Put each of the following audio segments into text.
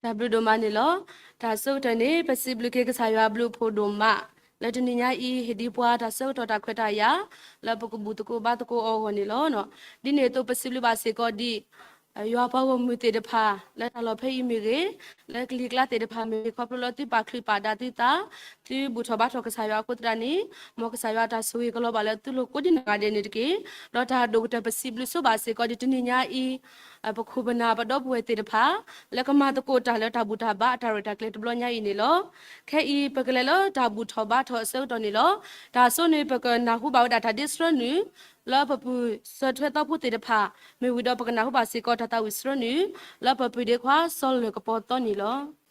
တၢ်ဘျုးဒိၣ်မးန့ၣ်လီၤ. တၢ်ဆၢကတီၢ်န့ၣ် ပစံးဘျုးက့ၤကစၢ်ယွၤအဘျုးအဖှိၣ်ဒိၣ်မး လၢတနံၤညါအံၤ ဟ့ၣ်ဒံးပှၤတၢ်ဆၢကတီၢ်တၢ်ခွဲးတၢ်ယာ် လၢပကဘူၣ်သကိးဘါသကိးအီၤအဂီၢ်န့ၣ်လီၤ. ဒ်န့ၣ်အသိး ပစံးဘျုးဘၣ်စ့ၢ်ကီးဒံး ယွၤပှၤဂီၢ်မုၢ်သ့ၣ်တဖၣ် လၢတၢ်လီၢ်ဖဲအံၤမ့ၢ်ဂ့ၤ, လၢကလံၤကျါသ့ၣ်တဖၣ်မ့ၢ်ဂ့ၤ, ခီဖျိလၢသုပာ်ချုးပာ်ဒၣ်သုသး, သုဘူၣ်ထီၣ်ဘါထီၣ်ကစၢ်ယွၤအဃိသတးန့ၣ်, မ်ကစၢ်ယွၤတၢ်ဆိၣ်ဂ့ၤကလီၤဘၣ်လၢသုလိၤကိးဒံနီၢ်ဂၤဒဲးန့ၣ်တက့ၢ်. ဒီးတၢ်ဒိၣ်ကတၢၢ်ပစံးဘျုးဆိဘၣ်စ့ၢ်ကီးဒံးတနံၤညါအံၤ ပခိၣ်ပနၢ်ပဒီပုၢ်ဝဲၢ်သ့ၣ်တဖၣ် လၢကမၤသကိးတၢ်လၢတၢ်ဘူၣ်တၢ်ဘါအတၢ်ရဲၣ်တၢ်ကျဲၤတဘျီညါအံၤန့ၣ်လီၤ. ခဲအံၤ ပကလဲၤလၢတၢ်ဘူၣ်ထီၣ်ဘါထီၣ်အဆၢကတီၢ်န့ၣ်လီၤ. တၢ်အဆိန့ၣ် ပကနၢ်ဟူဘၣ်ဝဲဒၣ်တၢ်ဒ့ဆှၢနုာ် လၢပပုၢ်ဆၢထွဲသီဖိသ့ၣ်တဖၣ်, မ့ၢ်ဝံၤဒီးပကနၢ်ဟူဘၣ်စ့ၢ်ကီးတၢ်သးဝံၣ်ဆှၢနုာ် လၢပပုၢ်ဒ့ခွါစီၤလၢၢ်ကပီၤသီန့ၣ်လီၤ.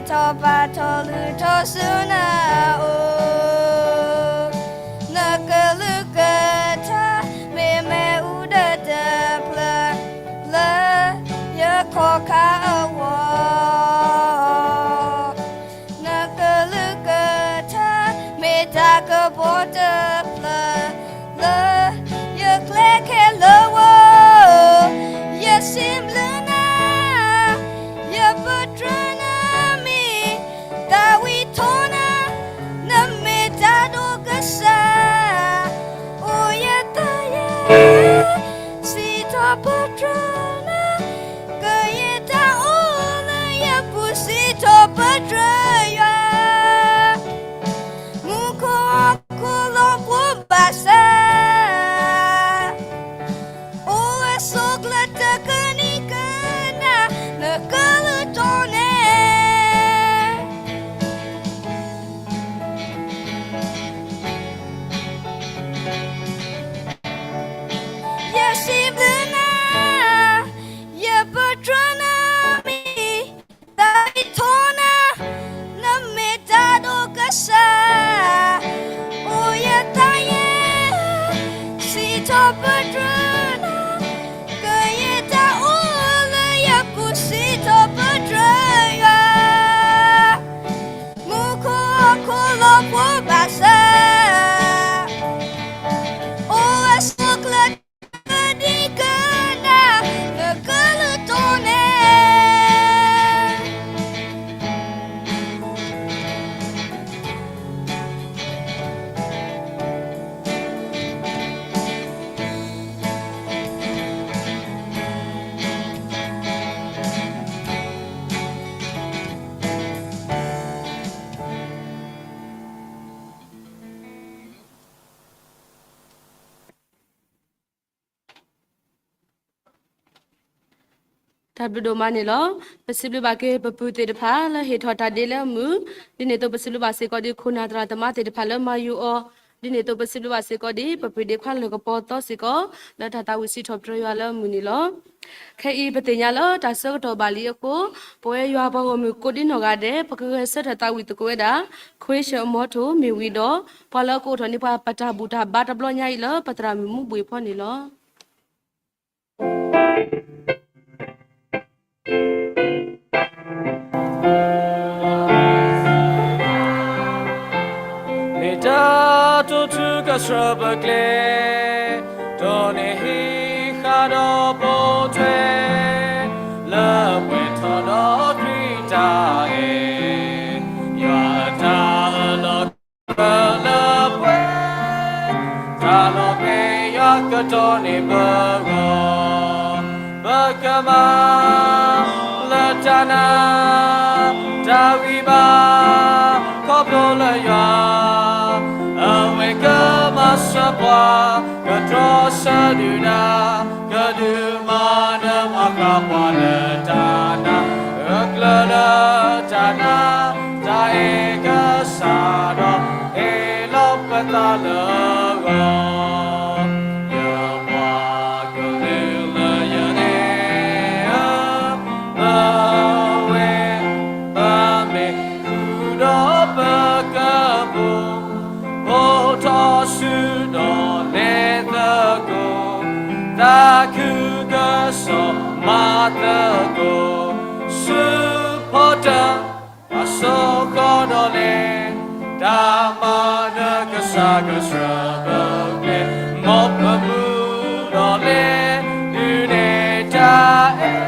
ထီၣ်ဘးထီၣ်လုၢ်ထီၣ်ဆူနအိၣ်, နကလုၢ်ကထါ မ့ၢ်မ့ၣ်အူဒၢတဖျၢၣ် လၢယခီၣ်ခါအဂီၢ်, နကလုၢ်ကထါ မ့ၢ်တၢ်ကပီၤတဖျၢၣ် လၢယကျဲခဲလၢာ်ဧိၤ, ယစံးဘျုးနၤ ယပတြၢၤနၤမံၤ, သးဝံၣ်ထီၣ်နၤ နမ့ၢ်တၢ်ဒိၣ်ကစၢ်, အိၣ်ယသးယဲ စံးထီၣ်ပတြၢၤနၤ, ကယဲၢ်တၢ်အိၣ်လၢယပူၤ စံးထီၣ်ပတြၢၤယွၤ, မူခိၣ်ဟီၣ်ခိၣ်လီၤပှီၢ်ဘၣ်ဆၣ် အိၣ်ဝဲဆိးကျၢၤတကနံၤကနၣ် နကလုၢ်တီန့ၣ်, ယစံးဘျုးနၤ ယပတြၢၤနၤမံၤ, သးဝံၣ်ထီၣ်နၤ နမ့ၢ်တၢ်ဒိၣ်ကစၢ်, အိၣ်ယသးယဲ စံးထီၣ်ပတြၢၤနၤ, ကယဲၢ်တၢ်အိၣ်လၢယပူၤ စံးထီၣ်ပတြၢၤယွၤ, မူခိၣ်ဟီၣ်ခိၣ်လီၤပှီၢ်ဘၣ်ဆၣ် အိၣ်ဝဲဆိးကျၢၤ တကနံၤကနၣ် နကလုၢ်တီန့ၣ်, တၢ်ဘျုးဒိၣ်မးန့ၣ်လီၤ. ပစံးဘျုးဘၣ်က့ၤပပုၢ်သ့ၣ်တဖၣ်လၢဟ့ၣ်ထီၣ်တၢ်ဒ့လၢအမုာ်, ဒ်န့ၣ်အသိးပစံးဘျုးဘၣ်စ့ၢ်ကီးဒ်ခိၣ်နၢ်သရၣ်သမါသ့ၣ်တဖၣ်လၢမၤယုာ်အီၤ, ဒ်န့ၣ်အသိးပစံးဘျုးဘၣ်စ့ၢ်ကီးဒ်ပပုၢ်ဒ့ခွါလၢကပီၤသီစ့ၢ်ကီး လၢတၢ်သးဝံၣ်စံးထီၣ်ပတြၢၤယွၤလၢအမုာ်န့ၣ်လီၤ. ခဲအံၤပသ့ၣ်ညါလၢတၢ်ဆၢကတီၢ်ဘၣ်လံအဃိ, ပဝဲယွၤပှၤဂီၢ်မုၢ်ကိးဒံနီၢ်ဂၤဒဲး ပကဂဲၤဆၢထၢၣ်သးဝံၣ်သကိးဝဲဒၣ် ခွ့ၡၢၣ်အမီထိၣ် မ့ၢ်ဝံၤဒီး ပှၤလၢအကအိးထီၣ်န့ၢ်ပှၤပတၢ်ဘူၣ်တၢ်ဘါတဘျီညါအံၤလၢပသရၣ်မုၣ်မူဘှံးဖီန့ၣ်လီၤ. မ့ၢ်တၢ်တိာ်ထူကဆှၢပကျဲ, ဒီးန့ၣ်ဟံးဃာ်ဒီးပိာ်ထွဲ, လၢပှဲၤထီၣ်ဒီးခရံာ်တၢ်အဲၣ်, ယွၤအတၢ်လီၤ လၢပှဲၤ, တၢ်လီၤပှဲၤယွၤကတီၢ်န့ၢ်ပဂီၢ်, ပကမၤလၢတၢ်နာ်, တၢ်ဂံၢ်ဘါ, ခီဖျိလၢယွၤ, အဝဲကမၤစၢၤပှၤ, ကတြီဆၢဒုၣ်ဒါ, ကဒုးမၤနၢၤမၤဃၣ်ပှၤလၢတၢ်နာ်, ဂၢၢ်ကျၢၤလၢတၢ်နာ်, တၢ်အဲၣ်ကစၢ်ဒီး, ဟ့ၣ်လီၤပသးလၢအဂီၢ်, ယပှၤကလုာ်လၢယသ့ၣ်ဧၢ, ပဝဲ, ပမ့ၢ်ဃုာ်ဒီးပကပူၤ, အိးထီၣ်ဆူဒီးလဲၤသကိး, သးခုကစီၣ်မၤသကိး, ဆူဖီတၢၣ် အစိဃီဒီးလဲၤ, တၢ်မၤနၢၤကစၢ်ကဆှၢပကျဲ, မ်ပမုၢ်ဒီးလဲၤ, ဒုးနဲၣ်တၢ်အဲၣ်,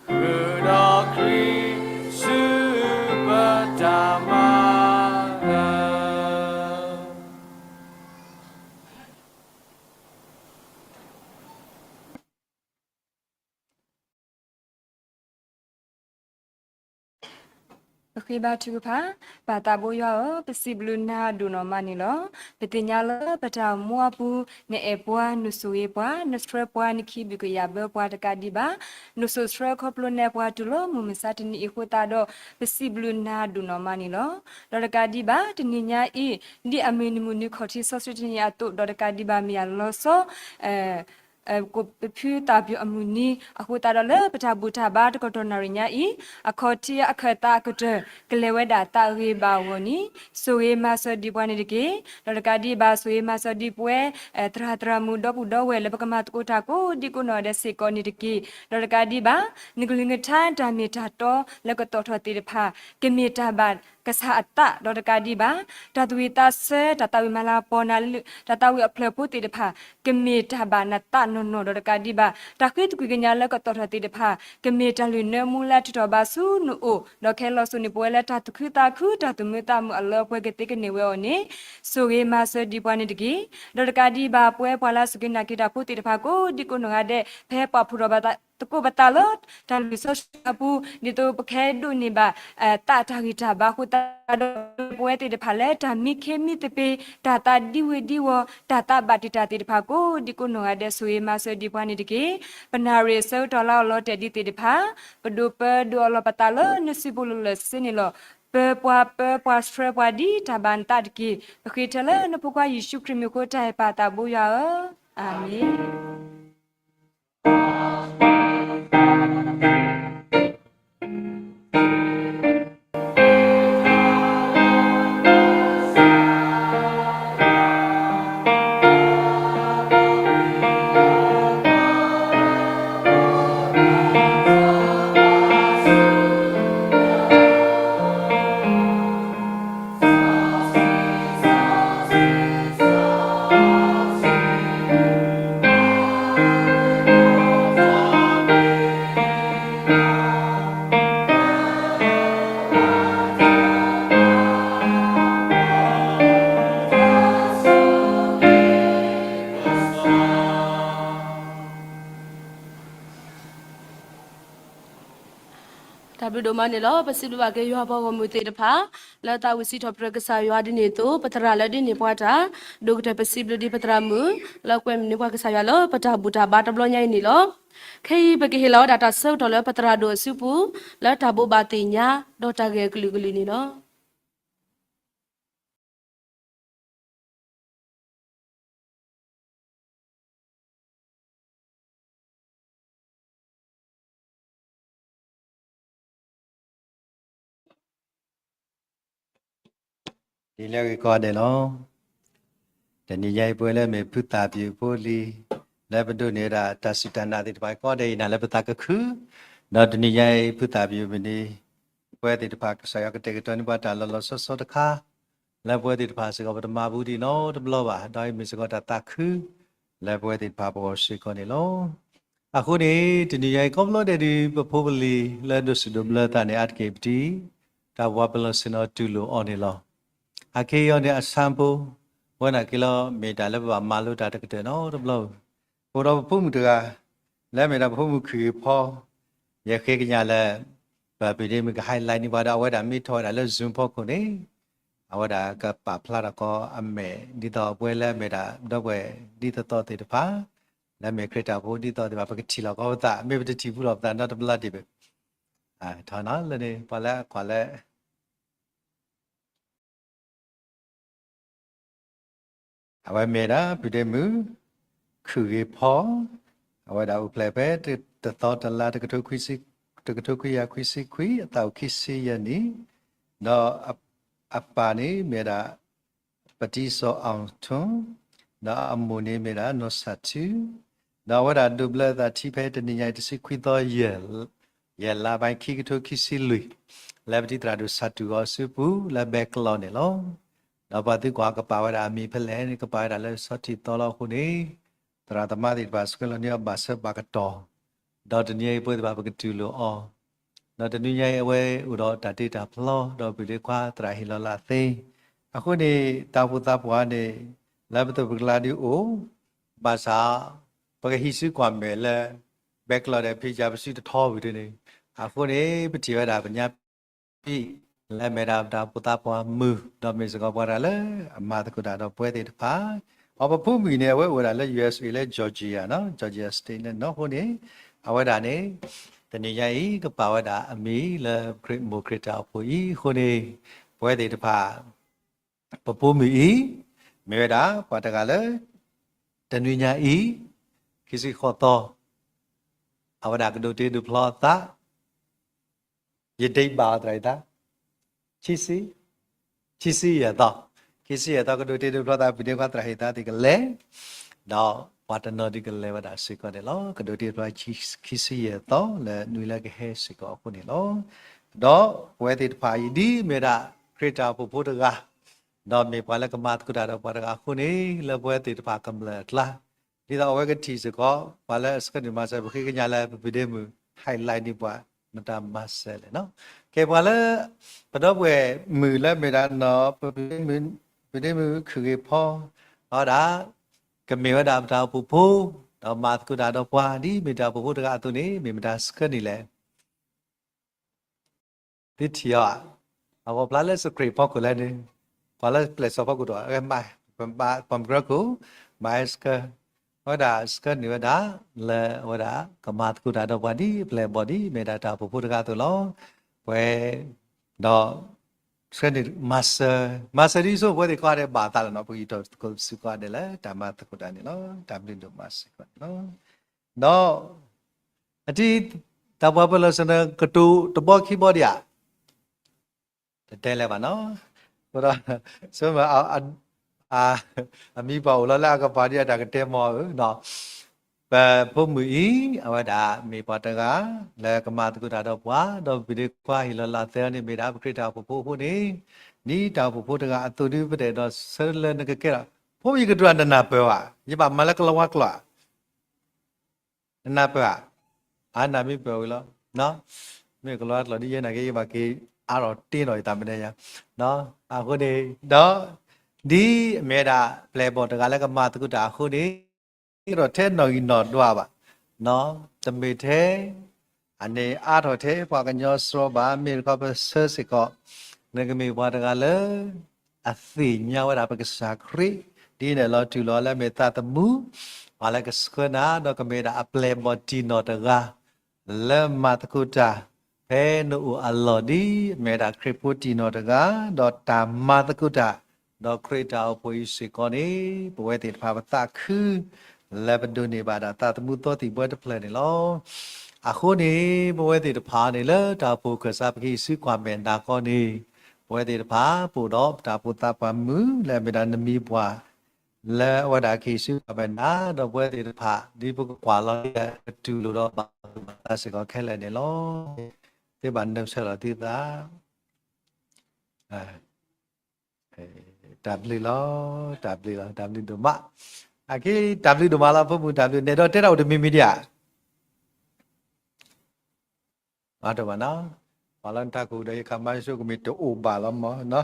ဃုာ်ဒီးခရံာ်ဆူပတၢ်မၤလၢပဃ့ဘါထုကဖၣ်, ပၢ်သးဘိယွၤဧၢ, ပစံးဘျုးနၤဒိၣ်နီၢ်မးန့ၣ်လီၤ. ပသ့ၣ်ညါလၢပတၢ်အိၣ်မူအပူၤ, နအဲၣ်ပှၤ, နဆိၣ်ဂ့ၤပှၤ, နဆှၢပှၤ, နခံဘုၣ်ကယာ်ဘၢပှၤတကးဒံးဘၣ်, နစိာ်ဆှၢခီဖျိနဲပှၤတုၤလီၤမုၢ်မဆါတနံၤအံၤအဃိသတးဒီး, ပစံးဘျုးနၤဒိၣ်နီၢ်မးန့ၣ်လီၤ. ဒီးတကးဒံးဘၣ်တနံၤညါအံၤ, ဒ်အမုၢ်နံၤမုၢ်နံၤခီၣ်ထံးစီဆှံတနံၤအသိး, ဒီးတကးဒံးဘၣ်မ့ၢ်အလီၤဆီ, အဲ ကိးပဖုသးပယီၤအမုၢ်နံၤ အဃိသတးဒီးလၢပတၢ်ဘူၣ်တၢ်ဘါတကတီၢ်နၣ်ရံၣ်ညါအံၤ အခီၣ်ထံးအခၢၣ်သးအကတၢၢ် ကလဲၤဝဲဒၣ်သးဂ့ၤဘၣ်အဂီၢ်န့ၣ် ဆိၣ်ဂ့ၤမၤစၢၤဒံးပှၤန့ၣ်တက့ၢ်. ဒီးတကးဒံးဘၣ် ဆိၣ်ဂ့ၤမၤစၢၤဒံးပဝဲ သရၣ်သရၣ်မုၣ်ဒီပုၢ်ဒီဝဲၢ်လၢပကမၤသကိးတၢ်ကိးဒံကိးနီၢ်ဂၤဒဲးစ့ၢ်ကီးန့ၣ်တက့ၢ်. ဒီးတကးဒံးဘၣ် နကလုၢ်နကထါတၢ်မ့ၢ်တၢ်တီလၢကတီၢ်ထီၣ်သ့ၣ်တဖၣ် ကမ့ၢ်တၢ်ဘၣ်ကစၢ်အသး ဒီးတကးဒံးဘၣ် တၢ်သးဝံၣ်သးဆၢ တၢ်သးဝံၣ်မၤလၤကပီၤနၤ တၢ်သးဝံၣ်အဖျၢၣ်ဖိသ့ၣ်တဖၣ် ကမ့ၢ်တၢ်ဘၣ်နသးနီၢ်နီၢ် ဒီးတကးဒံးဘၣ် တၢ်ဃ့သကွံၢ်ကညးလၢကတီၢ်ထီၣ်သ့ၣ်တဖၣ် ကမ့ၢ်တၢ်လုၢ်နၢမူလၢထုးထီၣ်ဘၣ်ဆူနအိၣ် ဒီးခဲလီၤစိၤန့ၣ် ပဝဲလၢတၢ်သူၣ်ခုသးခု တၢ်သူၣ်မုာ်သးမုာ်အလၢအပှဲၤကသ့ကန့ၢ်ဝဲအီၤန့ၣ် ဆိၣ်ဂ့ၤမၤစၢၤဒံးပှၤန့ၣ်တက့ၢ်. ဒီးတကးဒံးဘၣ် ပဝဲပှၤလၢအစူၢ်က့ၤနာ်က့ၤတၢ်ဖိသ့ၣ်တဖၣ်ကိးဒံကိးနီၢ်ဂၤဒဲး ဖဲပာ်ဖှိၣ်ထီၣ်ဘၣ်သကိးပသးလၢ တၢ်လုၢ်စီဆှံအပူၤ ဒ်သိးပကဟဲဒိးန့ၢ်ဘၣ် သးတၢ်ဂံၢ်တၢ်ဘါအဃိသတးဒီး ပဝဲသ့ၣ်တဖၣ်လၢတၢ်မံခ့မံသပ့ၤ တၢ်သးဒံဝ့ၤဒံဝီၤ တၢ်သးဘၣ်တံာ်တာ်သ့ၣ်တဖၣ်ကိးဒံကိးနီၢ်ဂၤဒဲး ဆိၣ်ဂ့ၤမၤစၢၤဒံးပှၤန့ၣ်တက့ၢ်. ပနၣ်ရံၣ်ဆၢကတီၢ်လၢအလီၤတဲာ်ဒံးသ့ၣ်တဖၣ် ပဒိၣ်ပၢဒိၣ်အလီၢ်ပသးလၢနစုပူၤလၢာ်လၢာ်စ့န့ၣ်လီၤ. ပၢပှၤပၢပှၤဆှၢပှၤဒ်တၢ်ဘၣ်နသးတက့ၢ်. ပဃ့ထဲလၢနဖိခွါယ့ၣ်ၡူးခရံာ်မံၤအဃိ တၢ်အဲၣ်ပၢ်သးဘိယွၤဧၢ, အၤမ့ၣ်. တၢ်ဘျုးဒိၣ်မးန့ၣ်လီၤ. ပစံးဘျုးဘၣ်က့ၤယွၤပှၤဂီၢ်မုၢ်သ့ၣ်တဖၣ် လၢသးဝံၣ်စံးထီၣ်ပတြၢၤကစၢ်ယွၤဒ်န့ၣ်အသိး ပသရၣ်လၢဒ်န့ၣ်ပှၤတၢ် ဒိၣ်ကတၢၢ်ပစံးဘျုးဒံးပသရၣ်မုၣ် လၢကွဲမုာ်န့ၢ်ပှၤကစၢ်ယွၤလၢပတၢ်ဘူၣ်တၢ်ဘါတဘျီညါအံၤန့ၣ်လီၤ. ခဲအံၤပကဟ့ၣ်လီၤဝဲဒၣ်တၢ်ဆၢကတီၢ်လၢပသရၣ်ဒိၣ်အစုပူၤ လၢတၢ်ဘိးဘၣ်သ့ၣ်ညါ ဒီးတၢ်ဂဲၤအကလုာ်ကလုာ်န့ၣ်လီၤ. ဒ်လဲၣ်ဂ့ၤကိးဂၤဒဲးလီၤ. တနံၤညါအံၤပဝဲလၢအမ့ၢ်ဖုသၣ်ပယုၣ်ဖိလံၤ လၢပဒိးန့ၢ်ဝဲဒၣ်တၢ်စူၢ်တၢ်နာ်သ့ၣ်တဖၣ်ကိးဂၤဒဲးအံၤ နၤလၢပသးကခု, ဒီးတနံၤညါအံၤ ဖုသၣ်ပယုၣ်မုၢ်နံၤ ပဝဲသ့ၣ်တဖၣ် ကစၢ်ယွၤကတဲာ်ကတီၤန့ၢ်ပှၤတၢ်လီၤလီၤဆီဆီတခါ လၢပဝဲသ့ၣ်တဖၣ်စ့ၢ်ကီး ပတမၤဘူးဒံးနီတဘျီဘၣ်, ဒီးအံၤမ့ၢ်စ့ၢ်ကီးတၢ်သးခု လၢပဝဲသ့ၣ်တဖၣ်ပဂီၢ်စ့ၢ်ကီးန့ၣ်လီၤ. အဃိန့ၣ် တနံၤညါအံၤ ကိးဘျီဒဲးဒုး ပဖိပလံၤလၢဒိးစူၢ်ဒိးဘျၢသးန့ၣ် အါတက့ၢ်ပတံၤ တၢ်ဝးပလီၢ်ဆ့ၣ်နီၤတူၢ်လိာ်အီၤန့ၣ်လီၤ. အခဲအံၤအံၤန့ၣ် အဆၢဖိ ဝဲန့ၣ်က့ၤလီၤ မ့ၢ်တၢ်လၢပဘၣ်မၤလိတၢ်တကတၢၢ်နီတဘျီ, အိၣ်ဒီးပဖိမုၣ်တဂၤ လၢအမ့ၢ်ဒၣ်ပဖိမုၣ်ခုၣ်ဂ့ၤဖီ, ယဃ့ကညးလၢ ပပံၤဒ့မုၣ်က highlight န့ၢ်ပှၤဒီး အဝဲဒၣ်မ့ၢ်ထီၣ်ဝဲဒၣ်လၢ Zoom ဖီခိၣ်န့ၣ် အဝဲဒၣ်ကပာ်ဖျါထီၣ်ကီးအမဲာ် ဒ်သိးပဝဲလၢအမ့ၢ်ဒၣ်ဒီပုၢ်ဝဲၢ်ဒ်သိးသိးသ့ၣ်တဖၣ် လၢအမ့ၢ်ခရံာ်တၢ်ဖိဒ်သိးသ့ၣ်တဖၣ် ပကထံၣ်လီၤကီးပသး မ့ၢ်ပတထံၣ်ဘူးလီၤပသးနီတဘျီဒံးဘၣ်. ထီၣ်နီၤလၢန့ၣ် ပှၤလၢအကွၢ်လၢ အဝဲမ့ၢ်ဒၣ် ပံၤဒ့မုၣ် ခုၣ်ဂ့ၤဖီ, အဝဲဒၣ်အိၣ်ဖျဲၣ်ဖဲ တသီတလါ တကထိခွံကယၤခွံဆံခွံ, အသးအိၣ်ခံဆံယဲၢ်နံၣ်, ဒီးအပၢ်န့ၣ်မ့ၢ်ဒၣ် ပတံစီၤအီထူ, ဒီးအမိၢ်န့ၣ်မ့ၢ်ဒၣ် နီၢ်ဆၣ်ထူ, ဒီးအဝဲဒၣ်ဒိးဘျၢသးထံဖဲတနံၤညါအံၤ တဆံခွံသီ ယဲၢ်လါပိုင်း ခံကထိခံဆံလွံၢ်, လၢပတံၤသရၣ်ဒိၣ်ဆၣ်တူၢ်အီၤအစုပူၤ လၢဘဲကျီန့ၣ်လီၤ. ဒီးပှၤသုကွၢ်ကပာ်ဝဲဒၣ်အမံၤဖဲလဲၣ်န့ၣ် ကပာ်ဝဲဒၣ်လၢဆီထံၣ်သီလီၤအဃိန့ၣ် သရၣ်သမါသ့ၣ်တဖၣ်ဆှၢလီၤန့ၢ်အီၤဘၣ်ဆၢဘၣ်ကတီၢ်, ဒီးတနံၤအံၤပဝဲသ့ၣ်တဖၣ်ပကတူၢ်လိာ်အီၤ, ဒီးတနံၤညါအံၤအဝဲအိၣ်ဒီးတၢ်တ့တၢ်ဖျီ ဒီးပှၤလၢခွါသရၣ်ဟ့ၣ်လီၤလၢအသ့, အဃိန့ၣ် တၢ်အိၣ်ဖှိၣ်သးပှၢ်န့ၣ် လၢပသိးပကျါဒုးအိၣ်, ဘၣ်ဆၣ် ပကဟံးစုကွၢ်မဲာ်လၢ ဘဲကျီဒီးဖံးကပစုတထီဝံၤဒ်န့ၣ်, အဃိန့ၣ် ပထံၣ်ဝဲဒၣ်ပညါ ပံၤ လၢအမ့ၢ်ဒၣ်ပတၢ်အိၣ်ဖှိၣ်သးပှၢ်မုၢ် ဒီးမ့ၢ်စ့ၢ်ကီးပှၤတဂၤလၢအမၤသကိးတၢ်ဒီးပဝဲသ့ၣ်တဖၣ်, အပဖိမုၣ်အံၤန့ၣ် အဝဲအိၣ်ဝဲဒၣ်လၢ ယူၢ်အ့းအ့း လၢ Georgia နီၤ Georgia State န့ၣ်နီၤ, အဃိန့ၣ် အဝဲဒၣ်န့ၣ် တနံၤညါအံၤ ကပာ်ဝဲဒၣ်အမံၤလၢမိၢ်ခရံာ်တၢ်အိၣ်ဖှိၣ်အံၤအဃိန့ၣ် ပဝဲသ့ၣ်တဖၣ် ပဖိမုၣ်အံၤ မ့ၢ်ဝဲဒၣ်ပှၤတဂၤလၢ တနံၤညါအံၤ ခံဆံဃိးသီ, အဝဲဒၣ်ကဒိးတ့ဒိးဖျီအသး, ယဒ့ဘၣ်အီၤသရၣ်အံၤသး, ခံဆံ, ခံဆံယဲၢ်သီ, ခံဆံယဲၢ်သီကဒိးတ့ဒိးဖျီသး ပဒ့ခွါသရၣ်ဟ့ၣ်သးသ့ၣ်ကလဲၤ, ဒီးပှၤတနီၤဒုးကလဲၤဝဲဒၣ်စ့ၢ်ကီးန့ၣ်လီၤ. ကဒိးတ့ဒိးဖျီ ခံဆံယဲၢ်သီလၢနွံလၢကဟဲစ့ၢ်ကီးအဃိန့ၣ်လီၤ. ဒီးပဝဲသ့ၣ်တဖၣ်အံၤဒ်မ့ၢ်ဒၣ်ခရံာ်တၢ်အိၣ်ဖှိၣ်ဖိတဂၤ, ဒီးမ့ၢ်ပှၤလၢကမၤသကိးတၢ်ဒီးပှၤတဂၤအဃိန့ၣ် လၢပဝဲသ့ၣ်တဖၣ်ကမျၢၢ်အကျါ ဒ်သိးအဝဲကထံၣ်စ့ၢ်ကီး ပှၤလၢအဆှၢနုာ်မၤစၢၤ ပဃ့ကညးလၢပပဒ့မုၣ် highlight န့ၢ်ပှၤ မတၤမၤစၢၤလဲၣ်နီၤ. ကဲပှၤလၢ ပဒီပုၢ်ဝဲၢ်မုၣ်လၢမ့ၢ်ဒၣ်နီၤ ပပဒ့မုၣ်ခုၣ်ဂ့ၤဖီ အဝဲဒၣ် ကမ့ၢ်ဝဲဒၣ်ပတၢ်အိၣ်ဖှိၣ်ဖိ ဒီးမၤသကိးတၢ်ဒီးပှၤ ဒ်မ့ၢ်တၢ်အိၣ်ဖှိၣ်ဖိတဂၤအသိးန့ၣ် မ့ၢ်မတၤဆှၢန့ၣ်လဲၣ် သုထံၣ်အီၤဧါ. အဝဲဖျါလၢ screen ဖီခိၣ်လဲၣ်န့ၣ်, ပှၤလၢပျဲၢ်စီၤဖီခိၣ်ဒီး အဝဲမၤ ပှၤမုၢ်ကြၢခိၣ် မၤဟဲဆှၢ, အဝဲဒၣ်ဆှၢန့ၢ်ဝဲဒၣ် လၢအဝဲဒၣ်ကမၤသကိးတၢ်ဒီးပှၤဒ်ပျဲၢ်ဘီၣ်ဒ်မ့ၢ်ဒၣ်တၢ်အိၣ်ဖှိၣ်ဖိတဂၤအသိးလီၤ. ပဝဲ ဒီး ဆှၢန့ၢ်မၤစၢၤ, မၤစၢၤဒ်သိးပဝဲသ့ၣ်ကိးဂၤဒဲးဘၣ်အသးလီၤနီၤ, ပကယံာ်ထီၣ်သကိးစ့ၢ်ကီးဒဲးလၢတၢ်မၤသကိးတၢ်န့ၣ်လီၤ. တၢ်ဘျုးဒိၣ်မးစ့ၢ်ကီးန့ၣ်လီၤ. ဒီး အတံၤ တၢ်ပှၤပၢၤလီၢ်စၢၤန့ၣ် ကတိၤတဘီခံဘီဒံးဧါ, တတဲလဲၣ်ဘၣ်နီၤ, အဃိဒီး ဆိမ အမံၤပှၢ်အိၣ်လီၤလၢအကပၤဒ်အတၢ်ကတဲမီၤဧၢ, ပဖိမုၣ်အံၤ အဝဲဒၣ်မ့ၢ်ပှၤတဂၤ လၢကမၤသကိးတၢ်ဒီးပှၤ ဒီးပဒ့ခွါဟ့ၣ်လီၤလၢသဲအီၤန့ၣ် မ့ၢ်ဒၣ်ပခရံာ်တၢ်အိၣ်ဖှိၣ်ဖိအဃိန့ၣ် ဒ်တၢ်အိၣ်ဖှိၣ်ဖိတဂၤအသိးဒုပတဲာ်ဒီးဆၢလၢနကကဲထီၣ်, ဖိမုၣ်ယကတိၤတၢ်နနၢ်ပၢၢ်ဘၣ်, ယဘၣ်မၤလၢကလီၤဝါကျိာ်ဧါ နနၢ်ပၢၢ်ဧါ, အနၢ်မ့ၢ်ပၢၢ်ဝံၤလီၤ, မ့ၢ်ကလီၤဝါကျိာ်ဒ်ယဲနာ်က့ ယဘၣ်က့ၤအါထီၣ်တ့ထီၣ်ယသးမနုၤညါ, အဃိန့ၣ်ဒီး ဒ်အမ့ၢ်ဝဲဒၣ်ပျဲၢ်ဘီၣ်တဂၤလၢကမၤသကိးတၢ်အဃိန့ၣ် ကဲထီၣ်ထဲနီၣ်ဂံၢ်နီၣ်ဒွးဘၣ်, တမ့ၢ်ထဲ အန့ၣ်အါထီၣ်ထဲပှၤကညီစှီၤဘၣ်, မ့ၢ်တခီပဆၢစ့ၢ်ကီး နကမ့ၢ်ပှၤတဂၤလၢ အသ့ၣ်ညါဝဲဒၣ်ပကစၢ်ခရံာ်, ဒ်န့ၣ်လီၤတုၤလီၤလၢမ့ၢ်သးသမူ ပှၤလၢကဆှၢနၤ ဒီးကမ့ၢ်ဒၣ်အပျဲၢ်ဘီၣ်တံၢ်နီၢ်တဂၤ လၢမၤသကိးတၢ် ဖဲနအိၣ်အလီၢ်ဒ် မ့ၢ်ဒၣ်ခရံာ်ဖိတံၢ်နီၢ်တဂၤ ဒီးတၢ်မၤသကိးတၢ် ဒီးခရံာ်တၢ်အိၣ်ဖှိၣ်အံၤစ့ၢ်ကီးန့ၣ် ပဝဲသ့ၣ်တဖၣ်ပသးခု လၢပဒိးန့ၢ်ဘၣ်ဒၣ်သးသမူသီသံၣ်ဘှီတဖျၢၣ်န့ၣ်လီၤ. အဃိန့ၣ် ပဝဲသ့ၣ်တဖၣ်န့ၣ်လၢတၢ်အိၣ်ဖှိၣ်ခၢၣ်စးပကဟံးစုကွၢ်မဲာ်နၤဃီန့ၣ် ပဝဲသ့ၣ်တဖၣ်ပအိၣ်ဒီးပတၢ်အိၣ်ဖှိၣ်သးပှၢ်မုၢ် လၢအမ့ၢ်ဒၣ်နမံၤပှၢ် လၢအဝဲဒၣ်ကဟံးစုကွၢ်မဲာ်နၤ ဒီးပဝဲသ့ၣ်တဖၣ် ဒ်ပကကွၢ်လီၤဒ်လဲၣ် ကတူၢ်လိာ်ဒီးဘၣ်သးစ့ၢ်ကီးခဲလၢာ်န့ၣ်လီၤ. သုဘၣ်နုာ်ဆၢလီၤသုသး တၢ်ဘျုးလီၤ, တၢ်ဘျုးလီၤ, တၢ်ဘျုးဒိၣ်မး, အက့ တၢ်ဘျုးဒိၣ်မးလီၤ ဖိမုၣ် တၢ်ဘျုး နဲဒီးတဲတၢ်အိၣ်တမံၤမံၤဒံးဧါ အတဘၣ်နီၤ, ပှၤလၢနထးခိၣ်ဒီးယခးမါယဆိကမိၣ်တအိၣ်ဘၣ်လီၤမးနီၤ,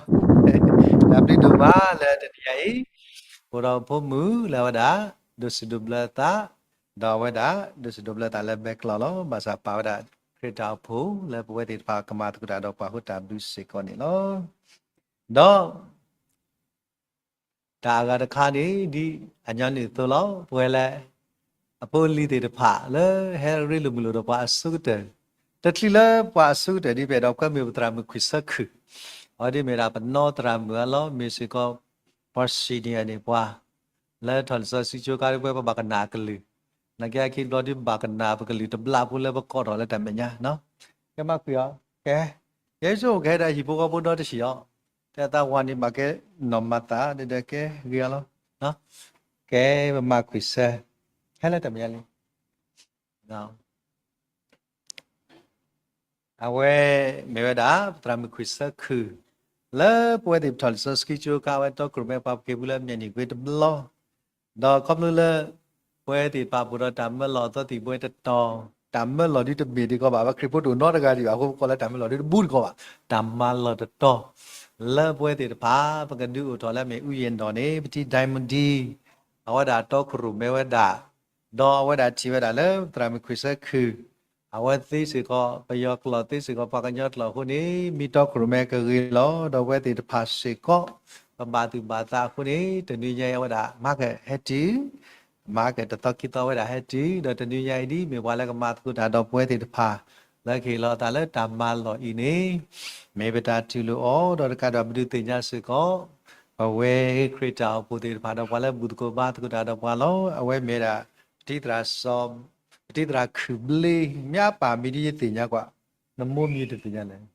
တၢ်ဘျုးဒိၣ်မးလၢတနံၤညါအံၤ, အိၣ်ဒီးဖိမုၣ်လၢအဝဲဒၣ် ဒိးစံးဒိးဘျၢသး, ဒီးအဝဲဒၣ် ဒိးစံးဒိးဘျၢသးလၢမဲာ်ကျီၢ်လီၤ, ဘၣ်ဆၣ်ပာ်ဝဲဒၣ် ခရံာ်တၢ်အိၣ်ဖှိၣ်လၢပဝဲသ့ၣ်တဖၣ်ကမၤသကိးတၢ်ဒီးပှၤအဃိတၢ်ဘျုးစ့ၢ်ကီးန့ၣ်လီၤ. ဒီး တၢ်အဂၤတခါန့ၣ် ဒ်အညီနုၢ်အသိးလီၤ, ပဝဲလၢ အဖိအလံၤသ့ၣ်တဖၣ်လၢဟဲရ့လိာ်မုာ်လိာ်ဒီးပှၤအဆိကတၢၢ်, တချုးလၢပှၤအဆိကတၢၢ်ဒ်ပအဲၣ်ဒိးကွဲမုာ်ပသရၣ်မုၣ်ခွံၣ်ဆၢခုၣ်, အဝဲဒ်မ့ၢ်ဒၣ်ပနီသရၣ်မုၣ်အလီၢ် မ့ၢ်စ့ၢ်ကီး ပှၤ senior န့ၣ်ပှၤ လၢထီၣ်လံာ်စီဆှံကၠိခါဒ်ပဝဲပဘၣ်ကနၣ်အကလုၢ်, နာ်က့အခံတဘျီဒ်ပဘၣ်ကနၣ်ပကလုၢ်တဘျီဖိလၢပကိးထီၣ်လၢတၢ်မဲာ်ညါ, ကဲမၤခွံၣ်အီၤ, ကဲ, ယဲဆိကဲဒီးဟံၣ်ဖိဃီဖိဒီတဆံးအီၤ, တဲသးဝၤန့ၣ်ဘၣ်ကဲနီၢ်မၤသး ဒီးကဲဂ့ၤအီၤလီၤ, ကဲပမၤခွံၣ်ဆၢ, ဟဲလၢတၢ်မဲာ်ညါလံ အဝဲ မ့ၢ်ဝဲဒၣ် ပသရၣ်မုၣ်ခွံၣ်ဆၢခုၣ်, လၢပဝဲသ့ၣ်ပထီၣ်လံာ်စီဆှံကၠိခါအဝဲတီခိၣ်ရိၣ်မဲပှၤပက့ၤပူၤလၢအမဲာ်နံၤကွ့တဘျီ, ဒီးခီဖျိလၢ ပဝဲသ့ၣ်တဖၣ်ပအိၣ်ဒီးတၢ်မၢလီၤအသီသံၣ်ဘှီတတီၤ, တၢ်မၢလီၤဒ်တမ့ၢ်ဒ်ကီးဘၣ် အဝဲခရံာ်ဖိတအိၣ်နီတဂၤဒံးဘၣ် အဃိပကိးလၢတၢ်မၢလီၤဒ်တဘူးတကီးဘၣ်, တၢ်မၤလီၤတတီၤ, လၢပဝဲသ့ၣ်တဖၣ် ပကဒုးအိၣ်ထီၣ်လၢအမ့ၢ်အူယဲၢ်နီၣ်န့ၣ် ပထံၣ် diamond အဝဲဒၣ်တီခိၣ်ရိၣ်မဲဝဲဒၣ် ဒီးအဝဲဒၣ်ထံၣ်ဝဲဒၣ်လၢပသရၣ်မုၣ်ခွံၣ်ဆၢခုၣ်, အဝဲသ့စ့ၢ်ကီး ပယီၤကျိာ်သ့စ့ၢ်ကီး ပှၤကညီကျိာ်အဃိန့ၣ် မ့ၢ်တီခိၣ်ရိၣ်မဲကဂ့ၤလီၤ, ဒီးပဝဲသ့ၣ်တဖၣ်စ့ၢ်ကီး ပဘၣ်သူၣ်ဘၣ်သးအဃိန့ၣ် တနွံညါအံၤအဝဲဒၣ် မၤကဟဲတုၤ မၤကတသီခံသီဝဲဒၣ်ဟဲတုၤ ဒီးတနွံညါအံၤဒ်မ့ၢ်ပှၤလၢကမၤသကိးတၢ်ဒီးပဝဲသ့ၣ်တဖၣ် လၢကဟ့ၣ်လီၤအသးလၢတၢ်မၤလီၢ်အံၤန့ၣ် မ့ၢ်ပတၢ်တူၢ်လိာ်အီၤ ဒီးတကးဒီးပဒုးသ့ၣ်ညါစ့ၢ်ကီး ပဝဲခရံာ်တၢ်အိၣ်ဖှိၣ်သ့ၣ်တဖၣ်ဒီးပှၤလၢဘူၣ်သကိးဘါသကိးတၢ်ဒီးပှၤလီၤ. အဝဲမ့ၢ်ဝဲဒၣ် ပတံၤသရၣ်စီၤ, ပတံၤသရၣ်ခုၣ်ဘျ့, မ့ၢ်အပၢ်မံၤဒ်ယသ့ၣ်ညါကွၢ်, နမိၢ်မံၤတသ့ၣ်ညါလဲၣ်.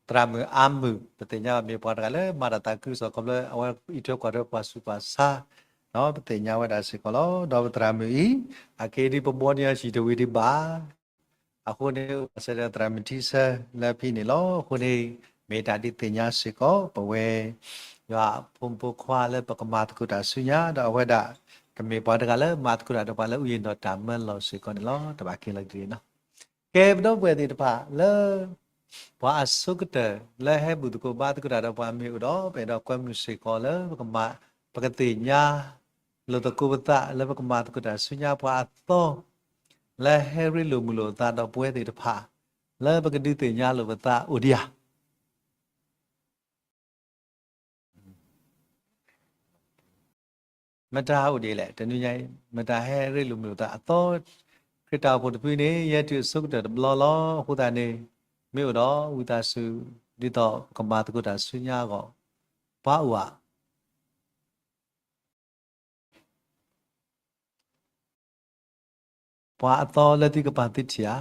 သရၣ်မုၣ်အါမုၣ် ပသ့ၣ်ညါဘၣ်မ့ၢ်ပှၤတဂၤလၢမၤတၢ်သးခုကစီၣ်ခီဖျိ အဝဲအံးထွဲကွၢ်ထွဲပှၤဆူးပှၤဆါ, ဒီးပသ့ၣ်ညါဝဲဒၣ်စ့ၢ်ကီးလီၤ. ဒီးပသရၣ်မုၣ်အံၤ အက့ၤဒ်ပဘှီန့ၢ်အီၤဟံၣ်တဝံၤဒံးဘၣ် အဃိန့ၣ် အိၣ်စဲဒီးသရၣ်မုၣ်ထံဆၢလၢဖဲန့ၣ်လီၤ. အဃိန့ၣ် မ့ၢ်တၢ်ဒုးသ့ၣ်ညါစ့ၢ်ကီး ပဝဲယွၤဖိမုၣ်ဖိခွါလၢပကမၤသကိးတၢ်ဆူညါ ဒီးအဝဲဒၣ် ကမ့ၢ်ပှၤတဂၤလၢမၤသကိးတၢ်ဒီးပှၤလၢအုၣ်ယံၤနီၢ်တၢ်မၢလီၤစ့ၢ်ကီးန့ၣ်လီၤ. တဘၣ်က့ၤလီၤက့ၤနီၤ. ကဲ ပဒီပုၢ်ဝဲၢ်သ့ၣ်တဖၣ်လၢ ပှၤအဆိကတၢၢ်လၢဟဲဘူၣ်သကိးဘါသကိးတၢ်ဒီးပှၤမ့ၢ်အိၣ်ဒီး ပအဲၣ်ဒိးကွဲမုာ်စ့ၢ်ကီးလၢ ပကမၤ, ပကသ့ၣ်ညါ လိာ်သကိးပသးလၢပကမၤသကိးတၢ်ဆူညါ ပှၤအသီ လၢဟဲရ့လိာ်မုာ်လိာ်သးဒီးပဝဲသ့ၣ်တဖၣ် လၢပကဒုးသ့ၣ်ညါလိာ်ပသးအိၣ်ဒံးဧါ. မတၤအိၣ်ဒ်လဲၣ် တနံၤညါအံၤ မတၤဟဲရ့လိာ်မုာ်လိာ်သးအသီ, ခရံာ်တၢ်အိၣ်ဖှိၣ်တဖုန့ၣ် ယဲတုၤအဆိကတၢၢ်တဘျီလီၤ. အဃိသတးန့ၣ် မ့ၢ်အိၣ်ဒီးဝံသးစူၤ ဒ်သိးပကမၤသကိးတၢ်ဆူညါအဂီၢ် ပှၤအိၣ်ဧါ. ပှၤအသီလၢသုကပာ်သုထံၣ်ဧါ.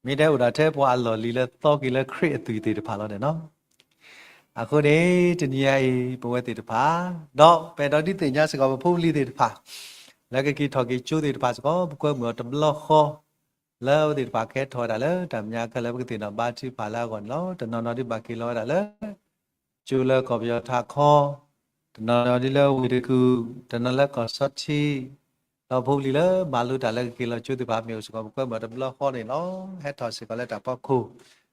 မ့ၢ်ဒဲအိၣ်ဒၣ်ထဲပှၤအလီၢ်လံၤလၢသီက့ၤလၢခရံာ်အသွံၣ်သ့ၣ်တဖၣ်လီၤန့ၣ်လီၤ. အဃိန့ၣ် တနံၤညါအံၤ ပဝဲသ့ၣ်တဖၣ် ဒီးပအဲၣ်ဒိးဒုးသ့ၣ်ညါစ့ၢ်ကီး ပဖိပလံၤသ့ၣ်တဖၣ် လၢကက့ၤထီၣ်က့ၤကၠိသ့ၣ်တဖၣ်စ့ၢ်ကီး ပကွဲမုာ်အီၤတဘျီဃီ လၢအဝဲသ့ၣ်တဖၣ်ကဟဲထီၣ်ဝဲဒၣ်လၢတၢ်မဲာ်ညါခဲလၢာ် ပကသ့ၣ်နီၣ်ဘါထုကဖၣ်လၢအဂီၢ်န့ၣ်လီၤ. တနီၤနီၤဒ်ဘၣ်က့ၤလီၤဝဲဒၣ်လၢ ကၠိလၢကီၢ်ပယီၤထးခီ, တနီၤနီၤဒ်လၢဝ့ၢ်တကူၣ်, တနီၤလၢကီၢ်ဆီထံ, ဒီးဖိပလံၤလၢမၤလိတၢ်လၢကက့ၤလီၤကၠိသ့ၣ်တဖၣ် မ့ၢ်အိၣ်စ့ၢ်ကီး ပကွဲမုာ်အီၤတဘျီဃီန့ၣ်လီၤ. ဟဲထီၣ်စ့ၢ်ကီးလၢတၢ်ဖီခိၣ်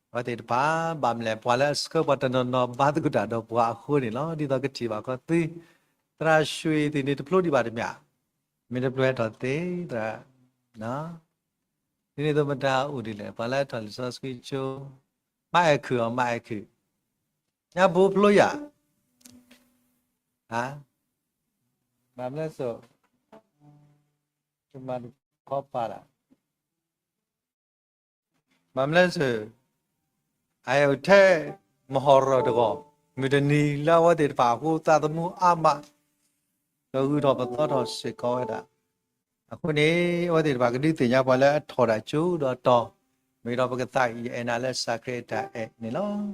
အဝဲသ့ၣ်တဖၣ် ဘၣ်မနုၤလဲၣ် ပှၤလၢအဆှၢပှၤတနီၤနီၤဘါသကိးတၢ်ဒီးပှၤအဃိန့ၣ်လီၤ. ဒ်သိးကထံၣ်ဘၣ်ခီသု သရၣ်ရွှ့ၣ်သ့ၣ်န့ၣ် တဖျိဒံးဘၣ်တမ့ၢ်ဧါ. မ့ၢ်တဖျိဟဲထီၣ်သ့ သရၣ် ဒ်န့ၣ်အသိးမတၤအိၣ်ဒ်လဲၣ် ပှၤလၢထီၣ်လံာ်စီဆှံကၠိ, မၤအဲၣ်ခုၣ်အီၤ မၤအဲၣ်ခုၣ်, ညါဘိဖျိယၤ, မၤမလဲၣ်စိၤ, တမၤတခီပၤလၢ မၤမလဲၣ်စိၤ, အအိၣ်ထဲမဟီၣ်ရီၢ်တဂီၢ်, မုၢ်တနံၤလၢအဝဲသ့ၣ်တဖၣ်အဃိ သးသမူအါမး, ဒီးဂုာ်ထီၣ်ပသီထီၣ်စ့ၢ်ကီးဝဲဒၣ်. အဃိန့ၣ် အဝဲသ့ၣ်တဖၣ်ကဒုးသ့ၣ်ညါပှၤလၢအထီၣ်တၢ်ကၠိဒီးတီၤ, မ့ၢ်ဒီးပကသးအံၤ ယအဲၣ်နၤလၢစၢ်ခရံာ်အတၢ်အဲၣ်န့ၣ်လီၤ.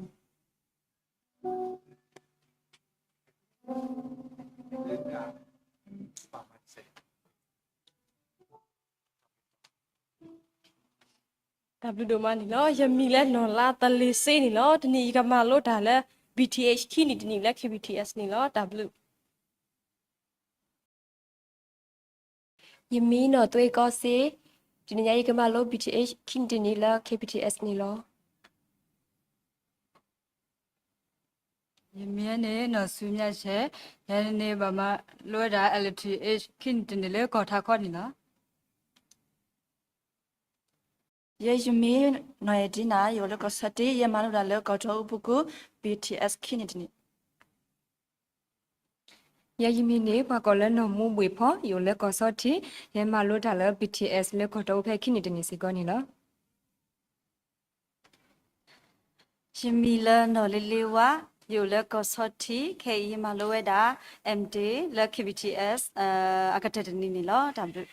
တၢ်ဘျုးဒိၣ်မးန့ၣ်လီၤ. ယမံၤလၢနီၢ်လါသလ့ၤစ့န့ၣ်လီၤ. တနံၤအံၤယကမၤလိတၢ်လၢ ဘံၣ်ထံၣ်အ့ၣ်ၣ် ခံနံၣ်တနံၣ်လၢ ခ့ၣ်ဘံၣ်ထံၣ်အ့ၣ်ၣ်န့ၣ်လီၤ. တၢ်ဘျုး ယမံၤနီၢ်သွ့ကီစ့, တနံၤညါယကမၤလိ ဘံၣ်ထံၣ်အ့ၣ်ၣ် ခံနံၣ်တနံၣ်လၢ ခ့ၣ်ဘံၣ်ထံၣ်အ့ၣ်ၣ်န့ၣ်လီၤ. ယမံၤန့ၣ် နီၢ်စူၤမၠၣ်ဆဲး, ယဲန့ၣ်ဘၣ်မၤလိဝဲဒၣ် အ့လ်ထံၣ်အ့ၣ်ၣ် ခံနံၣ်တနံၣ်လၢကီၢ်ထးခီန့ၣ်လီၤ. ယဲယမံၤနီၢ်အဲၣ်ဒံနၤ, ယအိၣ်လၢကီၢ်ဆီထံး, ယမၤလိတၢ်လၢကီၢ်ထီအူပူၤကွံာ် ဘံၣ်ထံၣ်အ့ၣ်ၣ် ခံနံၣ်တနံၣ်. ယဲယမံၤန့ၣ် ပှၤကိးလၢနီၢ်မူဘှ့ၣ်ဖီ, ယအိၣ်လၢကီၢ်ဆီထံး, ယမၤလိတၢ်လၢ ဘံၣ်ထံၣ်အ့ၣ်ၣ် လၢကီၢ်ထီအူဖဲခံနံၣ်တနံၣ်စ့ၢ်ကီးန့ၣ်လီၤ. ယမံၤလၢနီၢ်လ့လ့ဝါ, ယအိၣ်လၢကီၢ်ဆီထံး, ခဲအံၤယမၤလိဝဲဒၣ် အမ်ၣ်ဒ့ လၢ ခ့ၣ်ဘံၣ်ထံၣ်အ့ၣ်ၣ် အကတၢၢ်တနံၣ်န့ၣ်လီၤ. တၢ်ဘျုး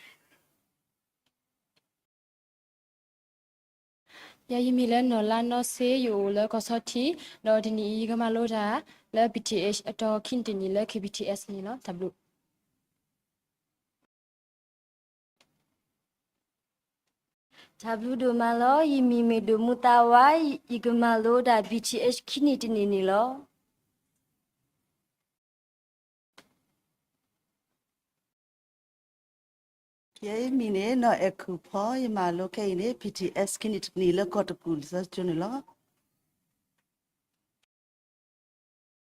ယဲယမံၤလၢနီၢ်လါနီၢ်ဆ့, ယအိၣ်လၢကီၢ်ဆီထံး, ဒီးတနံၤအံၤယကမၤလိတၢ်လၢ ဘံၣ်ထံၣ်အ့ၣ်ၣ် အတီၤခံနံၣ်တနံၣ်လၢ ခ့ၣ်ဘံၣ်ထံၣ်အ့ၣ်ၣ်န့ၣ်လီၤ. တၢ်ဘျုး တၢ်ဘျုးဒိၣ်မးလီၤ. ယမံၤမ့ၢ်ဒိၣ်မူသးဝါ, ယကမၤလိဒၣ် ဘံၣ်ထံၣ်အ့ၣ်ၣ်ၣ် ခံနံၣ်တနံၣ်န့ၣ်လီၤ. ယဲယမံၤန့ၣ် နီၢ်အဲၣ်ခူၣ်ဖီ, ယမၤလိခဲအံၤန့ၣ် ဘံၣ်ထံၣ်အ့ၣ်ၣ် ခံနံၣ်တနံၣ်လၢကီၢ်တကူၣ်လံာ်စီဆှံကၠိန့ၣ်လီၤ.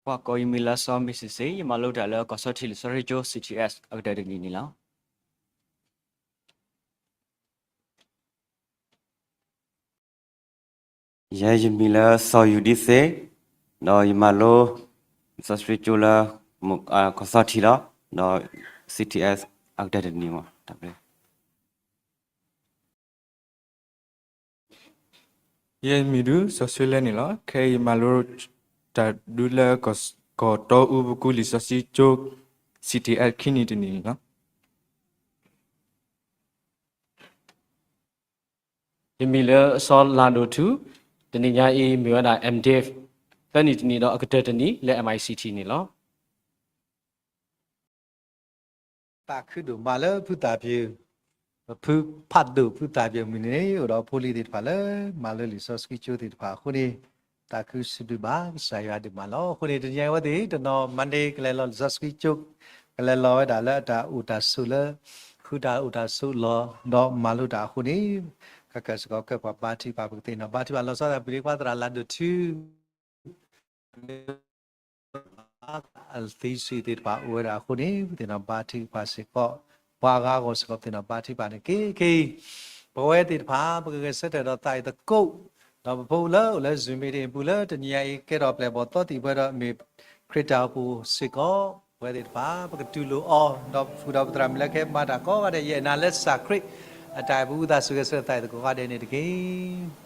ပှၤကိးယမံၤလၢစီၤမံၤစံစ့, ယမၤလိတၢ်လၢကီၢ်ဆီထံးလံာ်စီဆှံကၠိ ခ့ၣ်ဘံၣ်ထံၣ်အ့ၣ်ၣ် အကတၢၢ်တနံၣ်န့ၣ်လီၤ. ယဲယမံၤလၢစီၤယူၤဒံသ့, ဒီးယမၤလိလံာ်စီဆှံကၠိလၢ ကီၢ်ဆီထံးလီၤ, ဒီး ခ့ၣ်ဘံၣ်ထံၣ်အ့ၣ်ၣ် အကတၢၢ်တနံၣ်မး. တၢ်ဘျုး ယဲမံၤဒုး စီၤဆှၢလဲန့ၣ်လီၤ. ခဲအံၤယမၤလိတၢ်ဒုးလၢ ကီၢ်တီအူပူၤကွံာ်လံာ်စီဆှံကၠိ C T L ခံနံၣ်တနံၣ်န့ၣ်လီၤ. ယမံၤလၢစီၤလၤဒိၣ်ထူ, တနံၤညါအံၤမ့ၢ်ဝဲဒၣ် M.Div သၢနံၣ်တနံၣ်ဒီးအကတၢၢ်တနံၣ်လၢ M I C T န့ၣ်လီၤ. သးခုဒိၣ်မးလၢဖုသၣ်ပၠူၣ်, ပဖုဖးဒိၣ်ဖုသၣ်ပၠူၣ်မုၢ်နံၤန့ၣ် အိၣ်ဒီးဖိလံၤသ့ၣ်တဖၣ်လၢ မၤလၢလံာ်စီဆှံကၠိသ့ၣ်တဖၣ်အဃိန့ၣ်, သးခုစံးဘျုးဘၣ်ကစၢ်ယွၤဒိၣ်မးလီၤ. အဃိန့ၣ် တနံၤညါအံၤဝဲသ့ၣ်တနီၤ Monday ကလဲၤလီၤလံာ်စီဆှံကၠိ, ကလဲၤလီၤဝဲဒၣ်လၢအတၢ်အိၣ်တၢ်ဆိးလၢ ဃုတၢ်အိၣ်တၢ်ဆိးလီၤ ဒီးမၤလိတၢ်အဃိန့ၣ်, ခဲကစကီကဲပှၤဘါထုကဖၣ်ပကသ့ၣ်နီၣ်ဘါထုကဖၣ်လီၤဆီဒၣ်တၢ် ပလံၤကွၢ်သရၣ်လၤဒိၣ်ထူ အသံစံးသ့ၣ်တဖၣ်အိၣ်ဝဲဒၣ်အဃိန့ၣ် ပသ့ၣ်နီၣ်ဘါထုကဖၣ်စ့ၢ်ကီး, ပှၤအဂၤအဂီၢ်စ့ၢ်ကီး ပသ့ၣ်နီၣ်ဘါထုကဖၣ်န့ၣ် က့ၤက့ၤအံၤ, ပဝဲသ့ၣ်တဖၣ် ပကဂဲၤဆၢထၢၣ်ဒီးသးအံၤသကိး, ဒီးပဖိလၢအိၣ်လၢ Zoom meeting အပူၤလၢတနံၤညါအံၤ ကဲထီၣ်ပျဲၢ်ဘီၣ်သီသံၣ်ဘှဲဒီးမ့ၢ်ခရံာ်တၢ်အိၣ်ဖှိၣ်စ့ၢ်ကီး, ပဝဲသ့ၣ်တဖၣ် ပကတူၢ်လိာ်အီၤ ဒီးပဃုာ်ဒီးပသရၣ်မုၣ်လၢကဟဲမၤတၢ်ကိးဂၤဒဲး ယအဲၣ်နၤလၢကစၢ်ခရံာ်အတၢ်အဲၣ်ပူၤ သးစူၤဂဲၤဆၢထၢၣ်သးအံၤသကိးဂၤဒဲးန့ၣ်တက့ၢ်.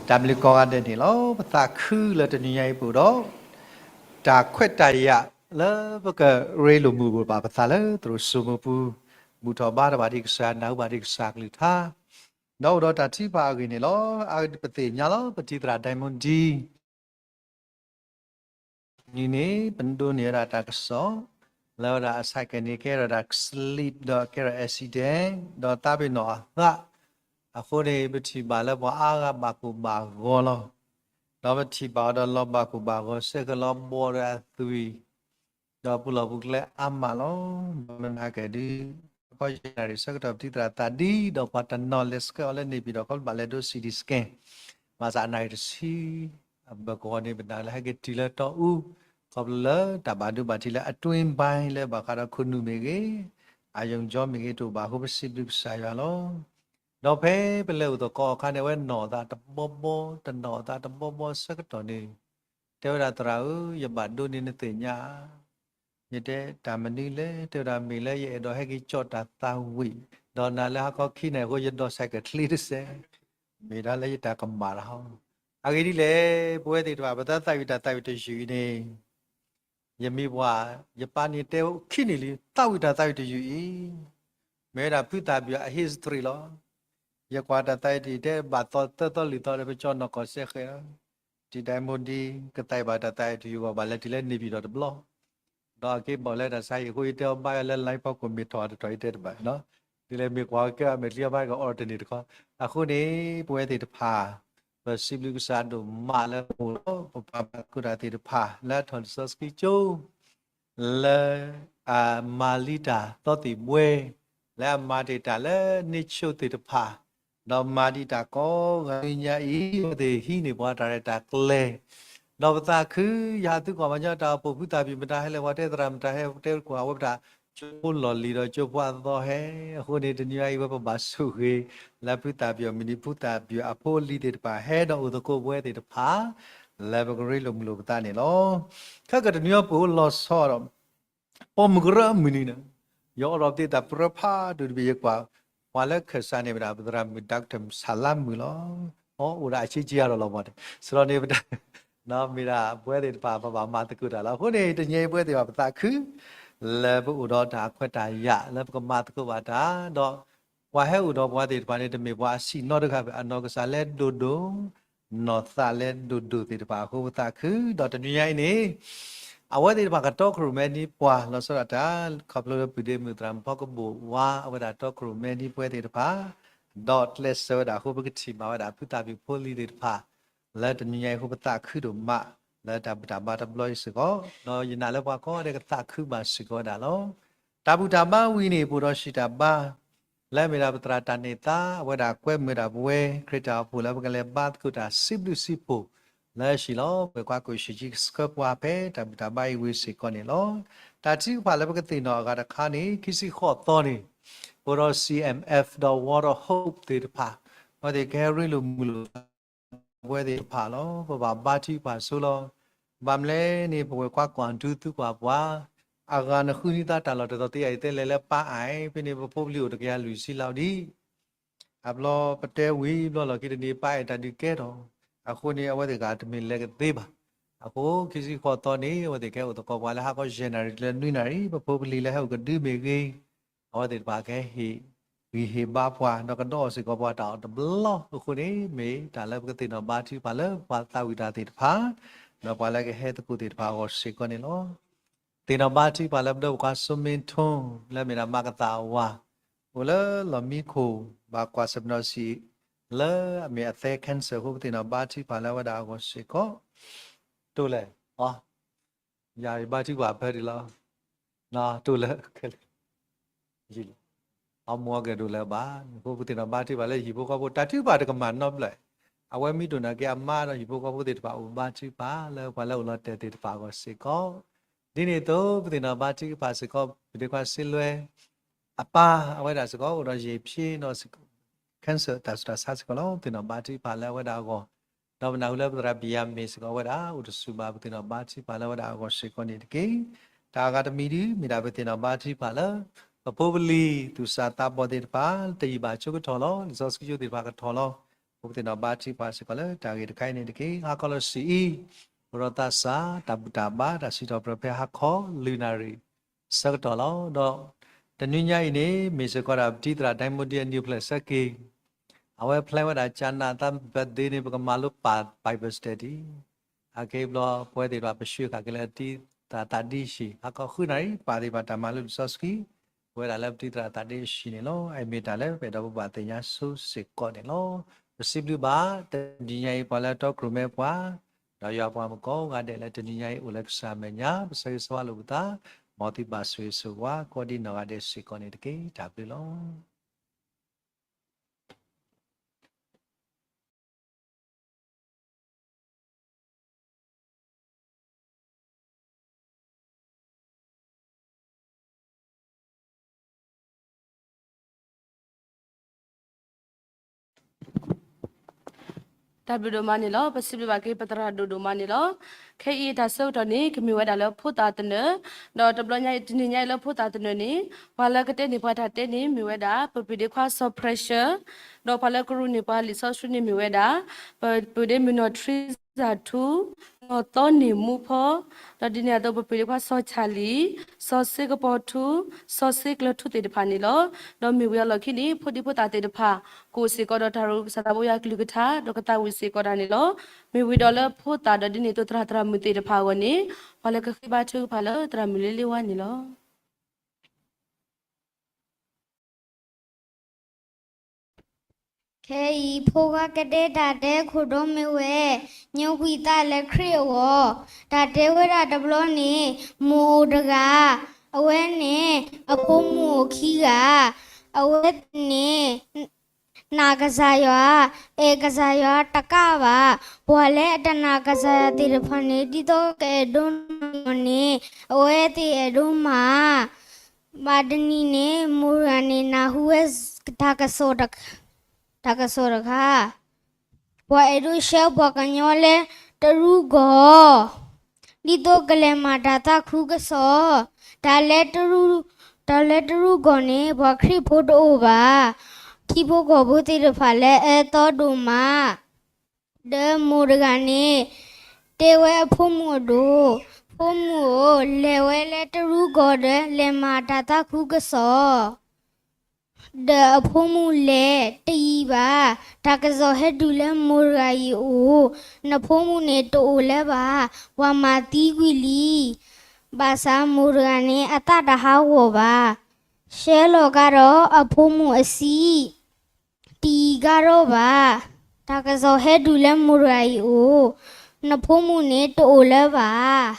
တၢ်ဘျုးကိးဂၤဒဲးန့ၣ်လီၤ. ပသးခုလၢတနံၤညါအံၤပူၤဒီး တၢ်ခွဲးတၢ်ယာ်လၢပကရ့လိာ်မုာ်ဘၣ် ပသးလၢသရိာ်စိမိၤပူၤ, ဘူၣ်ထီၣ်ဘါထီၣ်ဘၣ်ဒံးကစၢ်, နၢ်ဟူဘၣ်ဒံးကစၢ်ကလုၢ်ကထါ, ဒီးအိၣ်ဒီးတၢ်ထုကဖၣ်အဂ့ၢ်န့ၣ်လီၤ. အပသ့ၣ်ညါလီၤ ပတံၤသရၣ်ဒဲမူဒံ နံၤန့ၣ် ပဒိးန့ၢ်ဝဲဒၣ်တၢ်ကစီၣ် လၢဝဲဒၣ်အ cycle န့ၣ် ကဲထီၣ်ဒၣ် slip ဒီးကဲထီၣ် accident ဒီးသးပ့ၤနီၣ်အသး, အဃိန့ၣ် ပထံၣ်ဘၣ်လၢပှၤအါဂၤဘၣ်ကိၢ်ဘၣ်ဂီၤလီၤ. ဒီးပထံၣ်ဘၣ်အီၤဒီးလီၤဘၣ်ကိၢ်ဘၣ်ဂီၤ ဆဲးကလီၤဘှီဒီးအသွံၣ် ဒီးပူၤလီၢ်ပူၤကျဲအါမးလီၤ. ဒီးမနၤကဲဒုး အခီယနၣ်ရံၣ်ဆၢကတီၢ် ပတံၤသရၣ်သးဒံ ဒီးပှၤတနီၤလဲၤဆှၢအီၤလၢန့ၣ်ပၠံၣ်ဒီး ခီဖျိဘၣ်လဲၤဒိ C T scan ဘၣ်ဆၣ်အနၣ်ရံၣ်တဆံ အဘၢၣ်ကဝီၤန့ၣ် ပနၢ်လၢဟဲက့ၤတုၤလၢတီအူ ခီဖျိလၢတၢ်ဘၣ်ဒိဘၣ်ထံးလၢအတွင်းပိုင်း လၢဘၣ်ဃးဒီးခိၣ်နူာ်မ့ၢ်ဂ့ၤ, အာရုံကြော မ့ၢ်ဂ့ၤ တအိၣ်ဘၣ်အဃိ ပစံးဘျုးကစၢ်ယွၤလီၤ. ဒီးဖဲပလဲၤအိၣ်သကိးအခါန့ၣ် အဝဲနီၢ်သးတဘီဘီ, တနီၢ်သးတဘီဘီဆၢကတီၢ်န့ၣ် တဲဝဲဒၣ် သရၣ်ဧၢ, ယဘၣ်ဒိန့ၢ်နသ့ၣ်ညါဧါ. ယတဲတၢ်မနုၤလဲၣ်, တဲဝဲဒၣ် မ့ၢ်လၢယအဲၣ်ဒိးဟဲက့ၤကၠီၣ်တၢ်သးဝံၣ်, ဒီးနၤလၢဟါခီခံနၣ်ရံၣ်အဃိ ယဒိး cycle ချ့တစဲး, မ့ၢ်ဒၣ်လၢယတၢ်ကမၣ်တၢ်ဟီ. အဂ့ၢ်ဒ်လဲၣ်, ပဝဲသ့ၣ်တဖၣ် ပတၢ်သးဝံၣ်တၢ်သးဝံၣ်တယုၢ်အံၤန့ၣ် ယမ့ၢ်ပှၤ, ယပၢ်န့ၣ်တဲအိၣ်ခံနံၣ်လံ, သးဝံၣ်တၢ်သးဝံၣ်တယုၢ်အံၤ မ့ၢ်ဝဲဒၣ်ဖုသၣ်ပၠူၣ်အ history လီၤ. ယကွၢ်တၢ်သးဝံၣ်တယုၢ် တဲဘၣ်သီသၢသီလွံၢ်သီဒီး ပကၠီၣ်နီၢ်ကီၢ်စဲဃဲးလီၤ. တံၤဒဲမူဒံ ကသးဝံၣ်ဘၣ်တၢ်သးဝံၣ်တယုၢ်အဂီၢ် ဘၣ်လဲၤတုၤလၢန့ၣ်ပၠံၣ်ဒီးတဘျီ, ဒီးအက့ၤဘၣ်လဲၤတၢ်ဆါဟံၣ်အဃိ ယတဲအီၤဘါယွၤလၢ line ဖီခိၣ်မ့ၢ်ထီၣ်အတထီၣ် ယတဲတဘၣ်, ဒ်လဲၣ်မ့ၢ်ကွၢ်ကဲအမဲာ်ချံအီၤဘါကအိၣ်တန့ၢ်တခီ. အဃိန့ၣ် ပဝဲသ့ၣ်တဖၣ် ပစံးဘျုးကစၢ်ဒိၣ်မးလၢပအိၣ်ဒီး ပပှၤဘါသကိးတၢ်သ့ၣ်တဖၣ် လၢအထီၣ်လံာ်စီဆှံကၠိ လၢအမၤလံတၢ်သီသံၣ်ဘှဲ, လၢအမၤတ့ၢ်တၢ်လၢန့ၢ်ဆိသ့ၣ်တဖၣ်, ဒီးမၤဒံးတၢ်ကိးဂၤဒဲးညါအံၤ အဝဲသ့ၣ်ဟံးန့ၢ်ပှၤတၢ်ရဲၣ်တၢ်ကျဲၤ, ဒီးပသးခု ယဟးသုကွၢ်မၤညီတၢ်အိၣ်ဖှိၣ်ဖုသၣ်ပၠူၣ် မတၤဟဲလဲၤဝဲတဲသရၣ် မတၤဟဲတဲကွၢ်ဝဲပတၢ် ကၠိဖိလီၢ်လံၤဒီးကၠိဖိအသီဟဲ, အဃိန့ၣ် တနံၤညါအံၤဝဲပဘၣ်ဆိၣ်ဂ့ၤ လၢဖုသၣ်ပၠူၣ်မုၢ်နံၤ ဖုသၣ်ပၠူၣ်အဖိအလံၤသ့ၣ်တဖၣ် ဟဲဒီးအိၣ်သကိးပဝဲသ့ၣ်တဖၣ် လၢပကရ့လိာ်မုာ်လိာ်ပသးန့ၣ်လီၤ. ခဲကတနံၤအံၤပအိၣ်လီၤဆီဒီး ပိာ်မုၣ်ကရၢအမုၢ်နံၤန့ၣ် ယအိၣ်ဒီးပသ့ၣ်တၢ်ပရၢဖးဒိၣ်တဘ့ၣ် ယကွၢ် ပှၤလၢခၢၣ်စးန့ၣ်ဝဲဒၣ် ပသရၣ်မုၣ် Doctor ဆၣ်လါမုၣ်လီၤ. အိၣ်ဒၣ်အဆံကံအါဒီးလီၤမးန့ၣ် စရီန့ၣ်ပတၢ် မ့ၢ်ဒၣ်ပဝဲသ့ၣ်တဖၣ် ပဘၣ်မၤသကိးတၢ်လီၤ. အဃိန့ၣ် တနံၤအံၤပဝဲသ့ၣ်တဖၣ်ပသးခု လၢပအိၣ်ဒီးတၢ်ခွဲးတၢ်ယာ်လၢပကမၤသကိးဘၣ်တၢ်, ဒီးပှၤဟဲအိၣ်ဒီးပှၤသ့ၣ်တဖၣ်န့ၣ် တမ့ၢ်ပှၤအဆံးနီတဂၤဘၣ်, အနီၢ်ကစၢ်လၢဒိၣ်ဒိၣ်, နီၢ်သးလၢဒိၣ်ဒိၣ်သ့ၣ်တဖၣ်အဃိပသးခု, ဒီးတနံၤညါအံၤန့ၣ် အဝဲသ့ၣ်တဖၣ်ကတီခိၣ်ရိၣ်မဲဒ်ပှၤလီၤဆီဒၣ်တၢ်, ခီဖျိလၢပုၢ်ဒ့မုၣ်သရၣ်မုၣ်ဖီကဘိၣ်ဝါ အဝဲဒၣ်တီခိၣ်ရိၣ်မဲဒ်ပဝဲသ့ၣ်တဖၣ်, ဒီးကျဲးစၢးဝဲဒၣ်အဃိ ပကထံၣ်ဘၣ်ဝဲဒၣ်ဖုသၣ်ဖၣ်ဖိလံၤသ့ၣ်တဖၣ် လၢတနံၤညါအံၤအဃိပသးခုဒိၣ်မး လၢတၢ်ဘူၣ်တၢ်ဘါတဘျီအံၤစ့ၢ်ကီး, ဒီးယနာ်လၢပှၤကိးဂၤဒဲးကသးခုဘၣ်စ့ၢ်ကီးဝဲဒၣ်လီၤ. တၢ်ဘူၣ်တၢ်ဘါဝံၤန့ၣ် ပအိၣ်ဒီးစံးတၢ်ဘါ လၢအမ့ၢ်ဒၣ်ပသရၣ်တၢ်န့ၢ်သါ အဝဲဒၣ်ကွဲမုာ်ဒၣ်ပဝဲ ခရံာ်တၢ်အိၣ်ဖှိၣ်လၢပကလဲၤဘါသကိးတၢ်စံးဘျုးစံးဖှိၣ် လၢဟံၣ်လီၤ. ပကွၢ်ကွၢ်ဆံးဆံးကဆှၢပှၤဖဲတၢ်ဘူၣ်တၢ်ဘါအံၤဝံၤစ့ၢ်ကီးန့ၣ်လီၤ. တၢ်ထုကဖၣ်လၢပကသ့ၣ်နီၣ်အဂၤတခါန့ၣ် ခံဆံဃိးသီန့ၣ် ပအိၣ်ဒီး C M F ဒီး Water Hope သ့ၣ်တဖၣ်, အဝဲသ့ၣ်ကဟဲရ့လိာ်မုာ်လိာ်သး ပဝဲသ့ၣ်တဖၣ်လီၤ. ပဘၣ်ဘါထုကဖၣ်ဆိလီၤ. ဘၣ်မနုၤလဲၣ်န့ၣ် ပဝဲကွၢ်ကွၢ်ဒုးသုကွၢ်ပှၤ အဂၤနဃုနံၣ်သါတၢ်လီၢ်တတီၤသ့ၣ်အံၤ တဲလဲၤလၢပၢ်အံၤ ဖဲန့ၣ် ပဖိပလံၤအိၣ်တကယၤလွံၢ်ဆံလီၤဒံး အဘျီပတဲဝံၤဘျီလီၢ်ခံတနံၤ ပၢ်အဲၣ်တၢ်ဒုးကဲထီၣ်, အဃိန့ၣ် အဝဲသ့ၣ်တဂၤတမ့ၢ်လဲၤကသ့ဘၣ်. အဃိခံဆံဃိးသီန့ၣ် အဝဲသ့ၣ်ကဟဲအိၣ်သကိးပှၤလၢဟါခီယဲၢ်နၣ်ရံၣ်တုၤလၢနွံနၣ်ရံၣ်, ပဖိပလံၤလၢဟဲအိၣ်ကဒုမ့ၢ်ဂ့ၤ, အဝဲသ့ၣ်တဖၣ်ကဟ့ၣ်ဂံၢ်ဟ့ၣ်ဘါပှၤ ဒီးကဒီသ့ၣ်ကီးပှၤတၢ်အီၣ်တဘျီအဃိန့ၣ် မ့ၢ်တၢ်လၢပကသ့ၣ်နီၣ်ဘါထုကဖၣ်လၢပှၤသးဝံၣ်တၢ်သ့ၣ်တဖၣ်, ဒီးပှၤလၢကဟဲသကိးသ့ၣ်တဖၣ်အဂီၢ်စ့ၢ်ကီးန့ၣ်လီၤ. သ့ၣ်နီၣ်ဘါထုကဖၣ်လၢပဒီပုၢ်ဝဲၢ်ခွါစိမ့ထူ လၢအမ့ၢ်ဒၣ်မၤကသးအဝၤ အိၣ်လၢလီၢ်မံခိၣ် ဘၣ်ကွၢ်ဆၢၣ်မဲာ်နီၣ်စံး လၢအမ့ၢ်အသဲ cancer အဃိ ပသ့ၣ်နီၣ်ဘါထုကဖၣ်လၢအဝဲဒၣ်အဂီၢ်စ့ၢ်ကီး, တိၢ်လဲၣ်, ယၤယဘါထုကဖၣ်ဖဲဒ်လီၤ, တိၢ်လဲၣ်, အမိၢ်အီၤကဲဒိၣ်လၢၤဘၣ်, အဃိပသ့ၣ်နီၣ်ဘါထုကဖၣ်လၢဟံၣ်ဖိဃီဖိ တၢ်ထုကဖၣ်တကမၣ်နီတဘျီ, အဝဲမ့ၢ်ဒိၣ်နာ်က့အမါဒီးဟံၣ်ဖိဃီဖိသ့ၣ်တဖၣ်အိၣ်ဘါထုကဖၣ်လၢပှၤလၢအိၣ်လီၤတဲာ်သ့ၣ်တဖၣ်အဂီၢ်စ့ၢ်ကီး, ဒ်န့ၣ်အသိး ပသ့ၣ်နီၣ်ဘါထုကဖၣ်စ့ၢ်ကီး ပဒ့ခွါစ့လွဲ အပၢ်အဝဲဒၣ်စ့ၢ်ကီး အိၣ်ဒီးယ့ၣ်ဖျ့ဒီး cancer တၢ်ဆူးတၢ်ဆါစ့ၢ်ကီးလီၤ. ပသ့ၣ်နီၣ်ဘါထုကဖၣ်လၢအဝဲဒၣ်အဂီၢ်, ဒီးပနၢ်ဟူလၢပသရၣ်ဘံၣ်ယၤမ့ၣ်စ့ၢ်ကီး အဝဲဒၣ်အိၣ်တဆူၣ်ဘၣ်, ပသ့ၣ်နီၣ်ဘါထုကဖၣ်လၢအဝဲဒၣ်အဂီၢ်စ့ၢ်ကီးန့ၣ်တက့ၢ်. တၢ်အဂၤတမံၤဒု မ့ၢ်ဒၣ်ပသ့ၣ်နီၣ်ဘါထုကဖၣ်လၢ ပဖိပလံၤသူၣ်စၢ်သးဘီၣ်သ့ၣ်တဖၣ် တယံာ်ဘၣ်ဆိကထီၣ်လီၤ. လံာ်စီဆှံကၠိသ့ၣ်တဖၣ်ကထီၣ်လီၤ. အဃိပသ့ၣ်နီၣ်ဘါထုကဖၣ်စ့ၢ်ကီးလၢတၢ်ဂ့ၢ်တခါအံၤန့ၣ်တက့ၢ်. ဟါခီလၢဆံးအံၤ အိၣ်ဒီးသးစၢ် တၢ်ဘူၣ်တၢ်ဘါ တၢ်စံးထီၣ်ပတြၢၤဖဲဟါခီ လွံၢ်နၣ်ရံၣ် ဆၢကတီၢ်လီၤ. ဒီးတနွံညါအံၤန့ၣ် မ့ၢ်စ့ၢ်ကီးဒၣ်ပတံၤသရၣ် ဒိၣ်မူဒံ အနံၣ်ဖျၢၣ်ဆၢက့ၤ, အဝဲ plan ဝဲဒၣ် ကၠနၣ်သး birthday န့ၣ် ပကမၤလိပာ် Bible study အခဲအံၤဘျီ ပဝဲသ့ၣ်တဖၣ် ပဆှၢဃာ်က့ၤလၢတံၤသရၣ်သးဒ့အဟံၣ် ဟါခီဃုနၣ်ရံၣ် ပာ်သ့ၣ်တဖၣ်တၢ်မၤလိလံာ်စီဆှံ ပဝဲဒၣ်လၢပတံၤသရၣ်သးဒ့အဟံၣ်န့ၣ်လီၤ. အမ့ၢ်တၢ်လၢပအဲၣ်ဒိးပဘၣ်သ့ၣ်ညါဆိစ့ၢ်ကီးန့ၣ်လီၤ. ပစံးဘျုးဘၣ် တနံၤညါအံၤ ပှၤလၢတီခိၣ်ရိၣ်မဲပှၤ ဒီးယွၤပှၤမုၣ်ကိးဂၤဒဲးလၢတနံၤညါအံၤ အိၣ်လၢကစၢ်အမဲာ်ညါ ပဆၢဂ့ၤဆၢဝါလိာ်ပသး မ်သုဘၣ်ဆိၣ်ဂ့ၤဆိၣ်ဝါ ကိးဒံးနီၢ်ဂၤဒဲးစ့ၢ်ကီးန့ၣ်တက့ၢ်. တၢ်ဘျုးလီၤ. တၢ်ဘျုးဒိၣ်မးန့ၣ်လီၤ. ပစံးဘျုးဘၣ်က့ၤပသရၣ်ဒိၣ်ဒိၣ်မးန့ၣ်လီၤ. ခဲအံၤတၢ်ဆၢကတီၢ်န့ၣ် ကမ့ၢ်ဝဲဒၣ်လၢဖိသၣ်သနၢၣ်, ဒီးတဘျီညါတနံၤညါအံၤလၢဖိသၣ်သနၢၣ်န့ၣ် ပှၤလၢကတဲန့ၢ်ပှၤတၢ်တဲန့ၣ် မ့ၢ်ဝဲဒၣ် ပပုၢ်ဒ့ခွါစီၤ Precious, ဒီးပှၤလၢကရူၢ်န့ၢ်ပှၤလံာ်စီဆှံန့ၣ်မ့ၢ်ဝဲဒၣ် ပပုၢ်ဒ့မုၣ်နီၢ်ထရံစၢ်ထူ, နီၢ်သီန့ၢ်မူဖီ, ဒီးဒ်န့ၣ်အသိး ပပုၢ်ဒ့ခွါစီၤဆၣ်လံၣ်, စီၤစ့ကပီၤထူ, စီၤစ့ကျၢၤထူသ့ၣ်တဖၣ်န့ၣ်လီၤ. ဒီးမ့ၢ်ဝံၤအလီၢ်ခံန့ၣ် ဖိဒံဖိသၣ်သ့ၣ်တဖၣ် ကအိၣ်စ့ၢ်ကီးဒီးတၢ်ရူးကစၢ်သးဘိယွၤကလုၢ်ကထါ ဒီးကသးဝံၣ်စ့ၢ်ကီးတၢ်န့ၣ်လီၤ. မ့ၢ်ဝံၤဒီးလၢဖိသၣ်ဒီးဒ်န့ၣ်အသိးသရၣ်သရၣ်မုၣ်သ့ၣ်တဖၣ်အဂီၢ်န့ၣ် ပှၤလၢကဃ့ဘါထုကဖၣ်လၢသရၣ်မုၣ်လၢလံဝါန့ၣ်လီၤ. ခဲအံၤ ဖိခွါကတဲတၢ်တဲခိၣ်ဒီးမ့ၢ်ဝဲ ညိကွံာ်သးလၢခရံာ်အဂီၢ်, တၢ်တဲဝဲဒၣ်တဘျီန့ၣ် မိၢ်အိၣ်တဂၤ, အဝဲန့ၣ် အဖိမုၣ်အိၣ်ခံဂၤ, အဝဲသ့ၣ်န့ၣ် နာ်ကစၢ်ယွၤ, အဲၣ်ကစၢ်ယွၤတကးဘၣ်. ပှၤလၢအတနာ်ကစၢ်ယွၤသ့ၣ်တဖၣ်န့ၣ် ဒ်သိးကအဲၣ်ဒိးန့ၣ် အဝဲသ့ၣ်အဲၣ်ဒိးမၤ ဘၣ်တနံၤန့ၣ် မိၢ်တဂၤန့ၣ် နၢ်ဟူဝဲ တၢ်ကစီၣ်တခါ, ပှၤအဲၣ်ဒိးဆှၢပှၤကညီလၢ တရူးကီၢ်, ဒ်သိးကလဲၤမၤတၢ်သးခုကစီၣ်, တၢ်လၢတရူး, တၢ်လၢတရူးကီၢ်န့ၣ် ပှၤခရံာ်ဖိတအိၣ်ဘၣ်. ထံဖိကီၢ်ဖိသ့ၣ်တဖၣ်လၢအအၢသီဒိၣ်မး ဒီးမိၢ်တဂၤန့ၣ် တဲဝဲအဖိမုၣ်အဒိၣ်, ဖိမုၣ်ဧၢ, လဲၤဝဲလၢတရူးကီၢ်ဒီး လဲၤမၤတၢ်သးခုကစီၣ်, ဒီးအဖိမုၣ်လဲၤတယံၤဘၣ်. တၢ်ကစီၣ်ဟဲတုၤလၢမိၢ်တဂၤအံၤအအိၣ်, နဖိမုၣ်န့ၣ်တအိၣ်လၢၤဘၣ်, ပှၤမၤသံကွံာ်လံ. ဘၣ်ဆၣ်မိၢ်တဂၤန့ၣ် အသးတဟးဂီၤဘၣ်. ဆှၢလီၤကဒီးအဖိမုၣ်အဆံး တယံၤကဒီးဘၣ်. တၢ်ကစီၣ်ဟဲတုၤလၢမိၢ်တဂၤအံၤအအိၣ်, နဖိမုၣ်န့ၣ်တအိၣ်လၢၤဘၣ်.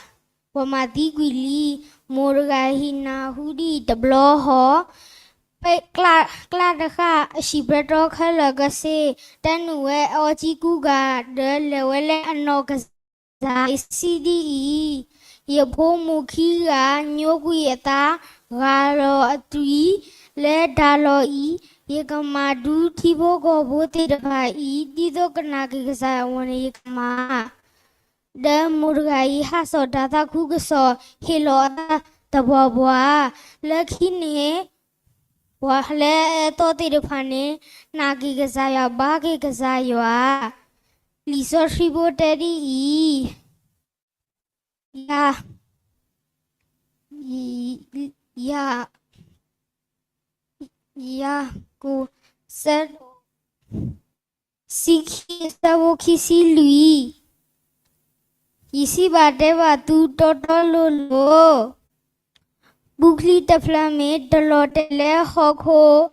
ပှၤမၤသံကွံာ်လံ. မိၢ်တဂၤဟံးနၢ်ဟူဒ်အံၤတဘျီဃီ, ပကျးတဃၣ် အဟံၣ်ပၢတီခဲလၢာ်ကဆ့, တၢ်နုာ်ဝဲအီကံကူကၤ ဒီးလဲၤဝဲလၢအနီၢ်ကစၢ် စံးဒ်အံၤ, ယဖိမုၣ်ခံဂၤညိကွံာ်အသး, ဂၢ်လီၤအသွံၣ်လၢတၢ်လီၢ်အံၤ, ယကမၤဒူထံဖိကီၢ်ဖိသ့ၣ်တဖၣ်အံၤ, ဒ်သိးကနာ်က့ၤကစၢ်ယွၤအဂီၢ်န့ၣ် ယကမၤ. ဒီးမိၢ်တဂၤအံၤဟးစိာ်တၢ်သးခုကစီၣ်, ဟ့ၣ်လီၤအသးသပှၢ်ပှၢ်, လၢခံန့ၣ် ပှၤလၢအအဲၣ်အသီသ့ၣ်တဖၣ်န့ၣ် နာ်က့ၤကစၢ်ယွၤ, ဘါက့ၤကစၢ်ယွၤ. လံာ်စီဆှံဖိတဲဒ်အံၤ, ယၤ, ယၤ, ယၤကိာ် ဆၢ ဆံခံ ဆၢဖိခံဆံလွံၢ်, ယစံးဘၣ်တဲဘၣ်သုတီတီလိၤလိၤ, ပူချံတဖျၢၣ်မ့ၢ်တလီၤတဲာ်လၢဟီၣ်ခိၣ်,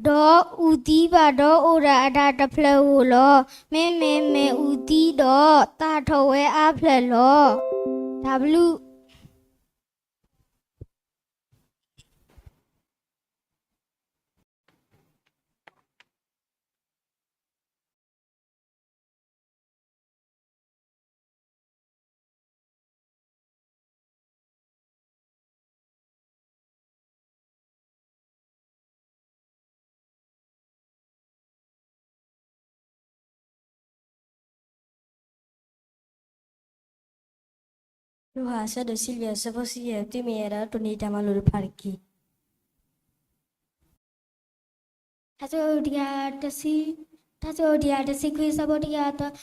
ဒီးအူၣ်သံဘၣ်ဒီးအိၣ်ဒၣ်အတၢ်တဖျၢၣ်ဧိၤလီၤ. မ့မ့ၢ်မ့ၢ်အူၣ်သံဒီး သၣ်ထီၣ်ဝဲအါဖျၢၣ်လီၤ. တၢ်ဘျုးယိၤဟၣ် အဆၢဒိၣ်တဆံလွံၢ် အဆၢဖိတဆံယဲၢ်, သုမ့ၢ်အဲၣ်ဒိးတိၢ်န့ၢ်တၢ်မၤလိာ်တဖၣ်တက့ၢ်. တၢ်စံးတၢ်ကတိၤ တၢ်စံးတၢ်ကတိၤ တၢ်တဆံခွံ အဆၢဖိတဆံယဲၢ်,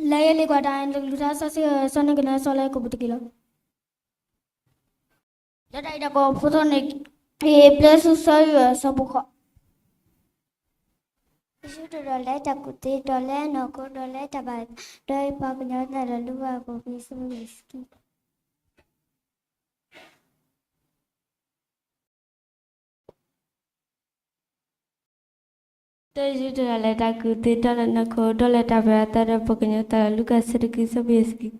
လၢယလံာ်ကွၢ်တၢ် လူၤတၢ်စီဆှံ အဆၢန့ၣ်ကနၢအစီလၢကိၣ်ပူၤတက့ၢ်လီၤ. လၢတၢ်အံၤတၢ်ကိးဖိသီန့ၣ် ဖဲအ့းဘြံၤ အဆၢဒိၣ်တဆံ အဆၢဖိဃိး, ယ့ၣ်ၡူးတဲဒီးလၢတၢ်ကူၣ်သ့ဒီးလၢနီၢ်ခိဒီးလၢတၢ်ဘၣ် ဒီးယပှၤကညီတၢ်လီၤလူၤဘၣ်ကိးပူၤ အဆၢဖိယဲၢ်ဆံခံ. တၢ်ယ့ၣ်ၡူးတဲဒီးလၢတၢ်ကူၣ်သ့ဒီးလၢနီၢ်ခိဒီးလၢတၢ်ဘၣ်အသးဒီးပှၤကညီတၢ်လီၤလူၤ အဆၢဒိၣ်တဆံခံ အဆၢဖိယဲၢ်ဆံခံ.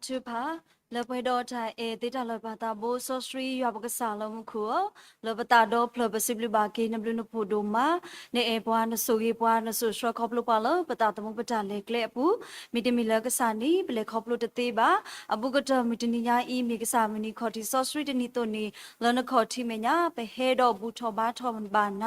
ထုကဖၣ်, လၢပှဲၤဒီးတၢ်အဲၣ်သ့တၢ်လၢာ်ပၢ်သးဘိစီဆှံယွၤပကစၢ်လၢမူခိၣ်ဧၢ, လၢပသးဒီဖျၢၣ်ပစံးဘျုးဘၣ်က့ၤနဘျုးနဖှိၣ်ဒိၣ်မး, နအဲၣ်ပှၤ နဆိၣ်ဂ့ၤပှၤ နစိာ်ဆှၢခီဖျိပှၤလၢ ပသးသမူပတၢ်လဲၤကျဲအပူၤ, မ့တမ့ၢ်လၢကစၢ်န့ၣ် ပလဲၤခီဖျိတသ့ဘၣ်. အဘူးကတၢၢ်မုၢ်တနံၤညါအံၤ မ့ၢ်ကစၢ်မုၢ်နံၤခီၣ်ထံးစီဆှံတနံၤအသိးန့ၣ် လၢနခီၣ်ထံးမဲာ်ညါ ပဟဲဒီးဘူၣ်ထီၣ်ဘါထီၣ်ဘၣ်န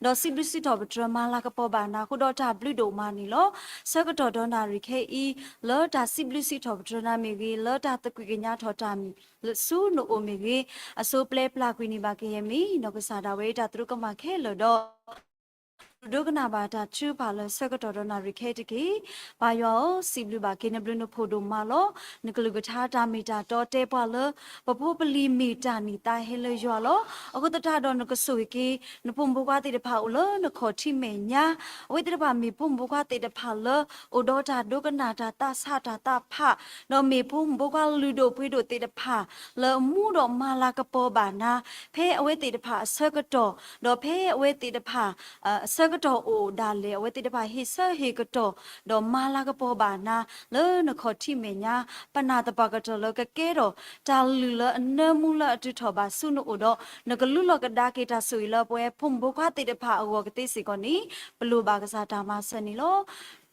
ၤ, ဒီးစံးဘျုးစံးထီၣ်ပတြၢၤမၤလၤကပီၤဘၣ်နၤ ဃုာ်ဒီးတၢ်ဘျုးဒိၣ်မးန့ၣ်လီၤ. ဆၢကတီၢ်ဒီးနၣ်ရံၣ်ခဲအံၤ လၢတၢ်စံးဘျုးစံးထီၣ်ပတြၢၤနၤမ့ၢ်ဂ့ၤ, လၢတၢ်သးကွံကညးထီၣ်တၢ်မံၤ ဆူနအိၣ်မ့ၢ်ဂ့ၤ, အစိပျဲပျၢ်ကွံာ်န့ၢ်ဘၣ်ကယဲၢ်မ့ၢ် နီၢ်ကစၢ်ဒၣ်ဝဲတၢ်သရူးကမၣ်ခဲလၢာ်ဒီး ဒိကနၣ်ဘၣ်တၢ်ထုကဖၣ်လၢဆၢကတီၢ်ဒီးနၣ်ရံၣ်ခဲတက့ၢ်. ပၢ်ယွၤဧၢ, စံးဘျုးဘၣ်က့ၤနဘျုးနဖှိၣ်ဒိၣ်မးလီၤ. နကလုၢ်ကထါတၢ်မ့ၢ်တၢ်တီတဲပှၤလၢ ပဖိပလံၤမ့ၢ်တၢ်န့ၢ်သါဟဲလၢယွၤလီၤ. အဃိသတးဒီးနကဆိၣ်ဂ့ၤက့ၤ နဖိမုၣ်ဖိခွါသ့ၣ်တဖၣ်အိၣ်လၢနခီၣ်ထံးမဲာ်ညါ, အဝဲသ့ၣ်တဖၣ်မ့ၢ်ဖိမုၣ်ဖိခွါသ့ၣ်တဖၣ်လၢ အိၣ်ဒီးတၢ်ဒိကနၣ်တၢ်သးဆးတၢ်သးဖး, ဒီးမ့ၢ်ဖိမုၣ်ဖိခွါလုၢ်ဒိၣ်ပှ့ၤဒိၣ်သ့ၣ်တဖၣ် လၢအမူဒီးမၤလၤကပီၤဘၣ်နၤ, ဖဲအဝဲသ့ၣ်တဖၣ်အဆၢကတီၢ်, ဒီးဖဲအဝဲသ့ၣ်တဖၣ် အဆၢကတီၢ်အိၣ်ဒၣ်လဲာ် အဝဲသ့ၣ်တဖၣ်ဟ့ၣ်ဆၢဟ့ၣ်ကတီၢ် ဒီးမၤလၤကပီၤဘၣ်နၤ လၢနခီၣ်ထံးမဲာ်ညါ, ပနာ်သပှၢ်ကတၢၢ်လၢကကဲထီၣ် တၢ်လုၢ်လၢအနၢမူလၢအတုၤထီၣ်ဘၣ်ဆူနအိၣ်ဒီး နကလူလီၤကဒါက့ၤတၢ်ဆိၣ်ဂ့ၤလၢပဝဲဖိမုၣ်ဖိခွါသ့ၣ်တဖၣ်အဂီၢ်ကသ့စ့ၢ်ကီးန့ၣ် ပလိၣ်ဘၣ်ကစၢ်တၢ်မၤစၢၤန့ၣ်လီၤ.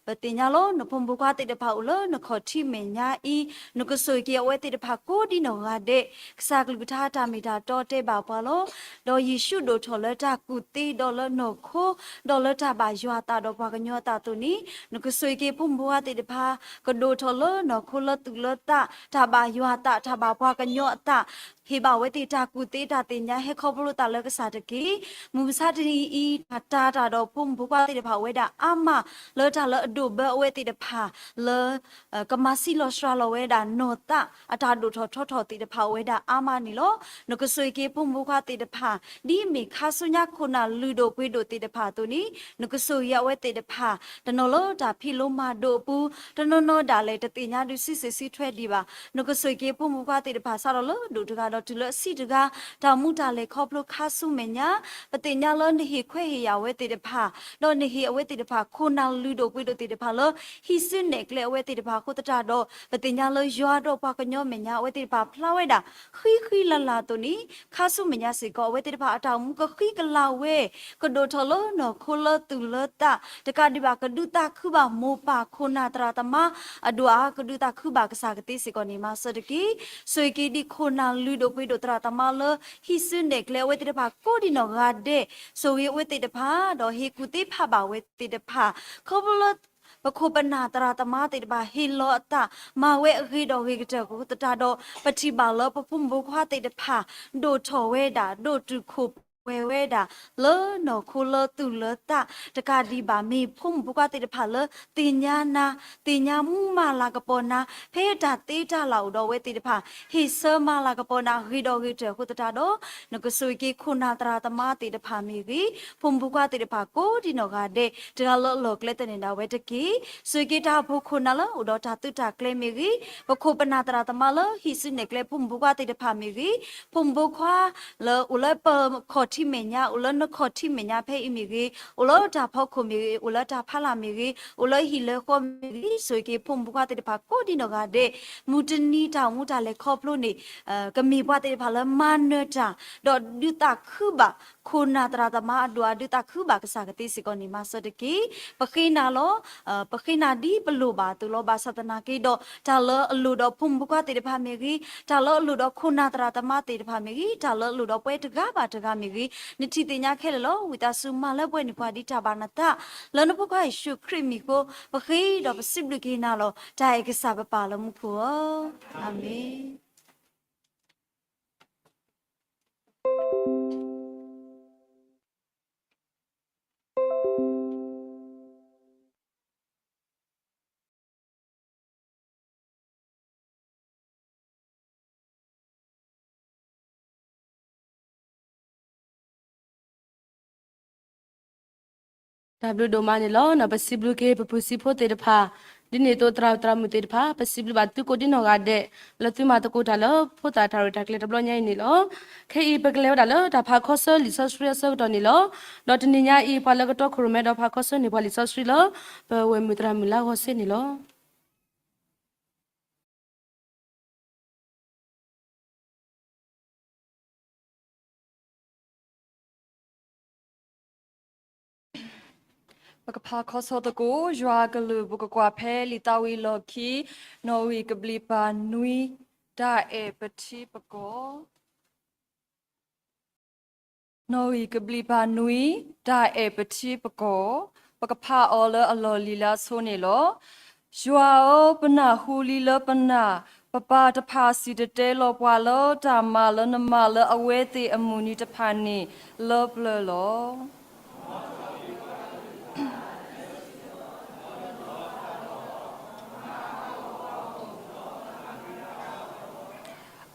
ပသ့ၣ်ညါလီၤ နဖိမုၣ်ဖိခွါသ့ၣ်တဖၣ်အိၣ်လၢနခီၣ်ထံးမဲာ်ညါအံၤ, နကဆိၣ်ဂ့ၤက့ၤအဝဲသ့ၣ်တဖၣ်ကိးဒ်နီၢ်ဂၤဒဲး, ကစၢ်ကလုၢ်ကထါတၢ်မ့ၢ်တၢ်တီတဲဘၣ်ပှၤလီၤ. ဒီးယ့ၣ်ၡူးဒိၣ်ထီၣ်လၢတၢ်ကူၣ်သ့ဒီးလၢနီၢ်ခိ, ဒီးလၢတၢ်ဘၣ်ယွၤအသးဒီးပှၤကညီအသးအသိးန့ၣ်, နကဆိၣ်ဂ့ၤက့ၤဖိမုၣ်ဖိခွါသ့ၣ်တဖၣ် ကဒိၣ်ထီၣ်လၢနီၢ်ခိလၢသူၣ်လၢသး, တၢ်ဘၣ်ယွၤအသး, တၢ်ဘၣ်ပှၤကညီအသး, ဟ့ၣ်ဘၣ်ဝဲသ့ၣ်တၢ်ကူၣ်သ့တၢ်သ့ၣ်ညါ ဟဲခီဖျိသးလၢကစၢ်တက့ၢ်. မုၢ်မဆါတနံၤအံၤ တၢ်တာ်တၢ်ဒီးဖိမုၣ်ဖိခွါသ့ၣ်တဖၣ်အိၣ်ဝဲဒၣ်အါမး, လၢတၢ်လၢအဒိးဘၢအဝဲသ့ၣ်တဖၣ်လၢ ကမၤဆံးလီၤစှၤလီၤဝဲဒၣ်နီၢ်သး အတၢ်ဒိၣ်ထီၣ်ထီထီၣ်သ့ၣ်တဖၣ်အိၣ်ဝဲဒၣ်အါမးန့ၣ်လီၤ. နကဆိၣ်ဂ့ၤက့ၤဖိမုၣ်ဖိခွါသ့ၣ်တဖၣ် ဒ်အမ့ၢ်ခါဆူညါခိၣ်နၢ်လုၢ်ဒိၣ်ပှ့ၤဒိၣ်သ့ၣ်တဖၣ်အသိးန့ၣ်, နကဆိၣ်ဂ့ၤအဝဲသ့ၣ်တဖၣ် တနီၤလၢတၢ်ဖံးလိမၤဒိးအပူၤ, တနီၤနီၤဒၣ်လဲာ်တသ့ၣ်ညါဒုးစုစ့ၣ်စုထွဲဒံးဘၣ်. နကဆိၣ်ဂ့ၤက့ၤဖိမုၣ်ဖိခွါသ့ၣ်တဖၣ် စးထီၣ်လၢဒိၣ်တဂၤဒီးတုၤလၢအဆံးတဂၤ, တၢ်မူတၢ်လဲၤခီဖျိခါဆူမဲာ်ညါ, ပသ့ၣ်ညါလၢနဟ့ၣ်ခွဲးဟ့ၣ်ယာ်အဝဲသ့ၣ်တဖၣ်, ဒီးနဟ့ၣ်အဝဲသ့ၣ်တဖၣ် ခိၣ်နၢ်လုၢ်ဒိၣ်ပှ့ၤဒိၣ်သ့ၣ်တဖၣ်လၢ ဟံးစုနဲၣ်ကျဲအဝဲသ့ၣ်တဖၣ်အဃိသတးဒီး ပသ့ၣ်ညါလၢယွၤဒီးပှၤကညီမဲာ်ညါ အဝဲသ့ၣ်တဖၣ်ဖျါဝဲဒၣ် ဃံဃံလၤလၤအသိးန့ၣ်, ခါဆူမဲာ်ညါစ့ၢ်ကီး အဝဲသ့ၣ်တဖၣ်အတၢ်အိၣ်မူကဃံကလၤဝဲ, ကဒိၣ်ထီၣ်လၢနီၢ်ခိလၢသူၣ်လၢသး, တကးဒံးဘၣ် ကဒုးသးခုဘၣ်မိၢ်ပၢ်ခိၣ်နၢ်သရၣ်သမါ, အဒိၣ်အါ ကဒုးသးခုဘၣ်ကစၢ်ကသ့စ့ၢ်ကီးန့ၣ် မၤစၢၤတက့ၢ်. ဆိၣ်ဂ့ၤက့ၤဒံးခိၣ်နၢ်လုၢ်ဒိၣ်ပှ့ၤဒိၣ်သရၣ်သမါလၢ ဟံးစုနဲၣ်ကျဲအဝဲသ့ၣ်တဖၣ်ကိးဒံးနီၢ်ဂၤဒဲး, ဆိၣ်ဂ့ၤအဝဲသ့ၣ်တဖၣ် ဒီးဟ့ၣ်ကူၣ်သ့ဖးဘၣ်အဝဲသ့ၣ်တဖၣ်, ခီဖျိလၢ ပခိၣ်ပနၢ်သရၣ်သမါသ့ၣ်တဖၣ် ဟ့ၣ်လီၤအသး မၤဝဲအဂ့ၤဒီးဂ့ၤကတၢၢ်အဃိသတးဒီး ပထံၣ်ဘၣ်လၢပဖိမုၣ်ဖိခွါသ့ၣ်တဖၣ် ဒိၣ်ထီၣ်ဝဲဒၣ် ဒိၣ်တုာ်ခိၣ်ပှဲၤဝဲဒၣ် လၢနီၢ်ခိလၢသူၣ်လၢသး, တကးဒံးဘၣ် မ့ၢ်ဖိမုၣ်ဖိခွါသ့ၣ်တဖၣ်လၢ သ့ၣ်ညါနၤ, သ့ၣ်ညါမူမၤလၤကပီၤနၤ, ဖဲတၢ်သ့တၢ်လၢ်အိၣ်ဒီးအဝဲသ့ၣ်တဖၣ် ဟ့ၣ်ဆၢမၤလၤကပီၤနၤ ဂ့ၤဒီးဂ့ၤကတၢၢ်အဃိသတးဒီး နကဆိၣ်ဂ့ၤက့ၤခိၣ်နၢ်သရၣ်သမါသ့ၣ်တဖၣ်မ့ၢ်ဂ့ၤ, ဖိမုၣ်ဖိခွါသ့ၣ်တဖၣ်ကိးဒံးနီၢ်ဂၤဒဲး တဂၤလၢအလီၢ်ကျဲသန့ၤဒၣ်ဝဲတက့ၢ်. ဆိၣ်ဂ့ၤက့ၤတၢ်အိၣ်ဖှိၣ်ခိၣ်နၢ်လၢအိၣ်ဒီးတၢ်သုးတၢ်ကျဲၤမ့ၢ်ဂ့ၤ, ပခိၣ်ပနၢ်သရၣ်သမါလၢဟံးစုနဲၣ်ကျဲဖိမုၣ်ဖိခွါသ့ၣ်တဖၣ်မ့ၢ်ဂ့ၤ, ဖိမုၣ်ဖိခွါလၢအိၣ်လၢပခီၣ်ထံးမဲာ်ညါ အိၣ်လၢနခီၣ်ထံးမဲာ်ညါဖဲအံၤမ့ၢ်ဂ့ၤ, အိၣ်လၢတၢ်ဖီခိၣ်မ့ၢ်ဂ့ၤ, အိၣ်လၢတၢ်ဖးလၢ်မ့ၢ်ဂ့ၤ, အိၣ်လၢဟံၣ်လၢဃီမ့ၢ်ဂ့ၤ, ဆိၣ်ဂ့ၤက့ၤဖိမုၣ်ဖိခွါသ့ၣ်တဖၣ်ကိးဒံးနီၢ်ဂၤဒဲး, မုၢ်တနံၤတၢ်အိၣ်မူတၢ်လဲၤခီဖျိန့ၣ် ကမ့ၢ်ပှၤသ့ၣ်တဖၣ်လၢမၤနၢၤတၢ် ဒီးဒုးသးခုဘၣ်ခိၣ်နၢ်သရၣ်သမါအဒိၣ်အါ ဒုးသးခုဘၣ်ကစၢ်ကသ့စ့ၢ်ကီးန့ၣ် မၤစၢၤတက့ၢ်. ပဃ့နၤလီၤ, ပဃ့နၤဒ်ပလိၣ်ဘၣ်အသိးလီၤ. ဘၣ်ဆၣ်သနာ်က့ဒီး တၢ်လၢအလိၣ်ဒီးဖိမုၣ်ဖိခွါသ့ၣ်တဖၣ်မ့ၢ်ဂ့ၤ, တၢ်လၢအလိၣ်ဒီးခိၣ်နၢ်သရၣ်သမါသ့ၣ်တဖၣ်မ့ၢ်ဂ့ၤ, တၢ်လၢအလိၣ်ဒီးပဝဲတဂၤဘၣ်တဂၤမ့ၢ်ဂ့ၤ, နထံၣ်သ့ၣ်ညါခဲလၢာ်လီၤ. ဝံသးစူၤမၤလၢပှဲၤန့ၢ်ပှၤဒ်တၢ်ဘၣ်နသး, လၢနဖိခွါယ့ၣ်ၡူးခရံာ်မံၤအဃိ ပဃ့ဒီးပစံးဘျုးက့ၤနၤလီၤ. တၢ်အဲၣ်ကစၢ်ပပၢ်လၢမူခိၣ်ဧၢ, အၤမ့ၣ်. တၢ်ဘျုးဒိၣ်မးန့ၣ်လီၤ. ပစံးဘျုးက့ၤပပုၢ်စံးဖိသ့ၣ်တဖၣ်, ဒ်န့ၣ်အသိးသရၣ်သရၣ်မုၣ်သ့ၣ်တဖၣ် ပစံးဘျုးဘၣ်သုကိးဒံနီၢ်ဂၤဒဲး လၢသုမၤသကိးတၢ်လၢဖိသၣ်တၢ်ရဲၣ်တၢ်ကျဲၤတဘျီညါအံၤန့ၣ်လီၤ. ခဲအံၤပကလဲၤဝဲဒၣ်လၢတၢ်ဖးခီဆၢလံာ်စီဆှံအဆၢကတီၢ်န့ၣ်လီၤ. ဒီးတနံၤညါအံၤ ပှၤလၢကတီခိၣ်ရိၣ်မဲဒီးဖးခီဆၢန့ၢ်ပှၤလံာ်စီဆှံလၢ ပဝဲၢ်မုၢ်သရၣ်မုၣ်လါဂီၤစ့န့ၣ်လီၤ. ပကဖးခီဆီသကိး ယွၤအကလုၢ် ပကကွၢ်ဖဲလံာ်သးဝံၣ်အလီၢ်ခံ နီၣ်ဂံၢ်ကဘျံးပၤနွံ တၢ်အဲၣ်ပထံပကီၢ်. နီၣ်ဂံၢ်ကဘျံးပၤနွံ တၢ်အဲၣ်ပထံပကီၢ်, ပကဖးအီၤလၢအလီၢ်လံၤလၢအဆိန့ၣ်လီၤ. ယွၤဧၢ, ပနၢ်ဟူလံလၢပနၢ်, ပပၢ်တဖၣ်စံၣ်တဲၤတဲလီၤပှၤလၢတၢ်မၤလၢနမၤလၢအဝဲသ့ၣ်အမုၢ်နံၤတဖၣ်န့ၣ်လၢပျၢၤလီၤ.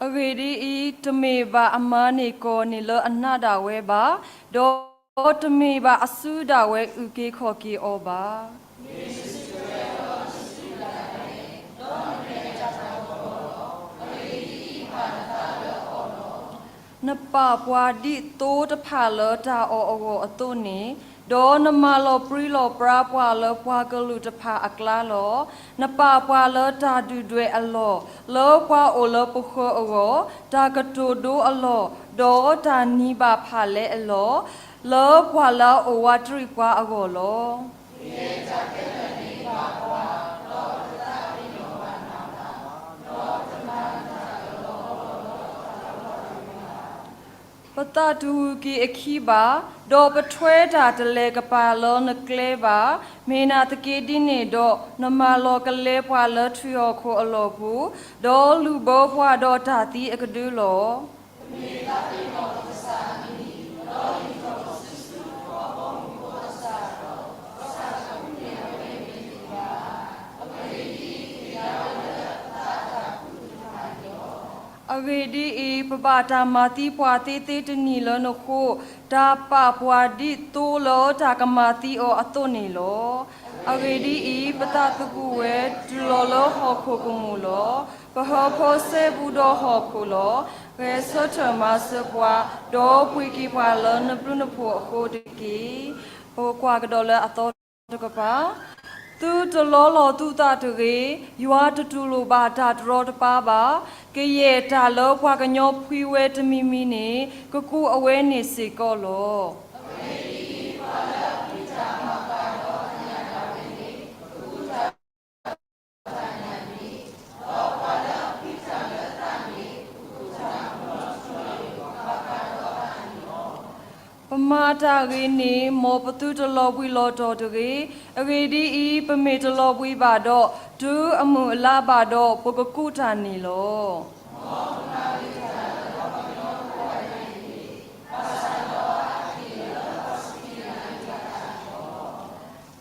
အဂ့ၢ်ဒ်အံၤ, တမ့ၢ်ဘၣ်အမၤန့ၢ်ကီၢ်န့ၣ်လၢအနးဒၣ်ဝဲဘၣ်, ဒီးတမ့ၢ်ဘၣ်အစုဒၣ်ဝဲအုၣ်က့ၤခီၣ်က့ၤအီၤဘၣ်. နပာ်ပှၤဒ်သိတဖၣ်လၢတၢ်အီၣ်အဂီၢ်အသိးန့ၣ်, ဒီးနမၤလီၤပြံလီၤပြါပှၤလၢပှၤကလုာ်တဖၣ်အကျါလီၤ. နပာ်ပှၤလၢတၢ်ဒုၣ်ဒွဲၣ်အလီၢ်, လၢပှၤအိၣ်လၢပဃၢၤအဂီၢ်, တၢ်ကတိၤဒိအလီၢ်, ဒီးတၢ်နံၤဘၣ်ဖၣ်လဲအလီၢ်, လၢပှၤလၢအအိၣ်ဝးတရံးပှၤအဂီၢ်လီၤ. ပသးတဂုာ်က့ၤအခံဘၣ်, ဒီးပထွဲတၢ်တလဲၤကပၤလၢနကျဲဘၣ်. မ့ၢ်နာ်သက့ဒ်န့ၣ်ဒီး, နမၤလီၤကလဲပှၤလၢထွံၣ်ဟီၣ်ခိၣ်အလီၢ်ပူၤ, ဒီးလူၤဘၢပှၤဒီးတၢ်သံအကဒုလီၤ. အဂ့ၢ်ဒ်အံၤ, ပဘၣ်တၢ်မၤသံပှၤသ့သ့တနံၤလၢနဃိ, တၢ်ပာ်ပှၤဒ်သိလၢတၢ်ကမၤသံအီၤအသိးန့ၣ်လီၤ. အဂ့ၢ်ဒ်အံၤ, ပသးသဂုာ်ဝဲတုၤလီၤလၢဟီၣ်ခိၣ်ကမူၣ်လီၤ. ပဟၢဖၢစဲဘူးဒီးဟီၣ်ခိၣ်လီၤ. ဂဲၤဆၢထၢၣ်မၤစၢၤပှၤ, ဒီးပှ့ၤက့ၤပှၤလၢနဘျုးနဖှိၣ်အဃိတက့ၢ်. ပကွၢ်ကဒီးလၢအသီတကပၤ, သုတလီလီၤသုသးတဂ့ၤ. ယွၤတတူၢ်လိာ်ဘၣ်တၢ်တရီတပါဘၣ်. ကယဲၢ်တၢ်လၢပှၤကညီဖှံဝဲတမံၤမံၤန့ၣ်, ကကူးအဝဲန့ၣ်စ့ၢ်ကီးလီၤ. ပမၤတၢ်ဂ့ၤန့ၣ်, မ်ပသုတလီၤဘှံးလီၤတီၤတဂ့ၤ. အဂ့ၢ်ဒ်အံၤ, ပမ့ၢ်တလီၤဘှံးဘၣ်ဒီး, တုၤအမုၢ်အလါဘၣ်ဒီး, ပကကူးတၢ်န့ၣ်လီၤ.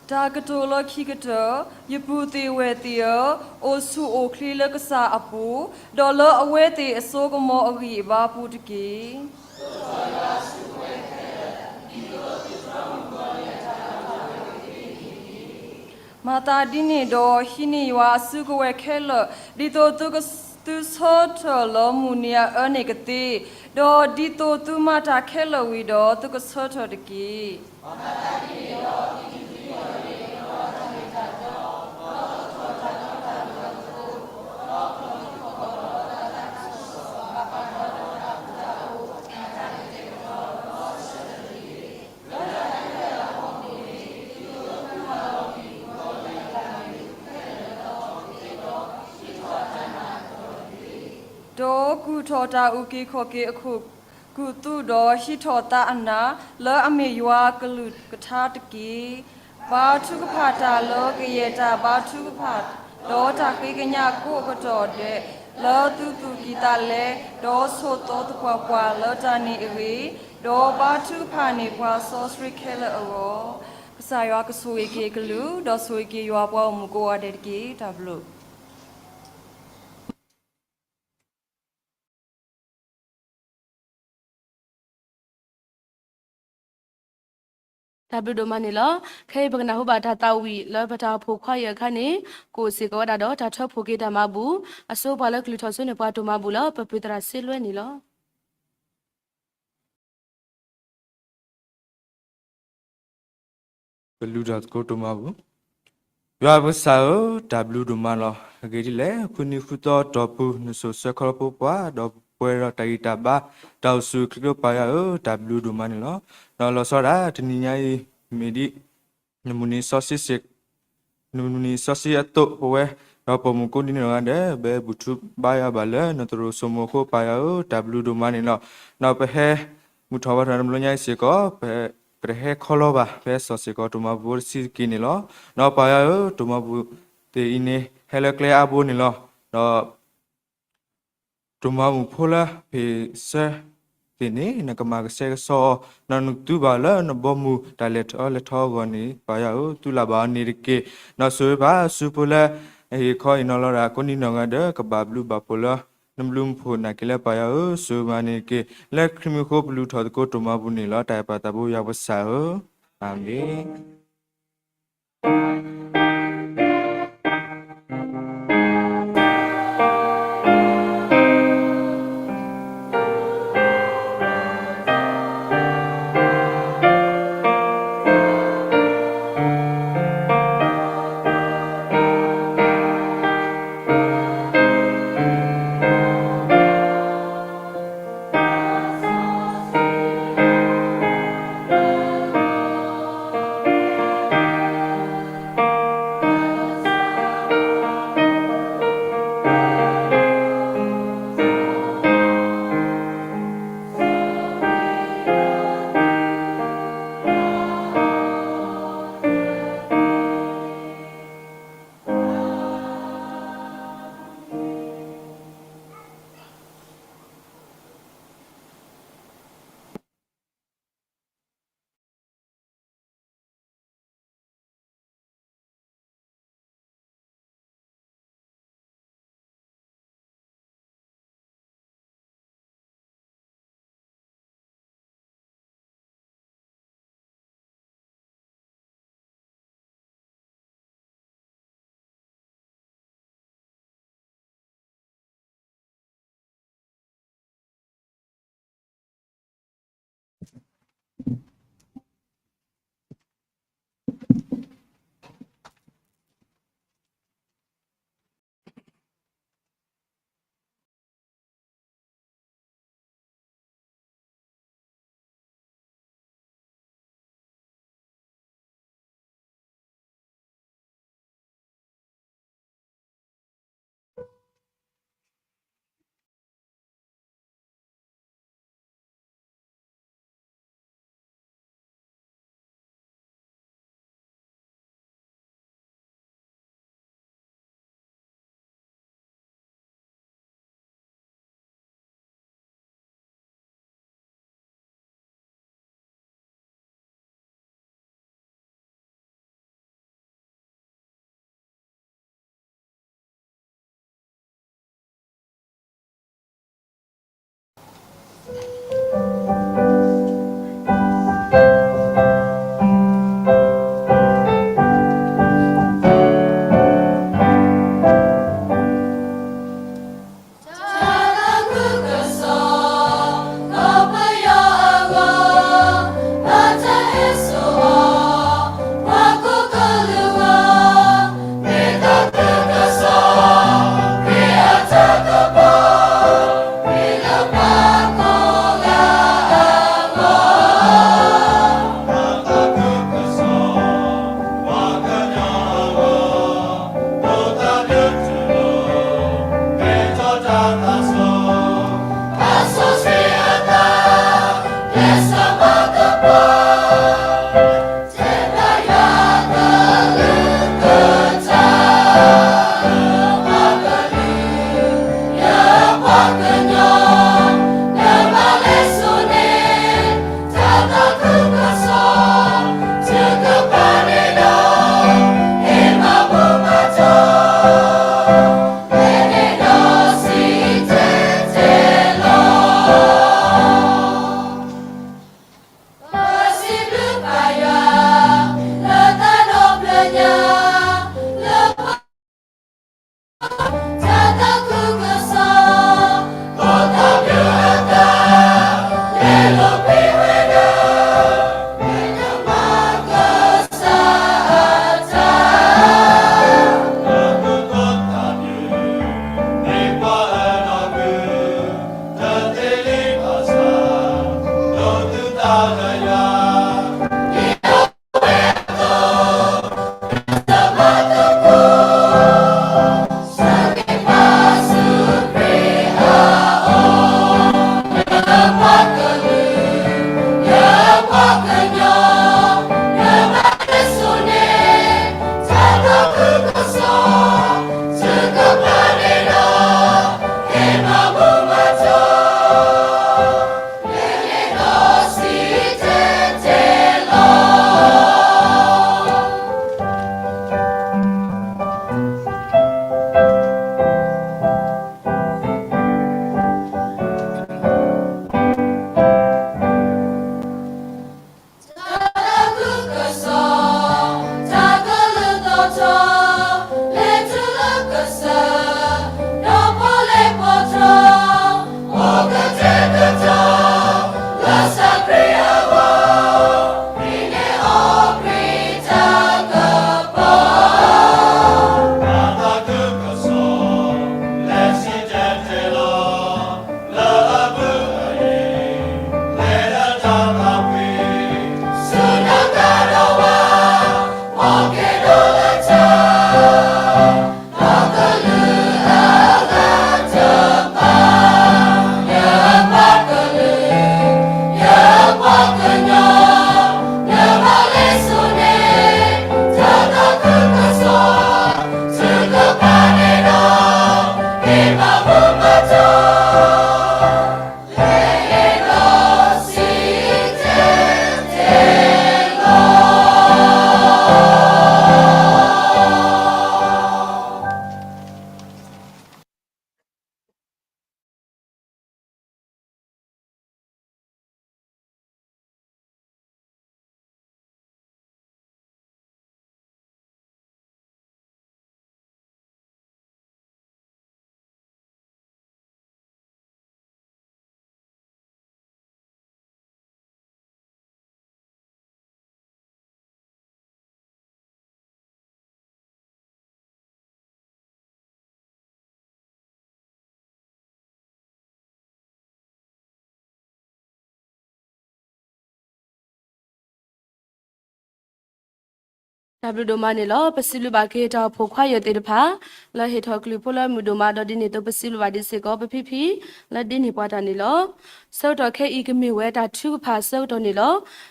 တၢ်ကတိၤလၢခံကတၢၢ်, ယပုၢ်သ့ၣ်ဝဲၢ်သ့ၣ်ဧၢ, အိၣ်ဆူၣ်အိၣ်ချ့လၢကစၢ်အပူၤ, ဒီးလၢအဝဲသ့ၣ်အစိကမီၤအဂံၢ်အဘါပူၤတက့ၢ်. မၤသးဒ်န့ၣ်ဒီး, ဟံးန့ၢ်ယွၤအစုကဝဲၤခဲလၢာ်, ဒ်သိးသုက, သုဆၢထၢၣ်လၢမုၢ်နံၤအအၢန့ၣ်ကသ့, ဒီးဒ်သိးသုမၤတၢ်ခဲလၢာ်ဝံၤဒီး, သုကဆၢထၢၣ်တက့ၢ်. ဒီးကူၣ်ထီၣ်တၢ်အုၣ်က့ၤခီၣ်က့ၤအခိၣ်ကူၣ်သူၣ်ဒီး ဟံးထီၣ်သးအနၢ် လၢအမ့ၢ်ယွၤအကလုၢ်ကထါတက့ၢ်. ဘါထုကဖၣ်တၢ်လၢကယဲၢ်တၢ်ဘါထုကဖၣ်, ဒီးတၢ်ဃ့ကညးကိးအကတီၢ်ဒဲး, လၢသုသူၣ်ကံၢ်သးလဲ, ဒီးဆိးသီသပှၢ်ပှၢ်လၢတၢ်န့ၣ်အဂ့ၢ်, ဒီးဘါထုကဖၣ်န့ၢ်ပှၤစီဆှံခဲလၢာ်အဂီၢ်. ကစၢ်ယွၤကဆိၣ်ဂ့ၤက့ၤအကလုၢ်, ဒီးဆိၣ်ဂ့ၤက့ၤယွၤပှၤဂီၢ်မုၢ်ကိးဂၤဒဲးတက့ၢ်. တၢ်ဘျုး တၢ်ဘျုးဒိၣ်မးန့ၣ်လီၤ. ခဲအံၤပကနၢ်ဟူဘၣ်တၢ်သးဝံၣ်လၢပတၢ်အိၣ်ဖှိၣ်ခွါအံၤအခါန့ၣ်, ကအိၣ်စ့ၢ်ကီးဝဲဒၣ်ဒီးတၢ်ထၢဖှိၣ်က့ၤတၢ်မၤဘူၣ်, အစိပှၤလၢကလုၢ်ထီၣ်စိန့ၢ်ပှၤတိၢ်မၤဘူၣ်လၢ ပပုၢ်သရၣ်စ့လွဲန့ၣ်လီၤ. ကလုၢ်ထီၣ်သကိးတိၢ်မၤဘူၣ်. ယွၤပကစၢ်ဧၢ, တၢ်ဘျုးဒိၣ်မးလီၤ. အဂ့ၢ်ဒ်လဲၣ်, ဃုနံၤဃုသီအတီၢ်ပူၤ နစိာ်ဆှၢခီဖျိပှၤ, ဒီးပှဲၤဒီးတၢ်ဂံၢ်တၢ်ဘါ, တၢ်အိၣ်ဆူၣ်အိၣ်ချ့လၢပှၤယွၤဧၢ, တၢ်ဘျုးဒိၣ်မးန့ၣ်လီၤ. ဒီးလီၤဆီဒၣ်တနံၤညါအံၤ မ့ၢ်ဒ် နမုၢ်နံၤစီဆှံစ့ၢ် နမုၢ်နံၤစီဆှံအသိး ပဝဲဒီးပိာ်မုၣ်ကိးဒံနီၢ်ဂၤဒဲး ပဟဲဘူၣ်ထူဘါယွၤဘၣ်လၢနသရိာ်စိမိၤအဃိ ပၢ်ယွၤဧၢ တၢ်ဘျုးဒိၣ်မးန့ၣ်လီၤ. ဒီးပဟဲမုၢ်ထီၣ်ဘါထီၣ်တဘျီညါအံၤစ့ၢ်ကီး ပကတဟဲခီလီၤဘၣ် ပဟဲစိာ်စ့ၢ်ကီးတိၢ်မၤဘူၣ်ဖိတဆံးတက့ၢ်န့ၣ်လီၤ. ဒီးပၢ်ယွၤဧၢ တိၢ်မၤဘူၣ်သ့ၣ်အံၤန့ၣ် ဟဲလၢကျဲအါဘိန့ၣ်လီၤ. ဒီး တိၢ်မၤဘူၣ်ဖိလၢဖ့ၣ်ဆၢသ့ၣ်န့ၣ် နကမၤကဆှဲကဆှီအီၤ, ဒီးနကသူဘၣ်လၢနဘီမုၢ်တၢ်လဲၤထီၣ်လဲၤထီအဂီၢ်န့ၣ် ပၢ်ယွၤဧၢ သူလၢ်ဘၣ်အီၤန့ၣ်တက့ၢ်. ဒီးဆိၣ်ဂ့ၤဘၣ်ဆူဖိလၢအဟ့ၣ်ခီဟ့ၣ်နီၤလီၤဒၣ်ကိးဒံနီၢ်ဂၤဒဲး ကဘၣ်ဘျုးဘၣ်ဖှိၣ်လၢနဘျုးနဖှိၣ်နာ်က့ၤလၢပၢ်ယွၤဧၢ ဆိၣ်ဂ့ၤဘၣ်န့ၣ်တက့ၢ်. လၢခရံာ်မံၤအဃိပလူၤထီၣ်သကိးတိၢ်မၤဘူၣ်န့ၣ်လီၤ. တၢ်အဲၣ်ပၢ်သးဘိယွၤပကစၢ်ဧၢ, အၤမ့ၣ်. တၢ်ဘျုးဒိၣ်မးန့ၣ်လီၤ. ပစံးဘျုးဘၣ်က့ၤတၢ်အိၣ်ဖှိၣ်ခွါယဲၢ်သ့ၣ်တဖၣ် လၢဟ့ၣ်ထီၣ်ကလုၢ်ဖိလၢမုာ်ဒိၣ်မး ဒီးဒ်န့ၣ်အသိး ပစံးဘျုးဘၣ်ဒံးစ့ၢ်ကီး ပဖံဖံ လၢဒ်န့ၣ်ပှၤတၢ်န့ၣ်လီၤ. ဆၢကတီၢ်ခဲအံၤကမ့ၢ်ဝဲတၢ်ထုကဖၣ်အဆၢကတီၢ်န့ၣ်လီ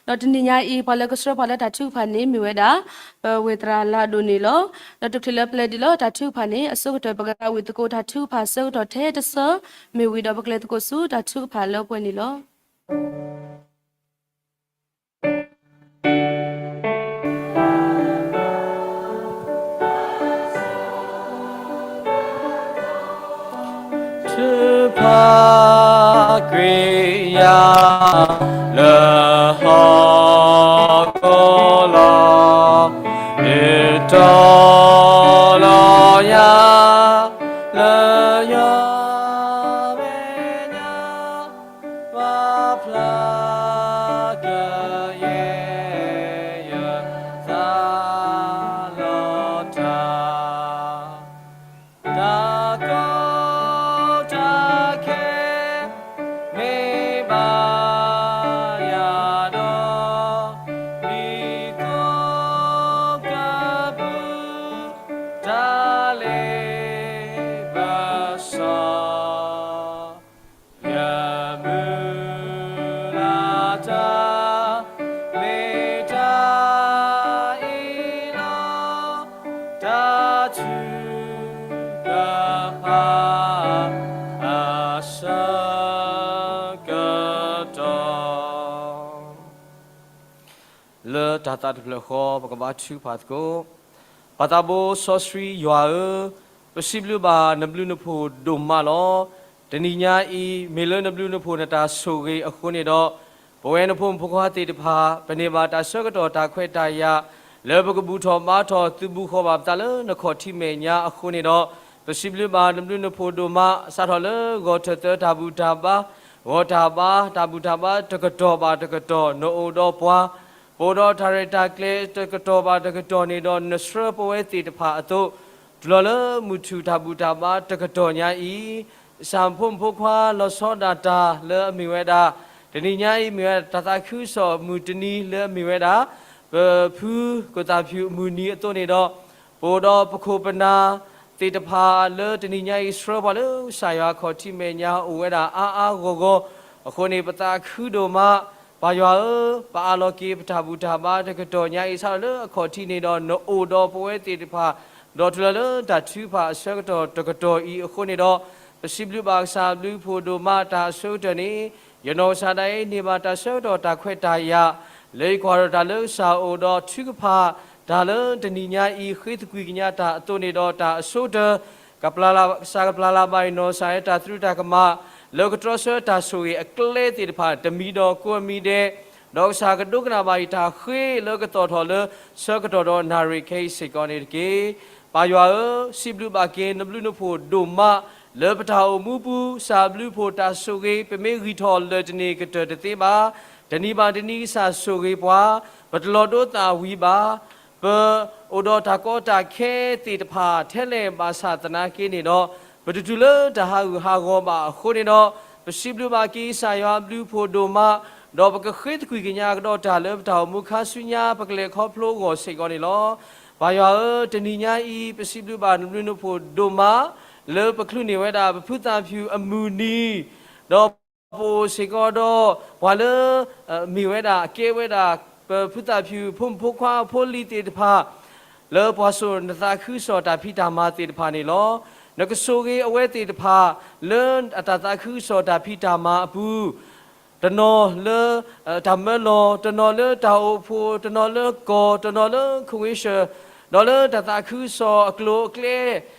ၤ. ဒီးတနံၤညါအံၤ ပှၤလၢကဆှၢပှၤလၢတၢ်ထုကဖၣ်န့ၣ် မ့ၢ်ဝဲဒၣ် ပဝဲၢ်သရၣ်လၢအဒိၣ်န့ၣ်လီၤ. ဒီးတချုးလၢပလဲၤဒံးလၢတၢ်ထုကဖၣ်န့ၣ် အဆိကတၢၢ် ပကဝံသကိးတၢ်ထုကဖၣ်ဆၢကတီၢ်ထဲတဆၢ မ့ၢ်ဝံၤဒီးပကလဲၤသကိးဆူတၢ်ထုကဖၣ်လၢပှဲၤန့ၣ်လီၤ. ထုကဖၣ်ကွံာ်ယၤ လၢဟီၣ်ခိၣ်လီၤ, ဒုးတီၤလီၤယၤ လၢယွၤမဲာ်ညါ ပာ်ဖျါကယဲၢ်ယသး လီၤတၢ်, တၢ်ကီတၢ်ခဲ မ့ၢ်ဘၣ်ယၤဒီး ဒ်သိကပူၤ တၢ်လ့ပစီ ယမုၢ်လၢ်တၢ် မ့ၢ်တၢ်အံၤလီၤ, တၢ်ထုကဖၣ်အဆၢကတီၢ် လၢတၢ်သးတဖျၢၣ်ဃီ ပကဘါထုကဖၣ်သကိး. ပၢ်သးဘိစီဆှံယွၤဧၢ, ပစံးဘျုးဘၣ်နဘျုးနဖှိၣ်ဒိၣ်မးလီၤ. တနံၤညါအံၤ မ့ၢ်လၢနဘျုးနဖှိၣ်နတၢ်ဆိၣ်ဂ့ၤအဃိန့ၣ်ဒီး, ပဝဲနဖိမုၣ်ဖိခွါသ့ၣ်တဖၣ် ပန့ၢ်ဘၣ်တၢ်ဆၢကတီၢ်တၢ်ခွဲးတၢ်ယာ် လၢပကဘူၣ်ထီၣ်ဘါထီၣ်သုးဘူးဃီၤဘၣ်ပသးလၢနခီၣ်ထံးမဲာ်ညါအဃိန့ၣ်ဒီး, ပစံးဘျုးဘၣ်နဘျုးနဖှိၣ်ဒိၣ်မး စးထီၣ်လၢဂီၤထၢၣ်သၢတၢ်ဘူၣ်တၢ်ဘါ ဂီၤတၢ်ဘါ တၢ်ဘူၣ်တၢ်ဘါတကတီၢ်ဘၣ်တကတီၢ် နအိၣ်ဒီးပှၤ, ပအိၣ်ဒီးတၢ်ရဲၣ်တၢ်ကျဲၤတကတီၢ်ဘၣ်တကတီၢ်န့ၣ်ဒီး နဆှၢပဝဲသ့ၣ်တဖၣ်အသိး, တုၤလီၤလၢမုၢ်ထူၣ်တၢ်ဘူၣ်တၢ်ဘါတကတီၢ်ညါအံၤ, ကစၢ်ဖိမုၣ်ဖိခွါလီၤဆီဒၣ်တၢ်လၢအမ့ၢ်ဝဲဒၣ်, တနံၤညါအံၤမ့ၢ်ဝဲဒၣ်တၢ်သးခုကစီၣ်မုၢ်တနံၤလၢအမ့ၢ်ဝဲဒၣ်, ပဖုကိၣ်သၣ်ဖၠူၣ်အမုၢ်နံၤအသိးန့ၣ်ဒီး, ပအိၣ်ဒီးပခိၣ်ပနၢ်သ့ၣ်တဖၣ်လၢတနံၤညါအံၤ ဆှၢပှၤလၢကစၢ်ယွၤခီၣ်ထံးမဲာ်ညါအိၣ်ဝဲဒၣ်အါအါဂီၢ်ဂီၢ်, အဃိန့ၣ် ပသးခုဒိၣ်မး, ပၢ်ယွၤဧၢ, ပအးလီၤက့ၤပတၢ်ဘူၣ်တၢ်ဘါတကတီၢ်ညါအံၤ စးထီၣ်လၢအခီၣ်ထံးန့ၣ်ဒီး နအိၣ်ဒီးပဝဲသ့ၣ်တဖၣ်, ဒီးတုၤလီၤလၢတၢ်ထုကဖၣ်အဆၢကတီၢ်တကတီၢ်အံၤအဃိန့ၣ်ဒီး, ပစံးဘျုးဘၣ်ကစၢ်ဘျုးဖှိၣ်ဒိၣ်မးတၢ်အဆိကတၢၢ်န့ၣ်, ယနီၢ်ကစၢ်ဒၣ်အံၤန့ၢ်ဘၣ်တၢ်ဆၢကတီၢ်တၢ်ခွဲးတၢ်ယာ်, လၢယကွၢ်ထီၣ်တၢ်လၢကစၢ်အိၣ်ဒီးထုကဖၣ်တၢ်လၢတနံၤညါအံၤ ဃ့သကွံာ်ကညးတၢ်အသိးန့ၣ်ဒီးတၢ်အဆိကတၢၢ် ကပျၢ်လၢ် ကစၢ်ကပျၢ်လၢ်ဘၣ်ယနီၢ်ကစၢ်အတၢ်သရူးတၢ်ကမၣ်, လၢကတြီဆၢတၢ်ဆိၣ်ဂ့ၤအကျဲသ့ၣ်တဖၣ် တမံၤဒီးကိးမံၤဒဲး, ဒီးကစၢ်ကဒိကနၣ်ဘၣ်ယတၢ်ဃ့လၢကသီၣ်ထီၣ်လၢဆၢကတီၢ်ဒီးနၣ်ရံၣ်ခဲအံၤစ့ၢ်ကီးန့ၣ်တက့ၢ်. ပၢ်ယွၤဧၢ, စံးဘျုးဘၣ်က့ၤနဘျုးနဖှိၣ်ဒိၣ်မး, လၢပတၢ်အိၣ်မူပူၤ ကစၢ်ဘျုးဖှိၣ်တၢ်ဆိၣ်ဂ့ၤ ပမ့ၢ်ဂံၢ်ထီၣ်လၢာ်တန့ၢ်ကတၢၢ်တသ့ဘၣ်, တနံၤဘၣ်တနံၤကစၢ်ဆိၣ်ဂ့ၤပှၤ, ပတလီၤဒိသၣ်ဝံၤဘၣ် ပအိၣ်ဒီးတၢ်ကီတၢ်ခဲသ့ၣ်တဖၣ်ထဲလဲၣ်ဘၣ်ဆၣ်သနာ်က့န့ၣ်ဒီး, ပတတုၤလၢတၢ်ဟးဂူာ်ဟးဂီၤဘၣ်အဃိန့ၣ်ဒီး, ပစံးဘျုးဘၣ်က့ၤကစၢ်ယွၤဘျုးဖှိၣ်ဒိၣ်မး, ဒီးပကဃ့သကွံာ်ကညးကဒီးတၢ်လၢပတၢ်အိၣ်မူခါဆူညါ ပကလဲၤခီဖျိအဂီၢ်စ့ၢ်ကီးန့ၣ်လီၤ. ပၢ်ယွၤဧၢ, တနံၤညါအံၤ ပစံးဘျုးဘၣ်နဘျုးနဖှိၣ်ဒိၣ်မး, လၢပချုးန့ၢ်ဝဲဒၣ်ပဖုသၣ်ဖၠူၣ်အမုၢ်နံၤ, ဒီး ပအိၣ်စ့ၢ်ကီးဒီး ပှၤလၢ မ့ၢ်ဝဲဒၣ် ကဲဝဲဒၣ် ပဖိသၣ်ဖၠူၣ်ဖိမုၣ်ဖိခွါဖိလံၤသ့ၣ်တဖၣ် လၢပှၤစိာ်နသးခုကစီၣ်တၢ်ဖံးတၢ်မၤသ့ၣ်တဖၣ်န့ၣ်လီၤ. နကဆိၣ်ဂ့ၤအဝဲသ့ၣ်တဖၣ် လၢအတၢ်သးခုကစီၣ်တၢ်ဖံးတၢ်မၤအပူၤ တနီၤလၢ တၢ်မၢလီၤ, တနီၤလၢတၢ်အိၣ်ဖှိၣ်, တနီၤလၢကီၢ်, တနီၤလၢ convention, ဒီးလၢတၢ်သးခုကစီၣ်အကျိၤအကျဲ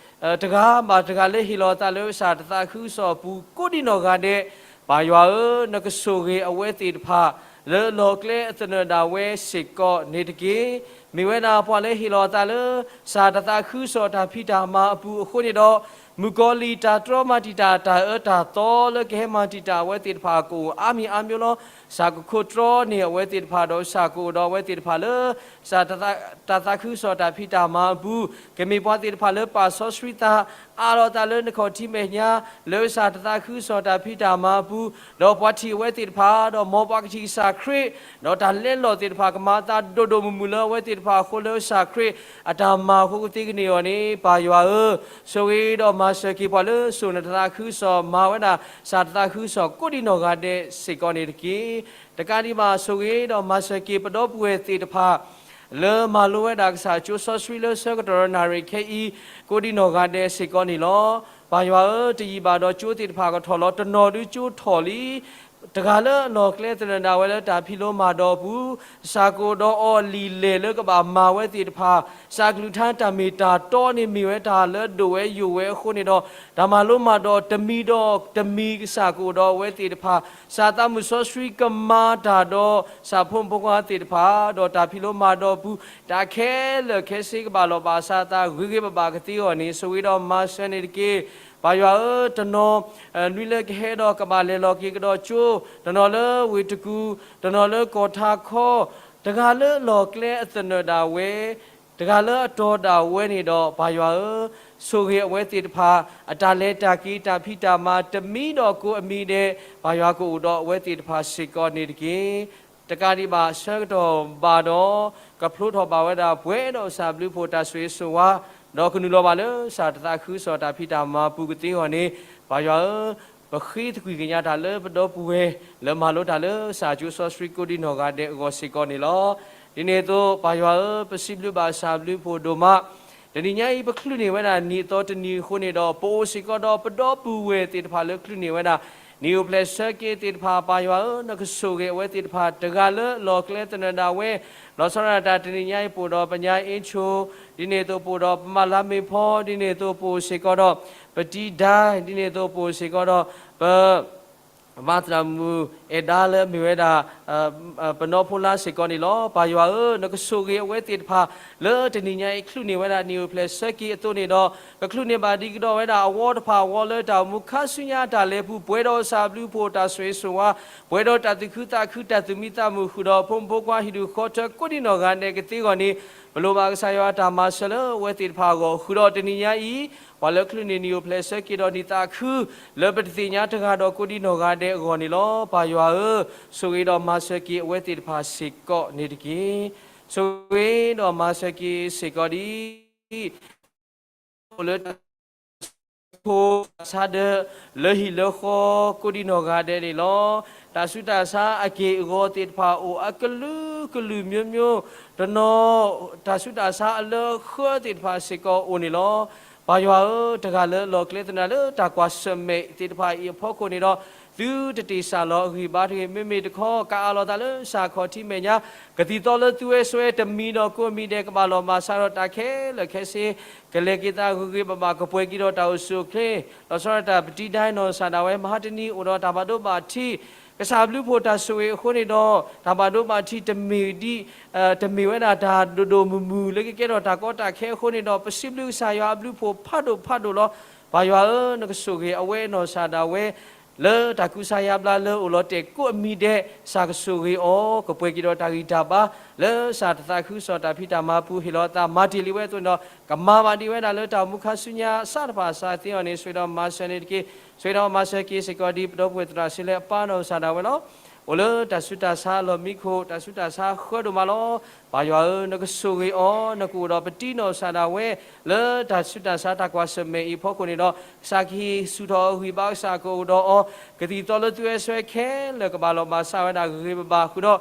တဂၤဘၣ်တဂၤလၢဟ့ၣ်လီၤသးလၢကစၢ်တၢ်သးခုကစီၣ်အပူၤ ကိးဒံနီၢ်ဂၤဒဲး, ပၢ်ယွၤဧၢ, နကဆိၣ်ဂ့ၤအဝဲသ့ၣ်တဖၣ် လၢလီၢ်ကျဲအသနၢၣ်ဒၣ်ဝဲစ့ၢ်ကီးန့ၣ်တက့ၢ်. မ့ၢ်ဝဲဒၣ်ပှၤလၢဟ့ၣ်လီၤသးလၢ ကစၢ်တၢ်သးခုကစီၣ်တၢ်ဖံးတၢ်မၤအပူၤအဃိန့ၣ်ဒီး, မုၣ်ကီၤလံၢ်တၢ်တြီမၤတံာ်တာ်တၢ်အၢတၢ်သီလၢကဟဲမၤတံာ်တာ်အဝဲသ့ၣ်တဖၣ် ကအိၣ်အါမံၤအါမျိုးလီၤ. ကစၢ်ကခိးတြီန့ၢ်အဝဲသ့ၣ်တဖၣ်ဒီး ကစၢ်ကအိၣ်ဒီးအဝဲသ့ၣ်တဖၣ်လၢ ကစၢ်တၢ်သးခုကစီၣ်တၢ်ဖံးတၢ်မၤအပူၤ, ကမ့ၢ်ပှၤသ့ၣ်တဖၣ်လၢပာ်စီဆှံသး အးလီၤသးလၢနခီၣ်ထံးမဲာ်ညါ လၢကစၢ်တၢ်သးခုကစီၣ်တၢ်ဖံးတၢ်မၤအပူၤ, ဒီးပှၤထံၣ်အဝဲသ့ၣ်တဖၣ် ဒီးမ်ပှၤကထံၣ်ကစၢ်ခရံာ်, ဒီးတၢ်လဲလိာ်သ့ၣ်တဖၣ် ကမၤအသးဒိၣ်ဒိၣ်မုၢ်မုၢ်လၢအဝဲသ့ၣ် သ့ၣ်တဖၣ်အဃိ လၢကစၢ်ခရံာ်အတၢ်မၤအဃိကသ့ကန့ၢ်အီၤန့ၣ် ပၢ်ယွၤဧၢ, ဆိၣ်ဂ့ၤဒီးမၤစၢၤက့ၤပှၤလၢစိာ်နတၢ်သးခုကစီၣ် မၤဝဲဒၣ် ကစၢ်တၢ်သးခုကစီၣ်ကိးဒံနီၢ်ဂၤဒဲးစ့ၢ်ကီးန့ၣ်တက့ၢ်. တကးဒံးဘၣ် ဆိၣ်ဂ့ၤဒီးမၤစၢၤက့ၤပဒီပုၢ်ဝဲၢ်သ့ၣ်တဖၣ် လၢမၤလိဝဲဒၣ်ကစၢ်ကၠိစီဆှံလၢဆၢကတီၢ်နၣ်ရံၣ်ခဲအံၤ ကိးဒံနီၢ်ဂၤဒဲးစ့ၢ်ကီးန့ၣ်လီၤ. ပၢ်ယွၤဧၢ, တယံာ်ဘၣ်ဒီးကၠိသ့ၣ်တဖၣ်ကထီၣ်လီၤ, တနီၤဒုကၠိထီၣ်လံ တဂၤလၢအလီၢ်ကျဲသနၢၣ်ဒၣ်ဝဲလၢတၢ်ဖံးလိမၤဒိးအပူၤ, ကစၢ်ကအိၣ်ဒီးအီၤလံာ်လဲၢ်လၢကဘၣ်မၤဝဲသ့ၣ်တဖၣ်, ကစၢ်ကလုၢ်ကထါတၢ်မ့ၢ်တၢ်တီန့ၣ်မ့ၢ်ဝဲတၢ်လၢဒိၣ်ဝဲယိာ်ဝဲအဃိန့ၣ်ဒီး, တၢ်မၤလိမၤဒိးတမံၤဒီးတမံၤ ကစၢ်ကအိၣ်ဒီးအဝဲသ့ၣ်တဖၣ်, ကစၢ်သးမုၣ်စီဆှံကမၤတၢ်ဒီး ကစၢ်ဖိမုၣ်ဖိခွါသ့ၣ်တဖၣ်, ဒီးတၢ်ဖံးလိမၤဒိးအပူၤ တၢ်ခဲလၢာ်ခဲဆ့ကဘၣ်လီၤဘၣ်စးအသး ဂ့ၤဂ့ၤဘၣ်ဘၣ်ကသ့အဂီၢ်န့ၣ် ဆိၣ်ဂ့ၤဒီးမၤစၢၤန့ၣ်တက့ၢ်. ပၢ်ယွၤဧၢ, တနီၤ နွံလၢကဟဲဒီးကဘၣ်လဲၤလီၤက့ၤကဒီးကၠိ, တနီၤလၢဝ့ၢ်တကူၣ်, တနီၤလၢကီၢ်ထးခီ, တဂၤလၢအလီၢ်ကျဲအသနၢၣ်ဒၣ်ဝဲ, တဂၤလၢအတီၤဒၣ်ဝဲန့ၣ်ဒီး ပၢ်ယွၤဧၢ, ဆိၣ်ဂ့ၤအဝဲသ့ၣ်တဖၣ် အတၢ်လဲၤတၢ်က့ၤတၢ်ဖံးတၢ်မၤတမံၤဒီးကိးအမံၤဒဲး, ပၢ်ယွၤကအိၣ်ဒီးအဝဲသ့ၣ်တဖၣ်စ့ၢ်ကီးန့ၣ်တက့ၢ်. တကးဒံးဘၣ်ဆၢကတီၢ်ဘၣ်ဒီး ကဖျိထီၣ်ဘၣ်ဝဲဒၣ်ပှဲၤဒီးကစၢ်ဘျုးဖှိၣ်တၢ်ဆိၣ်ဂ့ၤဆိၣ်ဝါ, ဒီးကနုာ်လီၤဘၣ်လၢကစၢ်တၢ်သးခုကစီၣ်တၢ်ဖံးတၢ်မၤပူၤကသ့အဂီၢ်န့ၣ်, ပၢ်ယွၤဧၢ, ပဃ့သကွံာ်ကညးတၢ်လၢပဒီပုၢ်ဝဲၢ် လၢမၤလိတၢ်လၢကစၢ်ကၠိစီဆှံကိးဒံနီၢ်ဂၤဒဲးအဂီၢ်စ့ၢ်ကီးန့ၣ်လီၤ. ဒ်န့ၣ်အသိး ပၢ်ယွၤဧၢ, ပစံးဘျုးဘၣ်ကစၢ်ဘျုးဖှိၣ်ဒိၣ်မး, တနံၤညါအံၤ ပချုးန့ၢ်ဝဲဒၣ်နံၣ်အသီတနံၤအဃိန့ၣ်ဒီး ပအိၣ်စ့ၢ်ကီးဒီးပဒီပုၢ်ဝဲၢ်သ့ၣ်တဖၣ်လၢချုးန့ၢ်ဝဲဒၣ်နံၣ်အိၣ်ဖျဲၣ်ဆၢက့ၤသ့ၣ်တဖၣ် ပၢ်ယွၤဧၢ, နကဆိၣ်ဂ့ၤအဝဲသ့ၣ်တဖၣ် တဂၤလၢအလီၢ်ကျဲသနၢၣ်ဒၣ်ဝဲ, လီၤဆီဒၣ်တၢ်တနံၤညါအံၤ ပအိၣ်ဒီးပညါအ့ဆိ, ဒ်န့ၣ်အသိးပအိၣ်ဒီးပမၤလါမ့ၤဖီ, ဒ်န့ၣ်အသိးပအိၣ်စ့ၢ်ကီးဒီး ပတံဒါ, ဒ်န့ၣ်အသိးပအိၣ်စ့ၢ်ကီးဒီး ပ မၤသရၣ်မုၣ်အဲၣ်ဒါလၢအမ့ၢ်ဝဲဒၣ် ပနီၢ်ဖိလါစ့ၢ်ကီးန့ၣ်လီၤ. ပၢ်ယွၤဧၢ, နကဆိၣ်ဂ့ၤအဝဲသ့ၣ်တဖၣ် လၢတနံၤညါအံၤ ချုးန့ၢ်ဝဲဒၣ်နံၣ်အိၣ်ဖျဲၣ်ဆၢက့ၤအသိးန့ၣ်ဒီး ကချုးန့ၢ်ဘၣ်ဒံးကဒီးဝဲဒၣ်အဝီတဖၣ်အဝီလၢတၢ်အိၣ်မူခါဆူညါတၢ်လဲၤပူၤ ပှဲၤဒီးကစၢ်ဘျုးဖှိၣ်တၢ်ဆိၣ်ဂ့ၤဆိၣ်ဝါ, ပှဲၤဒီးတၢ်သူၣ်ခုသးခုတၢ်သူၣ်မံသးမုာ်ဃုာ်ဒီးဖိမုၣ်ဖိခွါဟံၣ်ဒူၣ်ဃီထၢကိးဒံနီၢ်ဂၤဒဲးကသ့အဂီၢ်န့ၣ်, ပလိၣ်ဘၣ်ကစၢ်ယွၤအတၢ်မၤစၢၤလၢအဝဲသ့ၣ်တဖၣ်အဂီၢ် ဃုာ်ဒီးတနံၤညါအံၤ ပှၤလၢချုးန့ၢ်နံၣ်အိၣ်ဖျဲၣ်ဆၢက့ၤဒီးနံၣ်သးခု လၢပတသ့ၣ်ညါတဂၤဒီးကိးဒံနီၢ်ဂၤဒဲးအဂီၢ်န့ၣ်လီၤ. ပၢ်ယွၤဧၢ, ဆိၣ်ဂ့ၤဒီးမၤစၢၤက့ၤအဝဲသ့ၣ်တဖၣ်စ့ၢ်ကီးန့ၣ်တက့ၢ်. ဆိၣ်ဂ့ၤဒီးမၤစၢၤက့ၤစ့ၢ်ကီးဒ် အိၣ်လၢတၢ်ဆူးတၢ်ဆါဒၢး လၢဟံၣ်လၢဃီ ကိးဒံနီၢ်ဂၤဒဲးန့ၣ်လီၤ. တၢ်ဆူးတၢ်ဆါအက့ၢ်အဂီၤသ့ၣ်တဖၣ်အိၣ်အကလုာ်ကလုာ်မျိုးမျိုး, တနီၤ တၢ်ဆူးတၢ်ဆါအလၢအဃၢသ့ၣ်တဖၣ်စ့ၢ်ကီးအိၣ်န့ၣ်လီၤ. ပၢ်ယွၤဧၢ, တဂၤလၢအလီၢ်ကျဲသနၢၣ်လၢတၢ်ကွၢ်ဆၢၣ်မဲာ်သ့ၣ်တဖၣ်အံၤအဖီခိၣ်န့ၣ်ဒီး သုတတ့ၢ်စၢ်လီၤအဂံၢ်ဘါတဂ့ၤ. မ့မ့ၢ်တခီ ကအးလီၤသးလၢကစၢ်ခီၣ်ထံးမဲာ်ညါ ကသံၣ်သီလၢသုဝဲစွဲတမံၤဒီးကိးမံၤဒဲး ကဘၣ်လီၤမၢ်စးထီၣ်တၢ်ခဲလၢာ်ခဲဆ့, ကလဲၤက့ၤသးဂ့ၤဂ့ၤဘၣ်ဘၣ် ကပှဲၤက့ၤဒီးတၢ်အိၣ်ဆူၣ်အိၣ်ချ့, လီၤဆီဒၣ်တၢ်ပတံၤဒါနီၢ်ကစၢ်ဒၣ်ဝဲ မဟါတနံၤအိၣ်ဒီးတၢ်ဘၣ်ဒိဘၣ်ထံး, ကစၢ်ဘျုးဖှိၣ်တၢ်ဆိၣ်ဂ့ၤအဃိန့ၣ်ဒီး တၢ်ဘၣ်ဒိဘၣ်ထံးတမ့ၢ်ဒ် တမ့ၢ်ဝဲဒၣ်တၢ်ဒိၣ်ဒိၣ်မုၢ်မုၢ်လၢကကဲထီၣ်တၢ်ကီတၢ်ခဲအဃိန့ၣ်ဒီး ပစံးဘျုးကစၢ်ယွၤအဘျုးဖှိၣ်ဖးဒိၣ်ဖးဒိၣ်လီၤ. ပၢ်ယွၤဧၢ, နကဆိၣ်ဂ့ၤအဝဲနီၢ်ကစၢ်ဒၣ်ဝဲ လၢတၢ်ကူစါယါဘျါလၢအိၣ်လီၤတဲာ်ကိးအမံၤဒဲး, ကစၢ်ကဆိၣ်ဂ့ၤအီၤ ကပှဲၤက့ၤဒီးတၢ်ဂံၢ်တၢ်ဘါ လၢကစၢ်တၢ်သးခုကစီၣ်တၢ်ဖံးတၢ်မၤပူၤ ဟ့ၣ်လီၤအသးမၤတ့ၢ်လံဝဲအသိးန့ၣ်ဒီး ကမၤဘၣ်ဒံးဝဲဒၣ်လၢတၢ်အိၣ်မူခါဆူညါအဆၣ်တဖၣ်အစးသ့အီၤန့ၣ် ဆိၣ်ဂ့ၤဒီးမၤစၢၤန့ၣ်တက့ၢ်. ဆိၣ်ဂ့ၤဒီးမၤစၢၤက့ၤစ့ၢ်ကီးဒ် ပဒီပုၢ်ဝဲၢ်သရၣ်စံလၢအပၢ်နီၢ်ကစၢ်ဒၣ်ဝဲလီၤ. အိၣ်လၢတၢ်ဆူးတၢ်ဆါအလီၢ်မံခိၣ် တၢ်ဆူးတၢ်ဆါဃၢဒိၣ်မးလီၤ. ပၢ်ယွၤဧၢ, နကဆိၣ်ဂ့ၤအီၤ, နကအိၣ်ဒီးပတံၤနီၢ်ကစၢ်ဒၣ်ဝဲ လၢတၢ်ဆူးတၢ်ဆါတၢ်ကွၢ်ဆၢၣ်မဲာ်အံၤအဖီခိၣ်န့ၣ်ဒီး ကစၢ်ကဟ့ၣ်ဆူၣ်ထီၣ်အဂံၢ်ဘါ ကစၢ်ကအိၣ်ဒီးအီၤ, ကသံၣ်သီလၢသုဝဲစွဲခဲလၢာ် ကဘၣ်လီၤမၢ်စးဝဲဒၣ်ဂ့ၤဂ့ၤဘၣ်ဘၣ်ဃုာ်ဒီး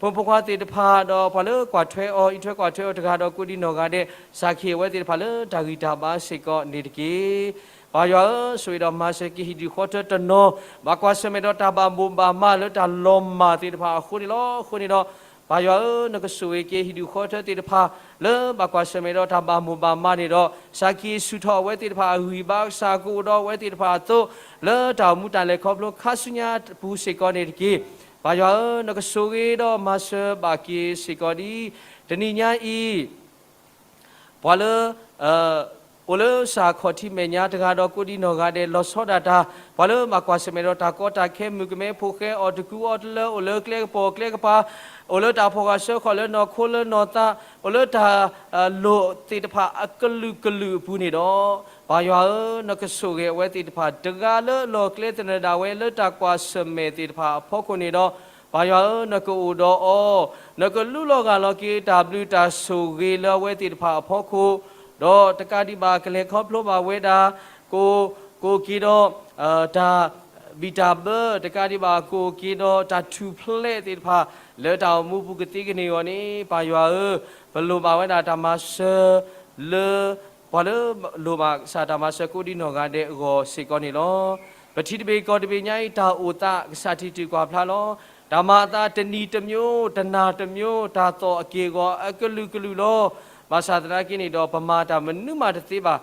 ဖိမုၣ်ဖိခွါသ့ၣ်တဖၣ် ဒီးပှၤလၢကွၢ်ထွဲအီၤ အံးထွဲကွၢ်ထွဲအီၤတဂၤဒီးကိးဒံနီၢ်ဂၤဒဲး ကစၢ်ကဟ့ၣ်အဝဲသ့ၣ်တဖၣ်လၢတၢ်ဂံၢ်တၢ်ဘါစ့ၢ်ကီးန့ၣ်တက့ၢ်. ပၢ်ယွၤဧၢ, ဆိၣ်ဂ့ၤဒီးမၤစၢၤက့ၤဟံၣ်ဒူၣ်ဃီထၢတနီၤ ဘၣ်ကွၢ်ဆၢၣ်မဲာ်ဒီးတၢ်ဘၣ်မိၣ်ဘၣ်မးလၢတၢ်လီၤမၢ်သ့ၣ်တဖၣ်အဃိန့ၣ်လီၤ. အဃိန့ၣ်ဒီး ပၢ်ယွၤဧၢ, နကဆိၣ်ဂ့ၤက့ၤဟံၣ်ဒူၣ်ဃီထၢသ့ၣ်တဖၣ် လၢဘၣ်ကွၢ်ဆၢၣ်မဲာ်ဒီးတၢ်ဘၣ်မိၣ်ဘၣ်မးန့ၣ်ဒီး ကစၢ်ကဟ့ၣ်ဆူၣ်ထီၣ်အဝဲသ့ၣ်တဖၣ်အဂံၢ်ဘါ ကစၢ်ကအိၣ်ဒီးအဝဲသ့ၣ်တဖၣ်အသိး လၢတၢ်အိၣ်မူတၢ်လဲၤခီဖျိခါဆူညါပူၤစ့ၢ်ကီးန့ၣ်တက့ၢ်. ပၢ်ယွၤဧၢ, နကဆိၣ်ဂ့ၤဒီးမၤစၢၤဘၣ်က့ၤစ့ၢ်ကီးဒ် တနံၤညါအံၤ ပှၤလၢ အိၣ်လၢကစၢ်ခီၣ်ထံးမဲာ်ညါတဂၤဒီးကိးဒံနီၢ်ဂၤဒဲး လီၤဆီဒၣ်တၢ် ပှၤလၢဘၣ်ကွၢ်ဆၢၣ်မဲာ်ဒီးတၢ်ကီတၢ်ခဲ မုၣ်ကမဲဖိဃဲ အီၣ်တကူအီတလၢ အိၣ်လၢကျဲကပီၤကျဲကပၤ အိၣ်လၢတၢ်ဖီၣ်ဃာ်ဆၢဃီၤလၢနီၢ်ခိလၢနီၢ်သး အိၣ်လၢတၢ်လိၣ်သ့ၣ်တဖၣ်အကလုာ်ကလုာ်အပူၤန့ၣ်ဒီး ပၢ်ယွၤဧၢ, နကဆိၣ်ဂ့ၤအဝဲသ့ၣ်တဖၣ် တဂၤလၢအလီၢ်ကျဲသနၢၣ်ဒၣ်ဝဲလၢတၢ်ကွၢ်ဆၢၣ်မဲာ်သ့ၣ်တဖၣ်အဖီခိၣ်န့ၣ်ဒီး ပၢ်ယွၤဧၢ, နကအိၣ်ဒီးအီၤ, နကလူလီၤဂၢ်လီၤက့ၤတၢ်ဘျုးတၢ်ဆိၣ်ဂ့ၤလၢအဝဲသ့ၣ်တဖၣ်အဖီခိၣ်, ဒီးတကးဒံးဘၣ်ကလဲၤခီဖျိဘၣ်ဝဲဒၣ် ကိးက့ၤဒီး တၢ်ဘံၣ်တၢ်ဘၢ, တကးဒံးဘၣ်ကိးက့ၤဒီးတၢ်ထူၣ်ဖျဲးသ့ၣ်တဖၣ် လၢတၢ်အိၣ်မူပူၤကသ့ကန့ၢ်အဂီၢ်န့ၣ် ပၢ်ယွၤဧၢ, ပလိၣ်ဘၣ်ဝဲဒၣ်တၢ်မၤစၢၤလၢ ပှၤလၢလိၣ်ဘၣ်ကစၢ်တၢ်မၤစၢၤကိးဒံနီၢ်ဂၤဒဲးအဂီၢ်စ့ၢ်ကီးန့ၣ်လီၤ. ပထံတဘ့ၣ်ကီၢ်တဘ့ၣ်ညါအံၤတၢ်အိၣ်သး ကစၢ်ထံၣ်တၢ်ကွၢ်ဖျါလီၤ. တၢ်မၤအသးတနံၤတမျိုး တနၤတမျိုး တၢ်သီၣ်အက့ၢ်အဂီၤအကလုာ်ကလုာ်လီၤ. ဘၣ်ဆၣ်သနာ်က့န့ၣ်ဒီး ပမၤတၢ်မနုၤမးတသ့ဘၣ်.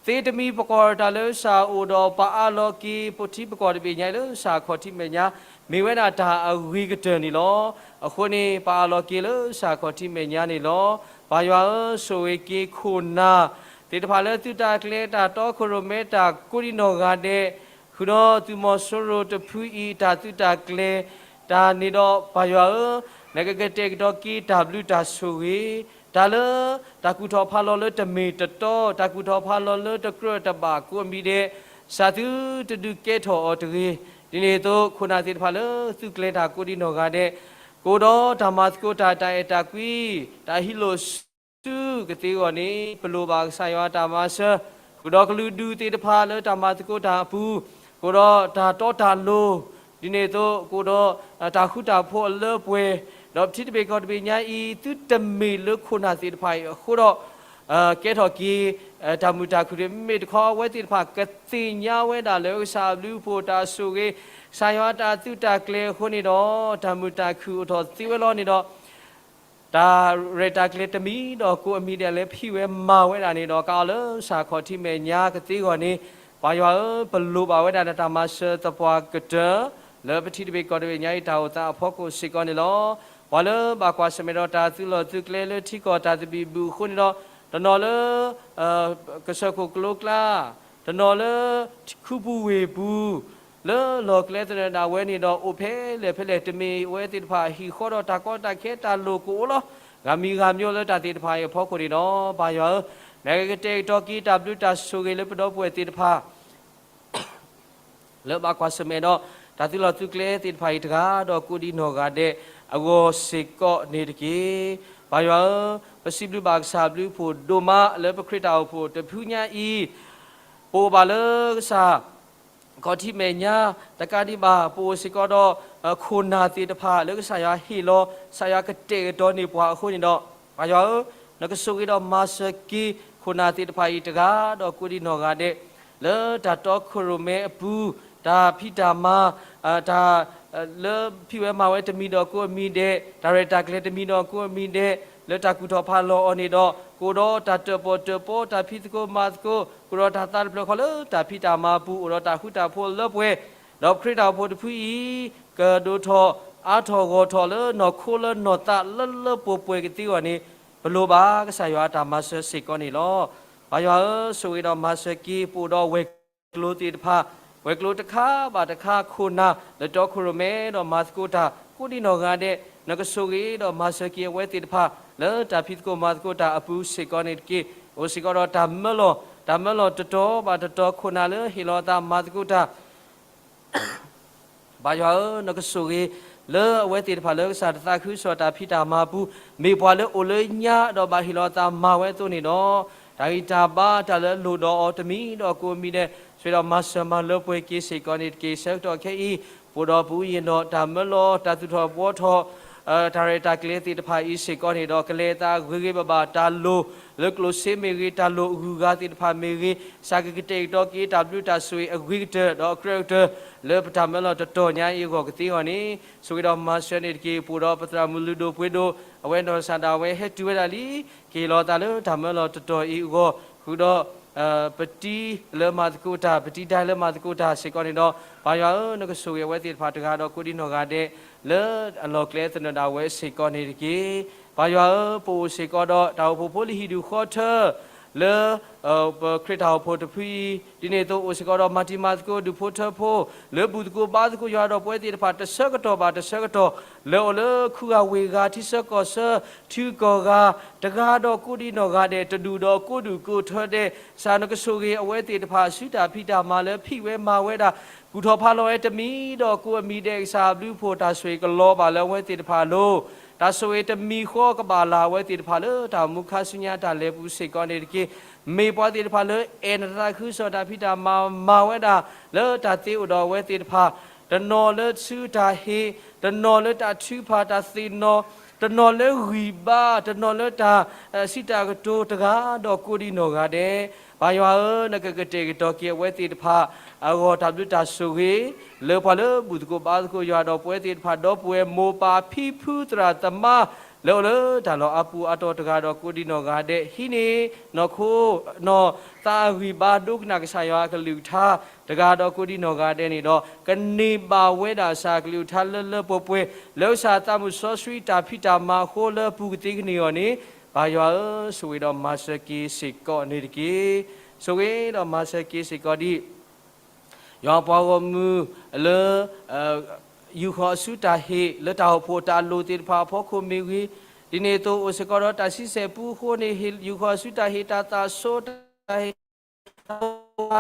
သ့တမံၤပကွၢ်တၢ်လၢကစၢ်အအိၣ်ဒီးပအးလီၤက့ၤ ပထံပကီၢ်တဘ့ၣ်ညါအံၤလၢကစၢ်ခီၣ်ထံးမဲာ်ညါ မ့ၢ်ဝဲဒၣ်တၢ်အဂ့ၤကတၢၢ်န့ၣ်လီၤ. အဃိန့ၣ် ပအးလီၤက့ၤလၢကစၢ်ခီၣ်ထံးမဲာ်ညါန့ၣ်လီၤ. ပၢ်ယွၤဧၢ, ဆိၣ်ဂ့ၤက့ၤခိၣ်နၢ်သ့ၣ်တဖၣ်လၢသုးတၢ်ကျဲၤတၢ်တီခိၣ်ရိၣ်မဲတၢ်ကိးဒံနီၢ်ဂၤဒဲး, ဃုာ်ဒီးသုးမီၤစိရိၤတဖုအံၤ တၢ်သုးတၢ်ကျဲၤ တၢ်န့ၣ်ဒီး ပၢ်ယွၤဧၢ, နကကတဲာ်ကတီၤက့ၤတၢ်ဘျုးတၢ်ဆိၣ်ဂ့ၤ, တၢ်လၢ တၢ်ကူၣ်ထီၣ်ဖးလီၤလၢတမ့ၢ်တတီ, တၢ်ကူၣ်ထီၣ်ဖးလီၤလၢတကြၢးတဘၣ်ကိးမံၤဒဲး, ကစၢ်သုတဒုးကဲထီၣ်အီၤတဂ့ၤ. ဒ်န့ၣ်အသိး ခိၣ်နၢ်သ့ၣ်တဖၣ်လၢသုးကျဲၤတၢ်ကိးဒံနီၢ်ဂၤဒဲး, ကအိၣ်ဒီးတၢ်မၤသကိးတၢ် တၢ်အဲၣ်တၢ်ကွံ, တၢ်ဟံးလိာ်စုကသ့အဂီၢ်န့ၣ် ပလိၣ်ဘၣ်ကစၢ်ယွၤတၢ်မၤစၢၤ, ဃုာ်ဒီးကလုာ်ဒူၣ်သ့ၣ်တဖၣ်လၢတၢ်မၤသကိးတၢ်အပူၤ, ကအိၣ်ဒီးတၢ်တီတၢ်လိၤ, ဒ်န့ၣ်အသိး ကအိၣ်ဒီးတၢ်ဃူတၢ်ဖိးအလၢပှဲၤ, ဒီးပထံတဘ့ၣ်ကီၢ်တဘ့ၣ်ညါအံၤ သုတမ့ၢ်လၢခိၣ်နၢ်သ့ၣ်တဖၣ်အံၤအဃိဒီး ကဲထီၣ်က့ၤ တၢ်မုာ်တၢ်ခုၣ်တမ့ၢ်တခီ အဝဲသ့ၣ်တဖၣ်ကသ့ၣ်ညါဝဲဒၣ်လၢကစၢ်အဘျုးအဖှိၣ်တၢ်ဆိၣ်ဂ့ၤ, ကစၢ်ယွၤတၢ်သုးတၢ်ကျဲၤအဃိန့ၣ်ဒီး တၢ်မုာ်တၢ်ခုၣ်အိၣ်ထီၣ်သ့ဝဲလီၤန့ၣ်ဒီး တၢ်ရဲၣ်တၢ်ကျဲၤတမံၤဒီးကိးအမံၤဒဲးလၢဖံးဝဲမၤဝဲဒၣ်န့ၣ်ဒီး ကအိၣ်လၢကစၢ်ခီၣ်ထံးမဲာ်ညါကသ့အဂီၢ်န့ၣ်, ပၢ်ယွၤဧၢ, ပလိၣ်ဘၣ်ဝဲဒၣ်တၢ်မၤစၢၤသပှၢ်ကတၢၢ် လၢပထံတဘ့ၣ်ကီၢ်တဘ့ၣ်ညါအံၤတၢ်အိၣ်သးအဖီခိၣ်စ့ၢ်ကီးန့ၣ်လီၤ. ပှၤလၢဘၣ်ကွၢ်ဆၢၣ်မဲာ်ဒီးတၢ်သုးလီၢ်သုးကျဲလၢထံကီၢ်တၢ်သဘံၣ်ဘုၣ်အဃိန့ၣ်ဒီး, တနီၤလၢ ကစၢၢ်ခိၣ်ကလိကျါ, တနီၤလၢခူပူၤဝ့ၢ်ပူၤ, လၢလီၢ်ကျဲသနၢၣ်ဒၣ်ဝဲန့ၣ်ဒီး အိၣ်ဖဲလဲၣ်ဖဲလဲၣ်တမ့ၢ်ဝဲသ့ၣ်တဖၣ်အဟံၣ်ဃီဒီးတၢ်ကီတၢ်ခဲတၢ်လိၣ်ကအိၣ်လီၤ. ဂၤမံၤဂၤမံၤလၢတၢ်သ့ၣ်တဖၣ်အံၤအဖီခိၣ်န့ၣ်ဒီး ပၢ်ယွၤဧၢ, နကကတဲာ်ကတီၤက့ၤတၢ်ဘျုးတၢ်ဆိၣ်ဂ့ၤလၢပဒီပုၢ်ဝဲၢ်သ့ၣ်တဖၣ် လၢဘၣ်ကွၢ်ဆၢၣ်မဲာ်ဒီး တၢ်သုးလီၢ်သုးကျဲသ့ၣ်တဖၣ်အံၤတဂၤဒီးကိးဒံနီၢ်ဂၤဒဲးအဂီၢ်စ့ၢ်ကီးန့ၣ်တက့ၢ်. ပၢ်ယွၤဧၢ, ပစံးဘျုးဘၣ်ကစၢ်အဘျုးအဖှိၣ်ဒိၣ်မးလၢပခရံာ်တၢ်အိၣ်ဖှိၣ်တဖုညါအံၤ, ပအိၣ်ဘၣ်လၢကစၢ် ခီၣ်ထံးမဲာ်ညါ, တကးဒံးဘၣ် ပအိၣ်စ့ၢ်ကီးဒီး ခိၣ်နၢ်သ့ၣ်တဖၣ်လၢကစၢ်ယွၤဟ့ၣ်လီၤ, ကစၢ်ယွၤကတဲာ်ကတီၤန့ၢ်ပှၤအဃိန့ၣ်ဒီး, ပၢ်ယွၤဧၢ, နကဆိၣ်ဂ့ၤဒီးမၤစၢၤက့ၤ ခိၣ်နၢ်သ့ၣ်တဖၣ်အံၤတဂၤဒီးကိးဒံနီၢ်ဂၤဒဲး, လၢတၢ်တီခိၣ်ရိၣ်မဲအပူၤ, တၢ်ဖံးတၢ်မၤ, တၢ် လၢဖံးဝဲမၤဝဲတမံၤဒီးကိးအမံၤဒဲး, တၢ်ရဲၣ်တၢ်ကျဲၤတမံၤဒီးကိးအမံၤဒဲး, လၢတၢ်ကူၣ်ထီၣ်ဖးလီၤအီၤန့ၣ်ဒီး, ကအိၣ်ဒီးတၢ်တၢၣ်ပီၣ်တၢၣ်ပီ, တၢ်ဖံးသကိးမၤသကိး, ကအိၣ်ဒီးတၢ်သးတဖျၢၣ်ဃီလၢတၢ်ဖံးတၢ်မၤအပူၤ, အိၣ်ဒီးတၢ်ဃူတၢ်ဖိးလၢပှဲၤ, ဒီးပခရံာ်တၢ်အိၣ်ဖှိၣ်တဖုအံၤ, ကဒိၣ်ထီၣ်အါထီၣ်ဂီၢ်ထီၣ်လၢနီၢ်ခိလၢနီၢ်သးလၢလၢပှဲၤပှဲၤကသ့အဂီၢ်န့ၣ်, ပလိၣ်ဘၣ်ကစၢ်ယွၤအတၢ်မၤစၢၤစ့ၢ်ကီးန့ၣ်လီၤ. ပၢ်ယွၤဧၢ, ဆိၣ်ဂ့ၤဒီးမၤစၢၤက့ၤ ပအိၣ်ဒီးဝဲၤကျိၤသ့ၣ်တဖၣ်, ဝဲၤကျိၤတခါဘၣ်တခါခိၣ်နၢ် လၢတီခိၣ်ရိၣ်မဲဒီးမၤသကိးတၢ် ကိးဒံနီၢ်ဂၤဒဲး, နကဆိၣ်ဂ့ၤဒီးမၤစၢၤက့ၤအဝဲသ့ၣ်တဖၣ် လၢတၢ်ဖံးသကိးမၤသကိးတၢ်အပူၤစ့ၢ်ကီးန့ၣ်တက့ၢ်. အိၣ်စ့ၢ်ကီးဒီးတၢ်မၢလီၤ, တၢ်မၢလီၤတတီၤဘၣ်တတီၤ ခိၣ်နၢ်လၢဟ့ၣ်လီၤအသးမၤသကိးတၢ် ပၢ်ယွၤဧၢ, နကဆိၣ်ဂ့ၤ လၢအဝဲသ့ၣ်တဖၣ်လၢကစၢ်တသးခုကစီၣ်တၢ်ဖံးတၢ်မၤပူၤ, မ့ၢ်ပှၤလၢအိၣ်လၢညါဒီးဘၣ်ဟ့ၣ်လီၤအသးမၤဝဲအသိးန့ၣ်ဒီး, တၢ်ဂံၢ်တၢ်ဘါတၢ်လၢအလိၣ်ဒီးအီၤတမံၤဒီးကိးမံၤဒဲး, ဆိၣ်ဂ့ၤဒီးမၤစၢၤမၤလၢပှဲၤက့ၤစ့ၢ်ကီးန့ၣ်တက့ၢ်. ဆၢကတီၢ်ခဲအံၤ, ပအိၣ်ဒီးပူၤယံၤဒီးတၢ်မၢလီၤ, တၢ်သူၣ်ထီၣ်ဘှီထီၣ် တၢ်ရဲၣ်တၢ်ကျဲၤသ့ၣ်တဖၣ်အံၤစ့ၢ်ကီးန့ၣ်ဒီး ကလဲၤအသးဂ့ၤဂ့ၤဘၣ်ဘၣ် တၢ်လိၣ်လၢကျိၣ်စ့မ့ၢ်ဂ့ၤ, တၢ်လိၣ်အဂုၤအဂၤသ့ၣ်တဖၣ်မ့ၢ်ဂ့ၤ, ကစၢ်ကကတဲာ်ကတီၤက့ၤတၢ်ဘျုးတၢ်ဆိၣ်ဂ့ၤအဂ့ၤကတၢၢ် ဒီးအကြၢးကတၢၢ် လၢပတၢ်မၢလီၤတတီၤညါအံၤအဂီၢ်ကသ့အဂီၢ်န့ၣ်, ဆိၣ်ဂ့ၤဒီးမၤစၢၤန့ၣ်တက့ၢ်. ပအိၣ်ဒီးပသရၣ်မုၣ်လုၢ်ဒိၣ်ပှ့ၤဒိၣ်, အဝဲနီၢ်ကစၢ်ဒၣ်ဝဲဟဲတုၤဝဲဒၣ်လံ, ကဟ့ၣ်လီၤအသးလၢတၢ်မၢလီၤတတီၤအံၤအဂီၢ်, ဃုာ်ဒီး ပတံၤလၢမၤသကိးတၢ်, ပတံၤဒါလၢမၤသကိးတၢ်စ့ၢ်ကီးန့ၣ်ဒီး, ပၢ်ယွၤဧၢ, နကဆိၣ်ဂ့ၤအဝဲသ့ၣ်တဖၣ်တဂၤဒီးကိးဒံနီၢ်ဂၤဒဲး, လၢအလီၢ်ကျဲသနၢၣ်ဒၣ်ဝဲစ့ၢ်ကီးန့ၣ်တက့ၢ်. ပၢ်ယွၤဧၢ, ပအိၣ်စ့ၢ်ကီးဒီးတၢ်အိၣ်ဖှိၣ်ဖိလံၤဟံၣ်ဒူၣ်ဃီထၢ, လၢ ပခရံာ်တၢ်အိၣ်ဖှိၣ်တဖုအံၤ ဒ်န့ၣ်အသိးအိၣ်စ့ၢ်ကီးဒီး မၤတံၤမၤသကိး ဒူၣ်ဖိထၢဖိ လၢဘူၣ်သကိးဘါသကိးယွၤဒီးပဝဲသ့ၣ်တဖၣ် တဆၢကတီၢ်ဘၣ်တဆၢကတီၢ် လၢအိၣ်လၢခုဂၤဝ့ၢ်ဂၤ ထံဆၢကီၢ်ဆၢ ထံဂုၤကီၢ်ဂၤ တဂၤဒီးကိးဒံးနီၢ်ဂၤဒဲး တဒူၣ်ဒီးကိးဒူၣ်ကိးထၢဒဲး ကစၢ်နကဆိၣ်ဂ့ၤအဝဲသ့ၣ်တဖၣ် ဆူတၢ်ဖံးတၢ်မၤဝဲဒၣ် ကူၣ်ထီၣ်ဖးလီၤဝဲတမံၤဒီးကိးအမံၤဒဲး ကစၢ်အဘျုးအဖှိၣ်တၢ်ဆိၣ်ဂ့ၤကလီၤဘၣ်လၢအဝဲသ့ၣ်တဖၣ်အလိၤ တၢ်ဆိၣ်ဂ့ၤတမံၤဃီကဘၣ်လၢ်အဝဲသ့ၣ်တဖၣ်လၢ တၢ်အိၣ်မူခါဆူညါတၢ်လဲၤပူၤစ့ၢ်ကီးန့ၣ်တက့ၢ်. မ့ၢ်ပှၤသ့ၣ်တဖၣ်လၢအဲၣ်နသးခုကစီၣ်တၢ်ဖံးတၢ်မၤမၤဝဲဒၣ် လၢတၢ်သ့အိၣ်ဒီးအဝဲသ့ၣ်တဖၣ် တနီၤလၢဆူတၢ်ဟ့ၣ်, တနီၤလၢတၢ်ထုကဖၣ်တၢ်သ့ၣ်နီၣ်, တနီၤလၢဂံၢ်ဘါ, တနီၤလၢတၢ်စံးတၢ်ကတိၤတဂၤဒီးကိးဒံးနီၢ်ဂၤဒဲး, ပၢ်ယွၤဧၢ, နကကတဲာ်ကတီၤက့ၤအဝဲသ့ၣ်တဖၣ် အဂီၢ်တၢ်ဘျုးတၢ်ဆိၣ်ဂ့ၤ လၢပှၤလၢဘူၣ်သကိးဘါသကိးယွၤဒီးပဝဲသ့ၣ်တဖၣ် ဒီပုၢ်ဝဲၢ်မိၢ်ပၢ်ဖံဖုသရၣ်သမါ လၢအိၣ်လၢတၢ်လီၢ်အါပူၤအါတီၤတဂၤဒီးကိးဒံးနီၢ်ဂၤဒဲး ဟံးန့ၢ်နီၢ်ခိ နီၢ်သးအဂံၢ်ဘါ ဒိကနၣ်ကစၢ်ယွၤအကလုၢ်ကထါ တဂၤဒီးကိးဒံးနီၢ်ဂၤဒဲးန့ၣ်ဒီး ကန့ၢ်ဘၣ်ဝဲဒၣ်ကစၢ်အကလုၢ်ကထါလၢလၢပှဲၤပှဲၤ လၢကစၢ်သးမုၢ်စီဆှံတၢ်ဖံးတၢ်မၤအဃိလၢအပူၤကသ့ကန့ၢ်အီၤန့ၣ် ပၢ်ယွၤဧၢ, ဆိၣ်ဂ့ၤဒီးမၤစၢၤက့ၤစ့ၢ်ကီးန့ၣ်တက့ၢ်. ဆိၣ်ဂ့ၤဒီးမၤစၢၤက့ၤစ့ၢ်ကီးဒံး ယွၤပှၤဂီၢ်မုၢ်လၢ ယူာ်ဃီၤအစုတၢ်ဟ့ၣ် လၢတၢ်အိၣ်ဖှိၣ်တၢ်လိၣ်သ့ၣ်တဖၣ်အဖီခိၣ်မ့ၢ်ဂ့ၤ, ဒ်န့ၣ်အသိးအိၣ်စ့ၢ်ကီးဒီးတၢ်ဆံဆဲၣ်ပူအဃိန့ၣ် ယူာ်ဃီၤအစုတၢ်ဟ့ၣ်တၢ်သးစိတၢ်ဟ့ၣ် တၢ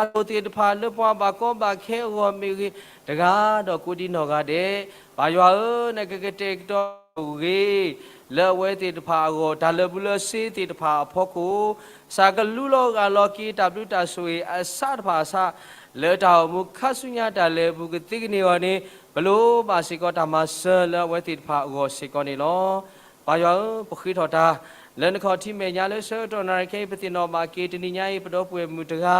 ်လိၣ်သ့ၣ်တဖၣ်လၢပှၤဘၣ်ကီဘၣ်ခဲအဂီၢ်မ့ၢ်ဂ့ၤ, တဂၤဒီးကိးဒံးနီၢ်ဂၤဒဲး, ပၢ်ယွၤဧၢ, နကကတဲာ်ကတီၤဆိၣ်ဂ့ၤ လၢအဝဲသ့ၣ်တဖၣ်အဂီၢ် တၢ်လၢာ်ဘူၣ်လၢာ်စ့သ့ၣ်တဖၣ်အဖီခိၣ် ကစၢ်ကလူလီၤဂၢ်လီၤက့ၤတၢ်ဘျုးတၢ်ဆိၣ်ဂ့ၤအစးတဖၣ်အစး လၢတၢ်အိၣ်မူခါဆူညါတၢ်လဲၤပူၤကသ့ကန့ၢ်အီၤန့ၣ် ပလိၣ်ဘၣ်စ့ၢ်ကီးတၢ်မၤစၢၤလၢအဝဲသ့ၣ်တဖၣ်အဂီၢ်စ့ၢ်ကီးန့ၣ်လီၤ. ပၢ်ယွၤဧၢ, ပဃ့ထီၣ်တၢ် လၢနခီၣ်ထံးမဲာ်ညါလၢဆၢကတီၢ်နၣ်ရံၣ်ခဲအံၤ ပသ့ၣ်နီၣ်ဘၣ်က့ၤတနံၤညါအံၤ ပဒီပုၢ်ဝဲၢ်မုၣ်တဂၤ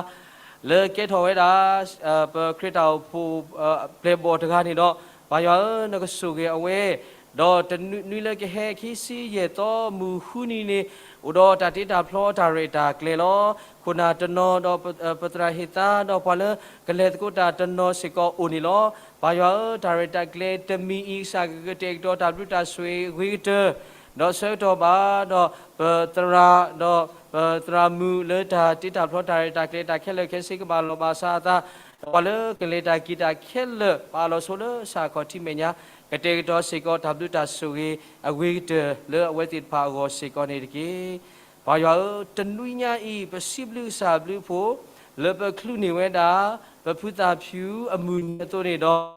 လၢကဲထီၣ်ဝဲဒၣ် ပခရံာ်တၢ်အိၣ်ဖှိၣ် ပျဲၢ်ဘီၣ်တဂၤန့ၣ်ဒီး ပၢ်ယွၤဧၢ, နကဆိၣ်ဂ့ၤအဝဲ ဒီးတနွံလၢကဟဲခံဆံယဲၢ်သီမုၢ်ဃုနံၤန့ၣ် အိၣ်ဒီးတၢ်တ့တၢ်ဖျီတၢ်ရဲၣ်တၢ်ကျဲၤလီၤ. ခိၣ်နၢ်တနီၤဒီး ပသရၣ်ဟ့ၣ်သါ ဒီးပှၤလၢကလဲၤသကိးတၢ်တနီၤစ့ၢ်ကီးအိၣ်န့ၣ်လီၤ. ပၢ်ယွၤဧၢ, တၢ်ရဲၣ်တၢ်ကျဲၤတမံၤအံၤ ကစၢ်ကကတဲာ်ကတီၤတၢ်ဘျုးတၢ်ဆိၣ်ဂ့ၤအဂ့ၤကတၢၢ် ဒီးဆၢကတီၢ်ဘၣ် ဒီးပသရၣ် ဒီးပသရၣ်မုၣ်လၢတၢ်တ့တၢ်ဖျီတၢ်ရဲၣ်တၢ်ကျဲၤတၢ်ခဲလၢာ်ခဲဆ့ကဘၣ်လီၤဘၣ်စးအသး ဒီးပှၤလၢကလဲၤတၢ်က့ၤတၢ်ခဲလၢာ် ပအၢၣ်လီၤဆိလၢကစၢ်ခီၣ်ထံးမဲာ်ညါ ကတဲာ်ကတီၤစ့ၢ်ကီးတၢ်ဘျုးတၢ်ဆိၣ်ဂ့ၤအဂ့ၤကတၢၢ်လၢအဝဲသ့ၣ်တဖၣ်အဂီၢ်စ့ၢ်ကီးန့ၣ်တက့ၢ်. ပၢ်ယွၤဧၢ, တနွံညါအံၤ ပစံးဘျုးကစၢ်အဘျုးအဖှိၣ် လၢပချုးန့ၢ်ဝဲဒၣ် ပဖုသၣ်ဖၠူၣ်အမုၢ်နံၤအသိးန့ၣ်ဒီး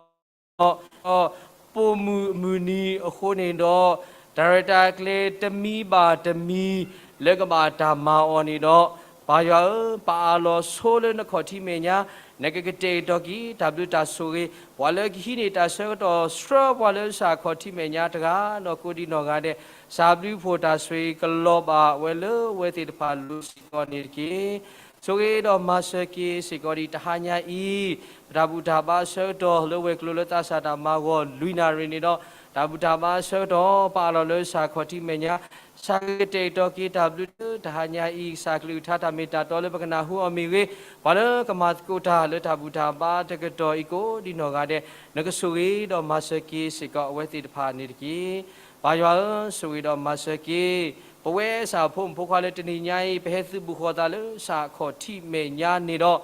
ပိာ်မုၣ်အမုၢ်နံၤအဃိန့ၣ်ဒီး တၢ်ရဲၣ်တၢ်ကျဲၤတမံၤဘၣ်တမံၤ လၢကဘၣ်တၢ်မၤအီၤန့ၣ်ဒီး ပၢ်ယွၤဧၢ, ပအၢၣ်လီၤဆိလၢနခီၣ်ထံးမဲာ်ညါ နကကတဲာ်ကတီၤက့ၤတၢ်ဘျုးတၢ်ဆိၣ်ဂ့ၤ ပှၤလၢကဟံးန့ၢ်တၢ်ဆၢကတီၢ်ဆှၢပှၤလၢကစၢ်ခီၣ်ထံးမဲာ်ညါတဂၤဒီးကိးဒံးနီၢ်ဂၤဒဲး ကစၢ်ဘျုးဖှိၣ်တၢ်ဆိၣ်ဂ့ၤကလီၤဘၣ်ဝဲလၢအဝဲသ့ၣ်တဖၣ်လိၤစ့ၢ်ကီးန့ၣ်တက့ၢ်. ဆိၣ်ဂ့ၤဒီးမၤစၢၤက့ၤစ့ၢ်ကီးဒံးတဟါညါအံၤ ပတၢ်ဘူၣ်တၢ်ဘါဆၢကတီၢ်လၢဝဲၤကျိၤလၢသးစၢ်တၢ်မၤဂီၤလွံၢ်နၣ်ရံၣ်န့ၣ်ဒီး တၢ်ဘူၣ်တၢ်ဘါဆၢကတီၢ် ပအၢၣ်လီၤလၢကစၢ်ခီၣ်ထံးမဲာ်ညါ ကစၢ်ကကတဲာ်ကတီၤက့ၤတၢ်ဘျုးလၢတဟါညါအံၤ ကစၢ်ကလုၢ်ကထါတၢ်မ့ၢ်တၢ်တီလၢပကနၢ်ဟူအီၤမ့ၢ်ဂ့ၤ, ပှၤလၢကမၤသကိးတၢ်လၢတၢ်ဘူၣ်တၢ်ဘါတကတီၢ်အံၤကိးဒံးနီၢ်ဂၤဒဲး နကဆိၣ်ဂ့ၤဒီးမၤစၢၤက့ၤစ့ၢ်ကီးအဝဲသ့ၣ်တဖၣ်န့ၣ်တက့ၢ်. ပၢ်ယွၤဧၢ, ဆိၣ်ဂ့ၤဒီးမၤစၢၤက့ၤ ပဝဲကစၢ်ဖိမုၣ်ဖိခွါလၢတနံၤညါအံၤ ပဟဲသုးဘူးဃီၤသးလၢကစၢ်ခီၣ်ထံးမဲာ်ညါန့ၣ်ဒီး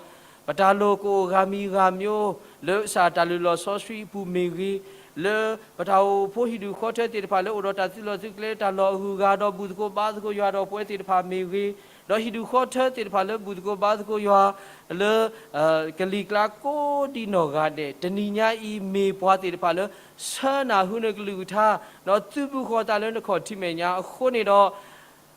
ပတၢ်လိၣ်ကအိၣ်ဂၤမံၤဂၤမျိုး လၢကစၢ်တၢ်လုၢ်လီၢ်စီဆှံအပူၤမ့ၢ်ဂ့ၤ, လၢပတၢ်အိၣ်ဖှိၣ်ဟံၣ်ဒူၣ်ဃီထၢသ့ၣ်တဖၣ်လၢအိၣ်ဒီးတၢ်သုးလီၢ်သုးကျဲတၢ်လီၢ်အဂုၤအဂၤဒီးဘူၣ်သကိးဘါသကိးယွၤဒီးပဝဲသ့ၣ်တဖၣ်မ့ၢ်ဂ့ၤ, ဒီးဟံၣ်ဒူၣ်ဃီထၢသ့ၣ်တဖၣ်လၢဘူၣ်သကိးဘါသကိးယွၤ လၢ ကလံၤကျါကိးဒံးနီၢ်ဂၤဒဲး တနံၤညါအံၤမ့ၢ်ပှၤသ့ၣ်တဖၣ်လၢ ဆၢနၢ်ဟူနကလုၢ်ကထါ ဒီးသုးဘူးဃီၤသးလၢနခီၣ်ထံးမဲာ်ညါအဃိန့ၣ်ဒီး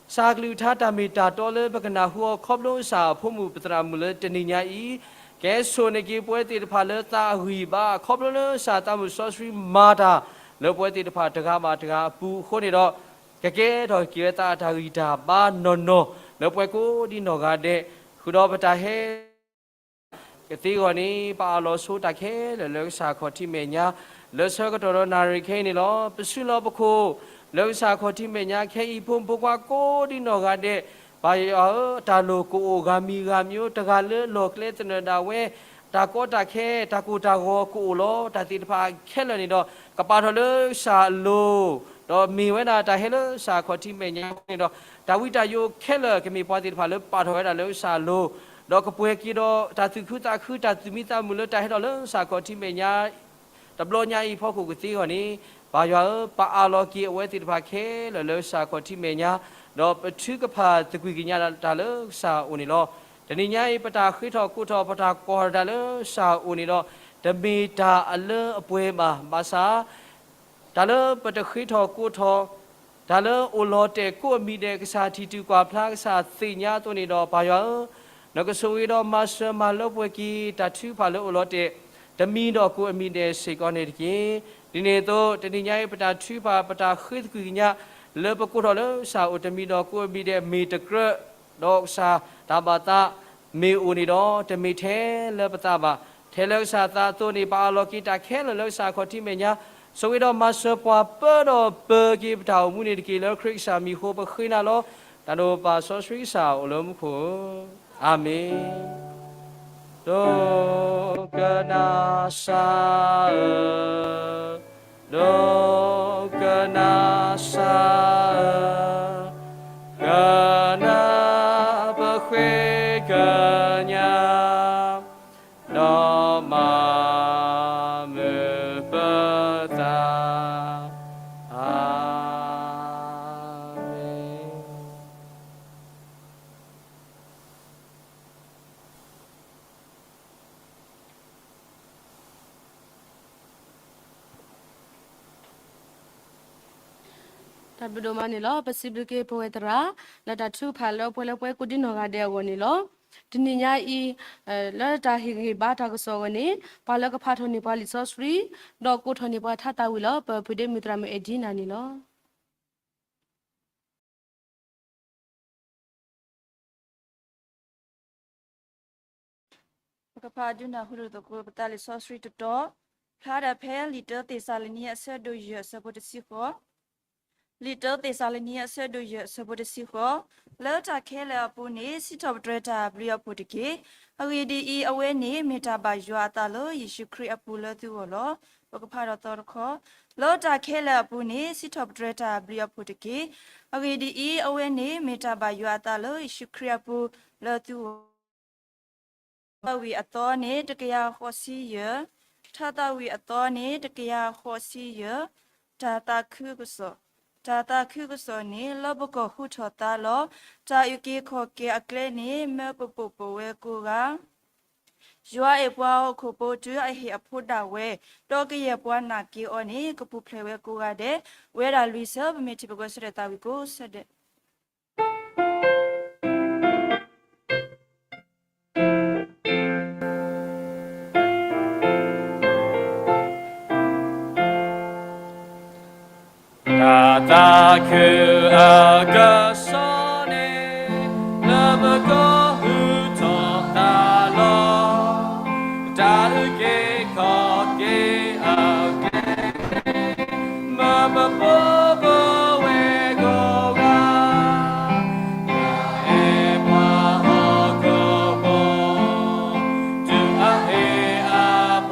ကစၢ်ကလုၢ်ကထါတၢ်မ့ၢ်တၢ်တီလၢပကနၢ်ဟူအီၤခီဖျိကစၢ်အဖိမုၣ်ပသရၣ်မုၣ်လၢတနံၤညါအံၤ, ကဟဲစိာ်န့ၢ်က့ၤပဝဲသ့ၣ်တဖၣ်လၢသးအဂံၢ်ဘါ ခီဖျိလၢကစၢ်သးမုၢ်စီဆှံမၤတၢ် လၢပဝဲသ့ၣ်တဖၣ်တဂၤဘၣ်တဂၤအပူၤအဃိန့ၣ်ဒီး ကကဲထီၣ်က့ၤဝဲသးအတၢ်ဂံၢ်တၢ်ဘါနီၢ်နီၢ် လၢပှၤကိးဒံးနီၢ်ဂၤဒဲး, ဃုာ်ဒီးပတၢ်ဟဲ ကသ့အဂီၢ်န့ၣ် ပအၢၣ်လီၤဆိတၢ်ခဲလၢာ်လၢကစၢ်ခီၣ်ထံးမဲာ်ညါ လၢဆၢကတီၢ်ဒီးနၣ်ရံၣ်ခဲအံၤန့ၣ်လီၤ. ပစုလီၢ်ပခိၣ် လၢကစၢ်ခီၣ်ထံးမဲာ်ညါခဲအံၤ ဖိမုၣ်ဖိခွါကိးဒံးနီၢ်ဂၤဒဲး, ပၢ်ယွၤဧၢ, တၢ်လိၣ်ကအိၣ်ဂၤမံၤဂၤမျိုး တဂၤလၢလီၢ်ကျဲသနၢၣ်ဒၣ်ဝဲ တၢ်ကီတၢ်ခဲ တၢ်ကိၢ်တၢ်ဂီၤကအိၣ်လီၤ. တၢ်သ့ၣ်တဖၣ်ခဲလၢာ်န့ၣ်ဒီး ကပာ်ထီၣ်လၢကစၢ်အလိၤ ဒီးမ့ၢ်ဝဲဒၣ်တၢ်ဟဲလၢကစၢ်ခီၣ်ထံးမဲာ်ညါအဃိန့ၣ်ဒီး, တၢ်ဝံတၢ်ယိးခဲလၢာ် ကမ့ၢ်ပှၤသ့ၣ်တဖၣ်လၢပာ်ထီၣ်ဝဲဒၣ်လၢကစၢ်အလိၤ, ဒီးကပှဲၤက့ၤဒီးတၢ်သူၣ်ခုသးခု တၢ်သူၣ်မံသးမုာ်လၢတၢ်ဟဲထီၣ်လၢကစၢ်ခီၣ်ထံးမဲာ်ညါ တဘျီညါအံၤအဖီခိၣ်ကသ့အဂီၢ်န့ၣ်, ပၢ်ယွၤဧၢ, ပအၢၣ်လီၤက့ၤအဝဲသ့ၣ်တဖၣ်ခဲလၢာ်လၢကစၢ်ခီၣ်ထံးမဲာ်ညါ, ဒီးပထုကဖၣ်သကွံၢ်ကညးတၢ်လၢကစၢ်အအိၣ်န့ၣ်လီၤ. တနံၤညါအံၤ ပတၢ်ဃ့ထီၣ်ကိးထီၣ် ပတၢ်ကွၢ်ထီၣ်တၢ်လၢကစၢ်အအိၣ်န့ၣ်ဒီး, တမ့ၢ်တၢ်အလၢအပှဲၤဘၣ်. ဘၣ်ဆၣ် တၢ်လၢပတဃ့ထီၣ်ကိးထီၣ်, တၢ်လၢအိၣ်လီၤတဲာ်ကိးအမံၤဒဲး ကစၢ်ထံၣ်တုၤကွၢ်ဖျါ ကစၢ်သ့ၣ်ညါအသိးန့ၣ်ဒီး, ပၢ်ယွၤဧၢ, နကဆိၣ်ဂ့ၤဒီးမၤစၢၤမၤလၢပှဲၤက့ၤ တၢ်ထုကဖၣ်လၢအိၣ်လီၤတဲာ် တမံၤဒီးကိးအမံၤဒဲးစ့ၢ်ကီးန့ၣ်တက့ၢ်. ဒ်န့ၣ်အသိး တနံၤညါအံၤ ပတၢ်ထုကဖၣ် ပတၢ်ဃ့သကွံၢ်ကညး လၢပကိးထီၣ်လၢကစၢ်အအိၣ် တမံၤဒီးကိးအမံၤဒဲး မ့ၢ်တကြၢး ဒီးကစၢ်တၢ်ဘၣ်သးမ့ၢ်အိၣ်န့ၣ်ဒီး, တမ့ၢ်ထဲလၢပသးဘၣ်. ထဲလၢကစၢ်သးအသိးန့ၣ် ပအၢၣ်လီၤက့ၤတၢ်ခဲလၢာ်လၢကစၢ်ခီၣ်ထံးမဲာ်ညါ, ဆိၣ်ဂ့ၤဒီးမၤစၢၤပှၤပၢဒီးပၢၤက့ၤပတၢ်အိၣ်မူန့ၣ်တက့ၢ်. လၢခရံာ်ကစၢ်မံၤအဃိ ပဃ့နၤလီၤ. တၢ်ဒိၣ်ပၢ်စီဆှံကစၢ်အိၣ်လၢမူခိၣ်ဧၢ, အၤမ့ၣ်. ဒိကနၣ်စၢ်ဧၢ, ဒိကနၣ်စၢ်ဧၢ, ကနၣ်ပဃ့ကညး, ဒီးမၤမုာ်ပသး, အၤမ့ၣ်. တၢ်ဘျုးဒိၣ်မးန့ၣ်လီၤ. ပစံးဘျုးက့ၤပဝဲသရၣ် လၢတၢ်ထုကဖၣ်လၢပှဲၤလၢပှဲၤ ကိးဒံနီၢ်ဂၤဒဲးအဂီၢ်န့ၣ်လီၤ. တနံၤညါအံၤ လၢတၢ်ဟ့ၣ်ဂံၢ်ဟ့ၣ်ဘါတၢ်ကစီၣ်အဂီၢ်န့ၣ်, ပှၤလၢကဖးထီၣ်န့ၢ်ပှၤလံာ်စီဆှံ ဒီးကိးထီၣ်န့ၢ်ပှၤထါသးဝံၣ်လၢ ပပုၢ်ဒ့မုၣ်သရၣ်မုၣ်အဲၣ်ဒံနၤန့ၣ်လီၤ. ပကဖးဒုးနၢ်ဟူတက့ၢ် ပသးလံာ်စီဆှံတတီၤ, ဖျါဒၣ်ဖဲလံာ်တၢသ့းစၤလနံ အဆၢဒိၣ်ယဲၢ် အဆၢဖိတဆံဃိး, လံာ်တၢသ့းစၤလနံ အဆၢဒိၣ်ယဲၢ် အဆၢဖိတဆံဃိး, လၢတၢ်ခဲလၢာ်အပူၤန့ၣ် စံးထီၣ်ပတြၢၤတၢ်အဘျုးအဖှိၣ်တက့ၢ်. အဂ့ၢ်ဒ်အံၤ, အဝဲန့ၣ်မ့ၢ်တၢ်ဘၣ်ယွၤအသးလၢယ့ၣ်ၡူးခရံာ်အပူၤလၢသုဂီၢ်လီၤ. ပကဖးဒိၣ်သီတခီ, လၢတၢ်ခဲလၢာ်အပူၤန့ၣ် စံးထီၣ်ပတြၢၤတၢ်အဘျုးအဖှိၣ်တက့ၢ်. အဂ့ၢ်ဒ်အံၤ, အဝဲန့ၣ်မ့ၢ်တၢ်ဘၣ်ယွၤအသးလၢယ့ၣ်ၡူးခရံာ်အပူၤလၢသုဂီၢ် ထါသးဝံၣ်အသီန့ၣ် တကယၤဃိးဆံယဲၢ်, ထါသးဝံၣ်အသီန့ၣ် တကယၤဃိးဆံယဲၢ်, တၢ်သးခုကစီၣ်, တၢ်သးခုကစီၣ်န့ၣ် လၢပကီၢ်ဟူထီၣ်သါလီၤ. တၢ်အုၣ်က့ၤခီၣ်က့ၤအကျဲန့ၣ် မၢပပိာ်ပဝဲကိးဂၤ ယွၤအဲၣ်ပှၤဟီၣ်ခိၣ်ဖိတုၤအဟ့ၣ်အဖိဒၣ်ဝဲ, ဒီးကယဲၢ်ပှၤနာ်က့ၤအီၤန့ၣ် ကပူၤဖျဲးဝဲကိးဂၤဒဲး, ဝဲဒၣ်လွံၢ်ဆၢ ပမ့ၢ်ထံၣ်ပကဆၢထၢၣ်သးဝံၣ်ကိးဆၢဒဲး တၢ်သးခုအကစီၣ်န့ၣ် လၢပကီၢ်ဟူထီၣ်သါလီၤ. တၢ်အုၣ်က့ၤခီၣ်က့ၤအကျဲ မၢပပိာ်ပဝဲကိးဂၤ, ယွၤအဲၣ်ပှၤဟီၣ်ခိၣ်ဖိ တုၤအဟ့ၣ်အဖိဒၣ်ဝဲ, ဒီးကယဲၢ်ပှၤနာ်က့ၤအီၤန့ၣ် ကပူၤဖျဲးဝဲကိးဂၤဒဲး, တၢ်သးခုအကစ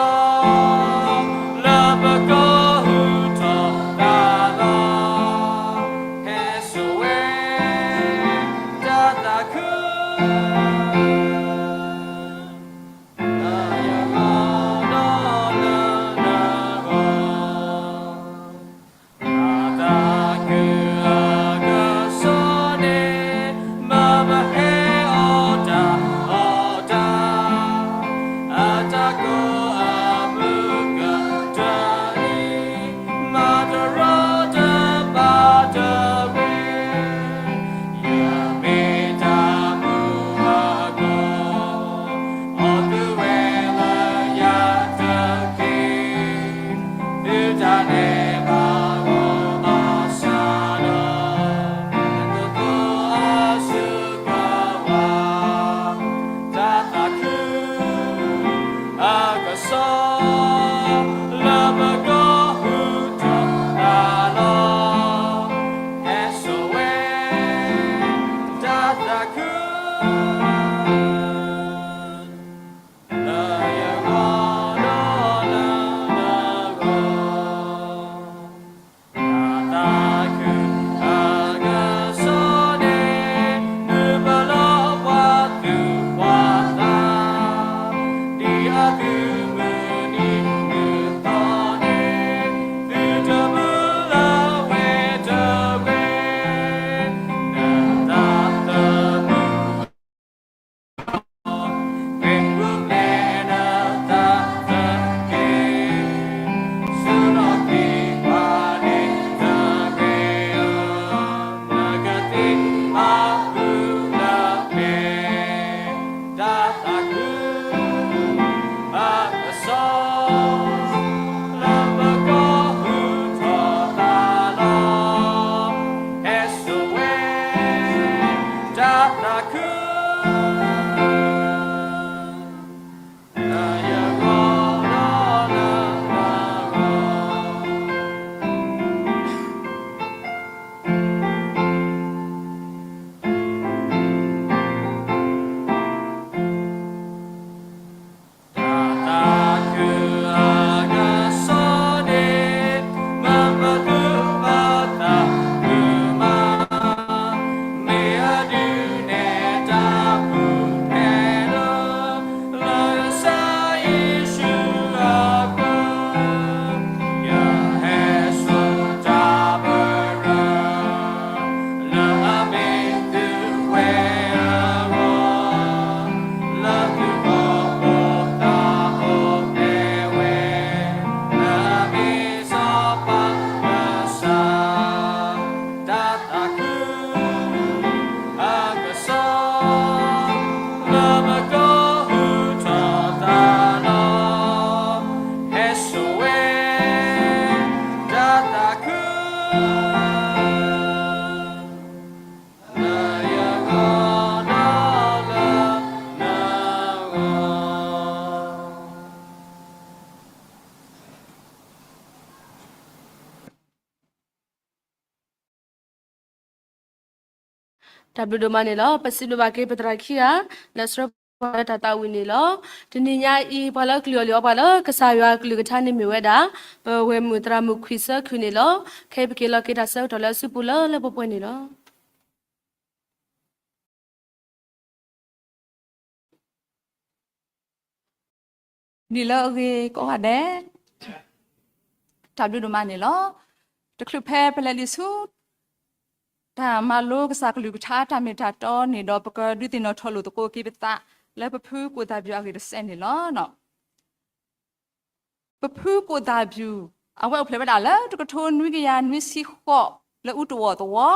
ီၣ် လၢပကီၢ်ဟူထီၣ်သါလီၤ. ဟဲစိာ်ဝဲ တၢ်သးခု လၢယဂီၢ်ဒီးလၢနဂီၢ် တၢ်သးခုအကစီၣ်န့ၣ် မၢပဟဲအီၣ်တၢ်အီၣ်တၢ်, အတၢ်ကိးအမုၢ်ကတၢၢ်အံၤ မၤတရီတပါတဂ့ၤ, ယမ့ၢ်တၢ်မုၢ်အ လၢယဂီၢ်ဒီးလၢနဂီၢ်, တၢ်သးခုအကစီၣ်န့ၣ် မုၢ်ပလီၢ်ပှၤသူၣ်ပှၤသး, ဒ်အသုးမုၢ်နံၤမုၢ်သီန့ၣ်, သုတမုာ်လၢဝ့ၢ်တဝ့ၢ်, နသးသမူ တၢ်သးခု လၢယဂီၢ်ဒီးလၢနဂီၢ်, တၢ်သးခုအကစီၣ်န့ၣ် မၤပသူၣ်ပသးမုာ်မး, မ့ၢ်အဒုးနဲၣ်တၢ်ပူၤဖျဲးဒီး လၢကစၢ်ယ့ၣ်ၡူးအဃၢၤ, ယဟဲစိာ်တၢ်ပရၢ လၢအမ့ၢ်သုဝဲအဂီၢ်, လၢသုဂီၢ်အိၣ်သးအိၣ်ဖျဲးဝဲ, လၢအမ့ၢ်စီၤပၤကစၢ်, တၢ်သးခု အကစီၣ်, လၢပကဟူထီၣ်သးလီၤ, ဟဲစိာ်ဝဲ တၢ်သးခု လၢယဂီၢ်ဒီးလၢနဂီၢ်. တၢ်ဘျုးဒိၣ်မးန့ၣ်လီၤ. ပစံးဘျုးဘၣ်က့ၤပသရၣ်ခံဂၤ လၢဆှၢပှၤလၢတၢ်သးဝံၣ်န့ၣ်လီၤ. တနံၤညါအံၤ ပှၤလၢကလုၢ်အီၣ်လုၢ်အီပှၤလၢကစၢ်ယွၤကလုၢ်ကထါန့ၣ်မ့ၢ်ဝဲဒၣ် ပဝဲၢ်မုၣ်သရၣ်မုၣ်ခွံၣ်စၢခုၣ်န့ၣ်လီၤ. ခဲအံၤပက့ၤလီၤက့ၤတၢ်ဆၢကတီၢ်လၢအစုပူၤလၢလၢပှဲၤပှဲၤန့ၣ်လီၤ. နံၤလၢအဂ့ၤကိးဂၤဒဲး, တၢ်ဘျုးဒိၣ်မးန့ၣ်လီၤ. တချုးဖဲပလဲၤဒံးဆူ တၢ်မၤလိကစၢ်ကလုၢ်ကထါတၢ်မ့ၢ်တၢ်တီန့ၣ်ဒီး ပကဒုးသ့ၣ်နီၣ်ထီၣ်လိာ်သကိးက့ၤပသး လၢပဖုကိၣ်သၣ်ဘျူးအဂ့ၢ်တစဲးန့ၣ်လီၤ. ပဖုကိၣ်သၣ်ဘျူး အဝဲအိၣ်ဖျဲၣ်ဝဲဒၣ်လၢ တကထိနွံကယၤနွံဆံဃိး လၢအူတဝီၢ်သဝီ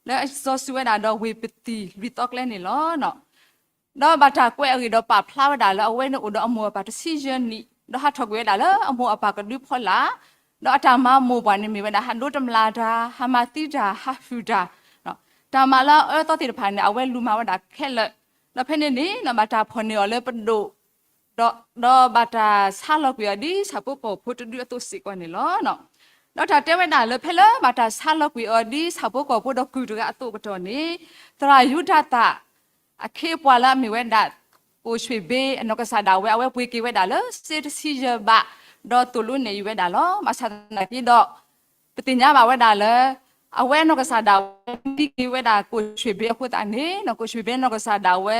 လၢအစီဆှံဝဲဒၣ်ဒီးဝ့ၢ်ပသံၣ်လွံၢ်သီကျဲန့ၣ်လီၤ. ဒီးဘၣ်တၢ်ကွဲးအဂ့ၢ်ဒီးပာ်ဖျါဝဲဒၣ်လၢ အဝဲန့ၣ်အိၣ်ဒီးအမိၢ်အပၢ်တဆံယဲၢ်နံၣ် ဒီးဟးထီၣ်ကွံာ်ဝဲဒၣ်လၢအမိၢ်အပၢ်ကဒုဖီလာ်, ဒီးအတၢ်မၤမိၢ်ပှၢ်န့ၣ်မ့ၢ်ဝဲဒၣ် ဟးဒိတမျၢ်တၢ်, ဟးမၤသံတၢ်, ဟးဟုၣ်တၢ်, တၢ်မၤလၢအအၢသီသ့ၣ်တဖၣ်န့ၣ် အဝဲလူၤမၤဝဲဒၣ်ခဲလၢာ်, ဒီးဖဲန့ၣ်န့ၣ် ဘၣ်တၢ်ဖီၣ်န့ၢ်အီၤလၢပဒိၣ် ဒီးဘၣ်တၢ်ဆါလီၤကွံာ်အီၤဒ်ဆၣ်ဖိကီၢ်ဖိတဒုအသိးစ့ၢ်ကီးန့ၣ်လီၤ. ဒီးတၢ်တဲဝဲဒၣ်လၢဖဲလၢဘၣ်တၢ်ဆါလီၤကွံာ်အီၤဒ်ဆၣ်ဖိကီၢ်ဖိဒီးကုၢ်တဂၤအသိးကတီၢ်န့ၣ်, သရၣ်ယူဒၤသၣ် အခ့အပှၤလၢအမ့ၢ်ဝဲဒၣ် ကိၣ်ရွှ့ၣ်ဘ့အနီၢ်ကစၢ်ဒၣ်ဝဲ အဝဲပှ့ၤက့ၤဝဲဒၣ်လၢစ့တဆံယဲၢ်ဘး, ဒီးသိၣ်လိနဲၣ်အီၤဝဲဒၣ်လီၤ. ဘၣ်ဆၣ်သနာ်က့ဒီး ပသ့ၣ်ညါဘၣ်ဝဲဒၣ်လၢ အဝဲအနီၢ်ကစၢ်ဒၣ်ဝဲ မံက့ၤဝဲဒၣ်ကိၣ်ရွှ့ၣ်ဘ့အဃိသတးန့ၣ် ကိၣ်ရွှ့ၣ်ဘ့အနီၢ်ကစၢ်ဒၣ်ဝဲ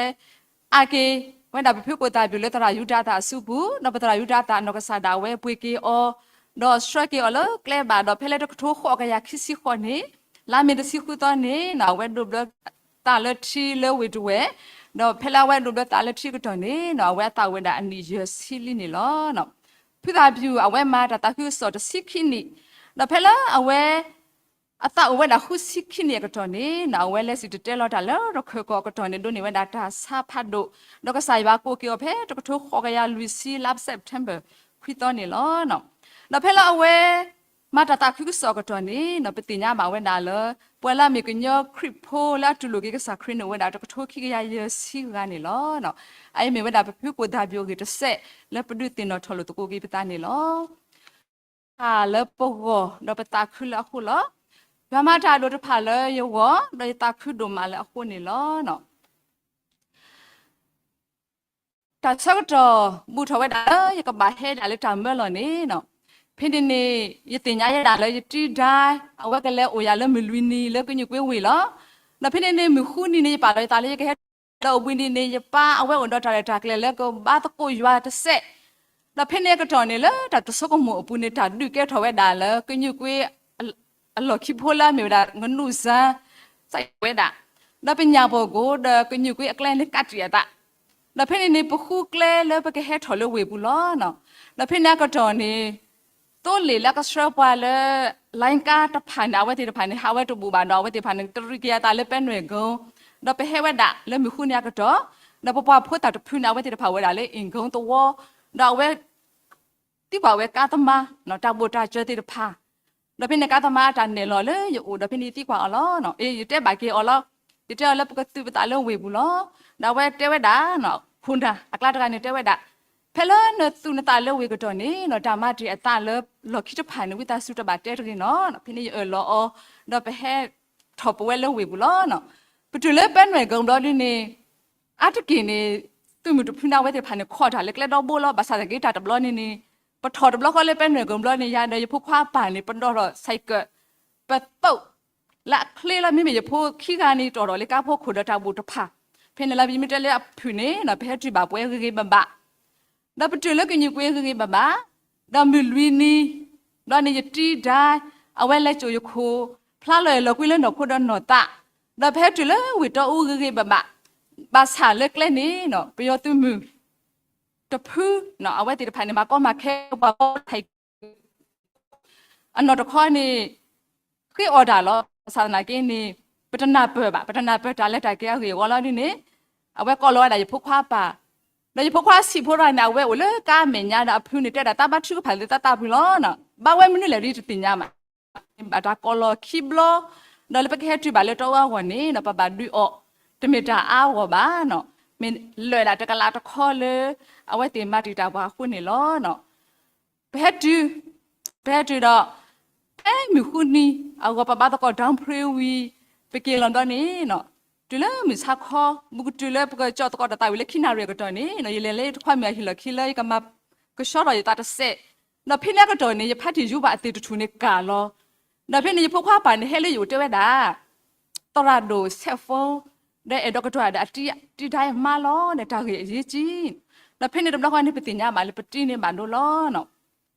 အါက့ၤဝဲဒၣ်ပဖုကိၣ်သၣ်ဘျူးလၢသရၣ်ယူဒၤသၣ်အစုပူၤ, ဒီးပသရၣ်ယူဒၤသၣ်အနီၢ်ကစၢ်ဒၣ်ဝဲပှ့ၤက့ၤအီၤ, ဒီးဆှၢက့ၤအီၤလၢကျဲဘၣ်ဒီးဖဲလၢတကထိဃိးကယၤခံဆံဃိးန့ၣ်, လါမ့ၤတဆံဃုသီန့ၣ် အဝဲဒိးဘျၢသးလၢထံလၢဝ့ၢ်တဝဲၢ်, ဒီးဖဲလၢအဝဲဒိးဘျၢသးလၢထံကတီၢ်န့ၣ် အဝဲအသးအိၣ်ဝဲဒၣ်အနံၣ်ယဲၢ်ဆံလံန့ၣ်လီၤ. ဖုသၣ်ဘျူးအဝဲမၤတၢ်သးခုကစီၣ်တဆံခံနံၣ်, ဒီးဖဲလၢအဝဲ အသးအိၣ်ဝဲဒၣ်ဃုဆံခံနံၣ်အကတီၢ်န့ၣ် အဝဲလဲၤစံၣ်တဲၤတဲလီၤတၢ်လၢတခၢၣ်ကီၢ်အကတီၢ်န့ၣ် ဒိးန့ၢ်ဝဲဒၣ်တၢ်ဆါဖးဒိၣ်, ဒီးကစၢ်ယွၤကိးက့ၤအီၤဖဲတကထိဃိးကယၤလွံၢ်ဆံလါစဲးပထ့ဘၢၣ်ခွံသီန့ၣ်လီၤ. ဒီးဖဲလၢအဝဲ မၤတၢ်သးခုကစီၣ်အကတီၢ်န့ၣ် ပသ့ၣ်ညါဘၣ်ဝဲဒၣ်လၢ ပှၤလၢအမ့ၢ်ကညီခရံာ်ဖိလၢအတူၢ်လိာ်က့ၤကစၢ်ခရံာ်န့ၣ် အိၣ်ဝဲဒၣ်တကထိခံကယၤယဲၢ်ဆံဂၤန့ၣ်လီၤ. အအံၤမ့ၢ်ဝဲဒၣ်ပဖုကိၣ်သၣ်ဘျူးအဂ့ၢ်တစဲး လၢပဒုးသ့ၣ်နီၣ်ထီၣ်လိာ်သကိးက့ၤပသးန့ၣ်လီၤ. တၢ်လၢပဂီၢ်ဒီးပသးခုလၢအဃိလီၤ. ယွၤမၤတၢ်အဒိၣ်တဖၣ်လၢယဂီၢ် ဒီးယသးခုဒိၣ်မးလၢအဃိန့ၣ်လီၤ. တၢ်ဆၢကတီၢ်ဘူးထီၣ်ဝဲဒၣ်လၢယကဘၣ်ဟဲဒၣ်လၢတၢ်မၢလီၢ်န့ၣ်, ဖဲန့ၣ်န့ၣ် ယသ့ၣ်ညါယဲဒၣ်လၢယတံၤဒါ အဝဲကလဲၤအိၣ်ယၤလၢမုၢ်လွံၢ်နံၤလၢကညွၢ်ကွ့ဝ့ၢ်လီၤ. ဒီးဖဲန့ၣ်န့ၣ် မုၢ်ဃုနံၤန့ၣ် ယပာ်လီၤယသးလၢယကဟဲ, ဒီးအိၣ်ဘှံးနံၤန့ၣ် ယပၢ်အဝဲအိၣ်ဒီးတၢ်ရဲၣ်တၢ်ကျဲၤလၢကဘါသကိးယွၤတစဲး, ဒီးဖဲန့ၣ်အကတီၢ်န့ၣ် လၢတၢ်တဆိကမိၣ်အပူၤန့ၣ် တၢ်ဒုးကဲထီၣ်ဝဲဒၣ်လၢကညွၢ်ကွ့ အလီၢ်ခံဖိလၢအမ့ၢ်ဝဲဒၣ် ငနူၣ်စၢ စးထီၣ်ဝဲဒၣ်, ဒီးပညၣ်ပီၢ်ကိၣ် ဒီးကညွၢ်ကွ့အကျဲန့ၣ်ကးတံာ်အသး, ဒီးဖဲန့ၣ်န့ၣ် ပဃုကျဲလၢပကဟဲထီၣ်လၢဝ့ၢ်ပူၤလီၤ. ဒီးဖဲန့ၣ်အကတီၢ်န့ၣ် သိလ့ၣ်လၢအကဆှၢပှၤလၢ လိုင်းကား တဖၣ်န့ၣ် အဝဲသ့ၣ်တဖၣ်န့ၣ် ဟးဝဲတဘူၣ်ဘၣ်ဒီး အဝဲသ့ၣ်တဖၣ်န့ၣ် တရံးက့ၤအသးလၢပဲနွဲၣ်ကိ ဒီးပဟဲဝဲဒၣ်လၢမုၢ်ဃုနံၤအကတီၢ်, ဒီးပပှၤဖိသၣ်တဖုန့ၣ် အဝဲသ့ၣ်တဖၣ်ဝဲဒၣ်လၢအ့ၣ်ကိသဝီ, ဒီးအဝဲ သံကွၢ်ဝဲကားသမား တၢ်ဘိၣ်တၢ်စၢၤသ့ၣ်တဖၣ်, ဒီးဖဲန့ၣ်ကားသမားတၢ်နဲၣ်လီၤလၢယအိၣ် ဒီးဖဲန့ၣ်ယသံကွၢ်အီၤလီၤ. အ့ ယတဲဘၣ်က့ၤအီၤလီၤ. ယတဲအီၤလၢပကသုးပသးလၢဝ့ၢ်ပူၤလီၤ. ဒီးအဝဲတဲဝဲဒၣ် ခိၣ်နၢ်အကျါတဂၤန့ၣ်တဲဝဲဒၣ်, ဖဲလၢနသူးနသးလၢဝ့ၢ်ကတီၢ်န့ၣ် တၢ်မၤတ့ၢ်အသးလၢလီၢ်ခံတဖၣ်န့ၣ် ဝံသးစူၤတဘၣ်တဲတဂ့ၤနီၤ. ဖဲန့ၣ်ယအၢၣ်လီၤအီၤ, ဒီးပဟဲထီၣ်ပဝဲလၢဝ့ၢ်ပူၤလီၤ. ပတုၤလၢပဲနွဲၣ်ကိဘျီဒ်န့ၣ် အါတက့ၢ်န့ၣ် သုးမုၢ်တဖုန့ၣ် အဝဲသ့ၣ်တဖၣ်န့ၣ် ခိးတၢ်လၢကျဲဒီဘိလီၤ. ဘၣ်ဆၣ်သနာ်က့ တၢ်တဘျီန့ၣ်န့ၣ် ပထီၣ်တဘျီဃီလၢပဲနွဲၣ်ကိဘျီန့ၣ် ယၤဒီးယဖိခွါပၢ်န့ၣ် ပဒိးထီၣ် cycle ပသိးလၢအချ့လီၤ. မ့မ့ၢ်ယဖိခံဂၤန့ၣ် တီၣ်ထီၣ်လၢကါဖိခိၣ်ဒီးတၢ်ဘိၣ်တဖၣ်, ဖဲန့ၣ်လၢပမ့ၢ်တဲလၢအဖုၣ်န့ၣ် ပဟဲတုၤဘၣ်ပဝဲဂ့ၤဂ့ၤဘၣ်ဘၣ် ဒီးပတုၤလၢကညွၢ်ကွ့ဂ့ၤဂ့ၤဘၣ်ဘၣ်, ဒီးမုၢ်လွံၢ်နံၤ ဘျီန့ၣ်ယတံၤဒါ အဝဲလဲၤစိာ်ယခိၣ်, ဖျါလီၤအဲၣ်လီၤကွံလၢနီၢ်ခိဒီးနီၢ်သး, ဒီးပဟဲတုၤလၢဝ့ၢ်တီအူဂ့ၤဂ့ၤဘၣ်ဘၣ်, ဘၣ်ဆၣ်လၢကျဲန့ၣ် ပယီၤသုးမုၢ်တဖု အဝဲသ့ၣ်တဖၣ်န့ၣ် မၤကီမၤခဲပှၤ အနီၢ်တခီန့ၣ် ဃ့အီၣ်တၢ်လီၤ. ဘၣ်ဆၣ်သနာ်က့န့ၣ် ပတနၢ်ပၢၢ်ဘၣ်, ပတနၢ်ပၢၢ်တၢ်လဲၤတၢ်က့ၤအဂ့ၢ်အဝီလီၤဒ်န့ၣ် အဝဲကိးလီၤဝဲဒၣ်ယဖိခွါပၢ်, ဒီးယဖိခွါဆံးဖိတဂၤန့ၣ် အဝဲအိၣ်လၢကါမဲာ်ညါဒီးအဖုန့ၣ်တဲဒၣ် တၢ်ဘါထုကဖၣ်လၢသးသးပူၤလီၤ. ဘၣ်ဝဲမနုၤလဲၣ်ဒ်တသ့ၣ်ညါဘၣ်. ဘၣ်တၢ်ကိးလီၤခံဘျီ, ဒီးလၢပကဟဲတုၤဘၣ်လၢတီအူအဂီၢ်န့ၣ် ဒီးပဘၣ်ဒုးအီၣ်, တမ့ၢ်တၢ်အါအဂီၢ်ဘၣ်, မ့ၢ်လၢာ်ဒၣ်တကလးတခီလၢ အဝဲသ့ၣ်မၤတံာ်တာ်ပှၤအဃိန့ၣ်လီၤ. ပဟဲတုၤ, ပဟဲတုၤဒီး ဖဲမုၢ်ဃုနံၤအဂီၢ် ပဘါသကိး downpray ဝံၤ ပက့ၤလီၤဘျီန့ၣ် တုၤလၢမုၢ်ဆါခီ ဘူးကတုၤလၢပကကၠီသကိးတၢ်သးဝံၤလၢခံနၣ်ရံၣ်အကတီၢ်န့ၣ် ယလဲၤလၢယဖိခွါမုၢ်အဟံၣ်လီၢ်ခံလၢယကမၤကဆှီထီၣ်ယသးတစဲး, ဒီးဖဲန့ၣ်အကတီၢ်န့ၣ် ယဖါတံၢ်ယူပှၤအသ့ၣ်တထူၣ်န့ၣ်ကၢ်လီၤ. ဒီးဖဲန့ၣ် ယဖိခွါပၢ်န့ၣ် ဟဲလၢယအိၣ်တဲဝဲဒၣ် သရၣ်ဒိၣ် cell phone ဒီးအဲၣ်ဒိးကတိၤတၢ်ဒီးအတံၤ, တံၤဒါယမါလီၤဒီး တၢ်ဂ့ၢ်အရေးကြီး, ဒီးဖဲန့ၣ်တဘျီဃီန့ၣ် ပသ့ၣ်ညါဘၣ်လၢပတံၤန့ၣ်ဘၣ်ဒိလီၤ.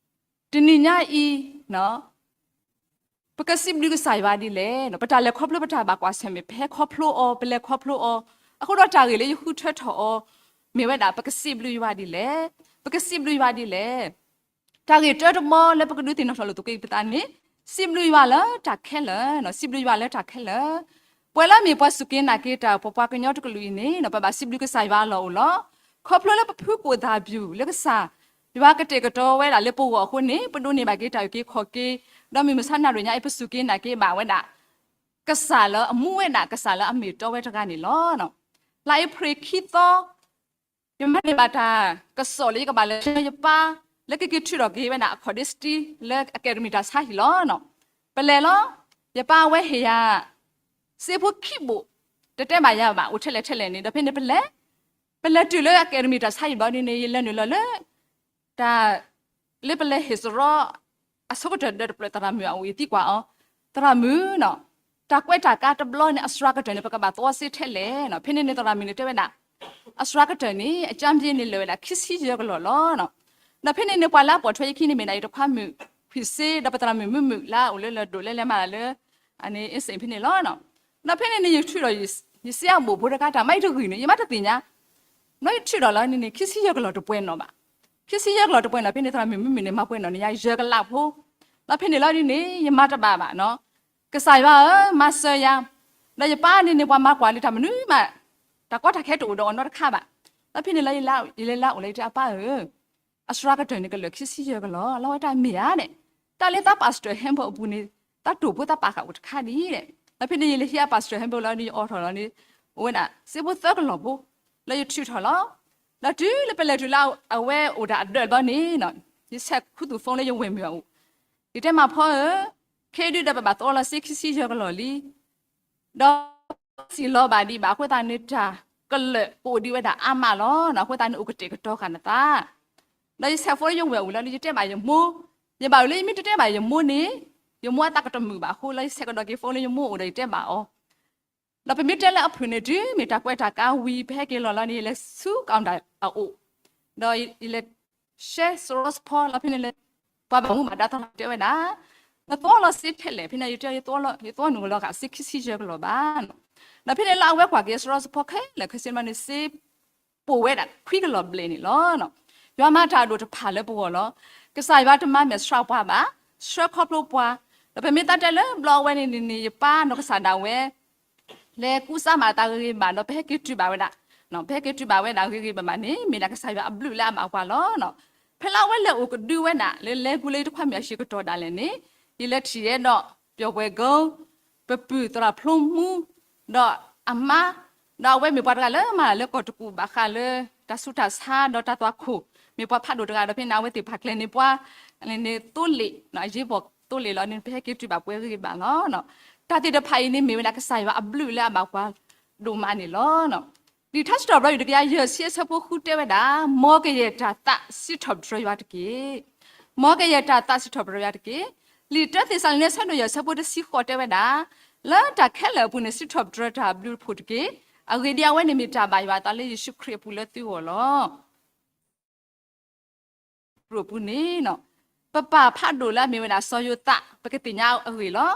တနံၤညါအံၤ ပကစံးဘျုးကစၢ်ယွၤဒ်လဲၣ်. ပတၢ်လဲၤခီဖျိပတၢ်ဘၣ်ကွၢ်ဆၢၣ်မဲာ် ပဟဲခီဖျိအီၤ, ပလဲၤခီဖျိအီၤ, အဃိဒီးတၢ်ဂ့ၢ်လၢယဃုထၢထီၣ်အီၤ မ့ၢ်ဝဲဒၣ် ပကစံးဘျုးယွၤဒ်လဲၣ်, ပကစံးဘျုးယွၤဒ်လဲၣ်. တၢ်ဂ့ၢ်တၢတဘီလၢပကဒုးသ့ၣ်နီၣ်ထီၣ်လိာ်သကိးပသးန့ၣ် စံးဘျုးယွၤလၢတၢ်ခဲလၢာ်, စံးဘျုးယွၤလၢတၢ်ခဲလၢာ်. ပှၤလၢအမ့ၢ်ပှၤစူၢ်က့ၤနာ်က့ၤတၢ် ပပှၤကညီတကလုာ်အံၤန့ၣ် ပဘၣ်စံးဘျုးကစၢ်ယွၤအလီၢ်အိၣ်လီၤ. ခီဖျိလၢပဖုကိၣ်သၣ်ဘျူးလၢကစၢ်ယွၤကတဲာ်ကတီၤဝဲဒၣ်လၢပဂီၢ်အဃိန့ၣ် ပဒိးန့ၢ်ဘၣ်က့ၤတၢ်အုၣ်က့ၤခီၣ်က့ၤ, ဒီးမုၢ်မဆါနၣ်ရံၣ်ညါအံၤ ပစူၢ်က့ၤနာ်က့ၤဘၣ်ဝဲဒၣ် ကစၢ်လၢအမူဝဲဒၣ် ကစၢ်လၢအမ့ၢ်တီဝဲတဂၤန့ၣ်လီၤ. လါအ့ဖြ့ၣ်ခံသီ ယမၤန့ၢ်ဘၣ်တၢ်ကစီၣ်လၢယကဘၣ်လဲၤဆှၢယပၢ် လၢကက့ၤထုးထီၣ်က့ၤဝဲဒၣ် အခီၣ်ဒ့စတံ လၢအကဲဒမံၤတၢ်ဆါဟံၣ်လီၤ. ပလဲၤလီၤ, ယပၢ်ဝဲဟ့ၣ်ယၤ စ့ဖိခံဘိၣ်, တတဲဘၣ်ယၤဘၣ် အိၣ်ထဲလဲၣ်ထဲလဲၣ်န့ၣ်, ဒီးဖဲန့ၣ်ပလဲၤ, ပလဲၤတုၤလၢအကဲဒမံၤတၢ်ဆါဟံၣ်ဘျီဒ်န့ၣ် ယလဲၤနုာ်လီၤလၢ တၢ် လၢပလဲၤဟ့ၣ်စရီ အဆိကတၢၢ်ဒီးတဖျၢၣ်သရၣ်မုၣ်အအိၣ် ယသံကွၢ်အီၤ, သရၣ်မုၣ်နီၤ, တၢ်ကွဲးတၢ်ကါတဘျီန့ၣ် အစှၤကတၢၢ်န့ၣ် ပကဘၣ်သီစ့ထဲလဲၣ်နီၤ. ဖဲန့ၣ်န့ၣ် သရၣ်မုၣ်န့ၣ်တဲဝဲဒၣ်, အစှၤကတၢၢ်န့ၣ် အကၠၢဘ့န့ၣ် လၢာ်ဝဲဒၣ်ခံဆံယဲၢ်ကလီၢ်လီၤ. ဒီးဖဲန့ၣ်န့ၣ် ပှၤလၢအပိာ်ထွဲယခံန့ၣ်မ့ၢ်ဒၣ် ယတခွါမုၣ်ခွံစ့ ဒီးပသရၣ်မုၣ်မုၣ်မုၣ်လၢအအိၣ်လၢလၢၢ်ဒိၣ်လၢလဲၤမၤလၢ အန့ၣ် အ့စ့ၣ်ဖဲန့ၣ်လီၤ. ဒီးဖဲန့ၣ်န့ၣ် ယထုးဒီး ယစ့အဘိၣ်ဖိတခါ တၢ်မၤအံၤတဂ့ၤန့ၣ် ယမၤတသ့ၣ်ညါ, ဘျီယထုးဒီးလီၤန့ၣ်န့ၣ် ခံဆံယဲၢ်ကလီၢ်တပှဲၤနီၣ်ဘၣ်. ခံဆံယဲၢ်ကလီၢ်တပှဲၤနီၣ် ဖဲန့ၣ် သရၣ်မုၣ်မုၣ်မုၣ်န့ၣ် မၤပှဲၤနီၣ်န့ၣ်ယၤယဲၢ်ကလးဖိ, ဒီးဖဲန့ၣ်လီၤဒ်န့ၣ် ယမၤတဘၣ်ဘၣ်နီၤ, ကစၢ်ယွၤဧၢ မၤစၢၤယၤ, ဒီးယပၢ်န့ၣ်န့ၣ် ပှၤမၤကွၢ်လၢတၢ်မနုၤမး, တၢ်ကီတၢ်ခဲတအိၣ်ဒီးအီၤနီတခါဘၣ်. ဒီးဖဲန့ၣ်လီၤ ယလဲၤလၢအအိၣ်လၢယတဲအပၢ်ဧၢ အစှၤကတၢၢ်န့ၣ် ကလၢာ်ခံဆံယဲၢ်ကလီၢ်လီၤ. ဝဲတၢ်မ့ၢ်ဧါန့ၣ်, တၢ်လၢသး pastor handbook အပူၤန့ၣ် သးတိာ်ဖိသးပာ်ဃာ်အိၣ်တခါဒ်န့ၣ်. ဒီးဖဲန့ၣ် ယလဲၤဟံးအ pastor handbook လီၤန့ၣ် ယအိးထီၣ်လီၤန့ၣ် အိၣ်ဝဲဒၣ် စ့ဖိသၢကလီၢ်ဖိ လၢယထုးထီၣ်လီၤ. ဒီးတုၤလၢပလဲၤတုၤလၢအဝဲအိၣ်တၢ်အဒၢးဘျီန့ၣ် ယဆဲးခူသူၣ် phone လၢယဝဲၢ်မုၣ်အအိၣ်, ယတဲမးဖီဧၢ, ခဲဒုဒီးပဘၣ်သီလီၤစ့ခံဆံယဲၢ်ကလီၢ်လံ ဒီးစံးလီၤဘၣ်ဒံးဘၣ်အဃိသတးန့ၣ် တၢ် ကလၢာ်ကအိၣ်ဒံးဝဲဒၣ်အါမးလီၤ. အဃိသတးန့ၣ်အိၣ်ကတဲာ်ကတီၤဃာ်နသး, ဒီးယဆဲးဖိလၢယဝဲၢ်အိၣ်လီၤဒီး ယတဲဘၣ်ယမိၢ်, ယဘၣ်ဝံၤလၢယမ့ၢ်တတဲဘၣ်ယမိၢ်န့ၣ် ယမိၢ်အသးကတမုာ်ဘၣ်အဃိ လၢယဆဲးကဒီးက့ၤဖိလၢယမိၢ်အိၣ်ဒီးယတဲဘၣ်အီၤ, ဒီးပမ့ၢ်တဲလၢအဖုၣ်န့ၣ် တုၤမ့ၢ်တၢ်ကွဲးတၢ်ကါဝံၤ ပဟဲက့ၤလီၤလီၤန့ၣ် ယလဲၤဆူကီၢ်ဒၣ်အအိၣ်, ဒီးယလဲၤ ရှဲစရီစဖီလီၤဖဲန့ၣ်လၢ ပှၤဘၣ်မူဘၣ်ဒါသီလီၤတဲဝဲဒၣ်, နသီလီၤစ့ထဲလဲၣ်, ဖဲန့ၣ်ယတဲယသီလီၤ ယသီနုာ်လီၤဃာ်စ့ခံဆံယဲၢ်ကလီၤဘၣ်. ဒီးဖဲန့ၣ်လၢအဝဲကွၢ်က့ၤစရီစဖီခဲလၢာ်ခဲဆ့မးန့ၣ် စ့ပိာ်ဝဲဒၣ်ခွံကလီၤဘျဲၣ်န့ၣ်လီၤ. ယွၤမၤတၢ်အဒိၣ်တဖၣ်လၢပဂီၢ်လီၤ. ကစၢ်ယွၤတမၤမဲာ်ဆှးပှၤဘၣ်, ဆှၢခီဖျိပှၤ, ဒီးပမ့ၢ်သးတဲလၢဘျီအဝဲန့ၣ်န့ၣ် ယပၢ်နီၢ်ကစၢ်ဒၣ်ဝဲ လဲၤကူစါမၤအသးဂ့ၤဂ့ၤဘၣ် ဒီးပဟဲက့ၤတုၤဘၣ်ဝဲဒၣ်, ပဟဲက့ၤတုၤဘၣ်ဝဲဒၣ်ဂ့ၤဂ့ၤဘၣ်ဘၣ်န့ၣ် မ့ၢ်ဒၣ်ကစၢ်ယွၤအဘျုးလၢအဘၣ်ပှၤလီၤ. ဖဲလၢအဝဲလဲၤအိၣ်ကဒုဝဲဒၣ် လၢလဲၤကူလၢယတခွါမ့ၢ်အဟံၣ်ကတီၢ်ဒၣ်လဲာ်န့ၣ် ယလဲၤထံၣ်ယဲဒီး ပျော်ပွဲကုန်း ပပုၢ်သရၣ်ဖျိမူ ဒီးအမါ, ဒီးအဝဲမ့ၢ်ပှၤတဂၤလၢမၤလၢကီၢ်တကူၣ်ဘၣ်ဃးလၢ တၢ်ဆူးတၢ်ဆါ ဒီးတၢ်သွၣ်ခိၣ်, မ့ၢ်ပှၤဖးဒိၣ်တဂၤဒီးဖဲန့ၣ် အဝဲသ့ၣ်ဖးကျဲန့ၣ်ပှၤ န့ၣ်သိလ့ၣ် အရေးပေါ်သိလ့ၣ်လီၤန့ၣ် ပဟဲက့ၤတုၤဘၣ်ပှဲၤဂ့ၤဂ့ၤဘၣ်လီၤ. တၢ်သ့ၣ်တဖၣ်အံၤန့ၣ်မ့ၢ်ဝဲဒၣ်ကစၢ်ယွၤအဘျုးလၢအဘၣ်ပှၤဒိၣ်မးန့ၣ်လီၤ. လံာ်ထါစံးထီၣ်ပတြၢၤ တကယၤယဲၢ်ဆံအဆၢဖိဃုတဲဝဲဒၣ်, မ်ကယဲၢ်တၢ်သးစံးထီၣ်ပတြၢၤယွၤတက့ၢ်. မ်ကယဲၢ်တၢ်သးစံးထီၣ်ပတြၢၤယွၤတက့ၢ်. လံာ်တၢသ့းစၤလနံ အဆၢဒိၣ်ယဲၢ်အဆၢဖိတဆံဃိးတဲဝဲဒၣ်, လၢတၢ်ခဲလၢာ်အပူၤန့ၣ် စံးထီၣ်ပတြၢၤတၢ်ဘျုးတဖှိၣ်တက့ၢ်. အဂ့ၢ်ဒ်အံၤ, အဝဲန့ၣ်မ့ၢ်တၢ်ဘၣ်ယွၤအသးလၢယ့ၣ်ၡူးခရံာ်အပူၤလၢသုဂီၢ်လီၤ. ပူၤန့ၣ် ပပၢ်ဖးဒိၣ်လၢအမ့ၢ်ဝဲဒၣ်စီၤယိၤသး ပကသ့ၣ်ညါအဂ့ၢ်လီၤ.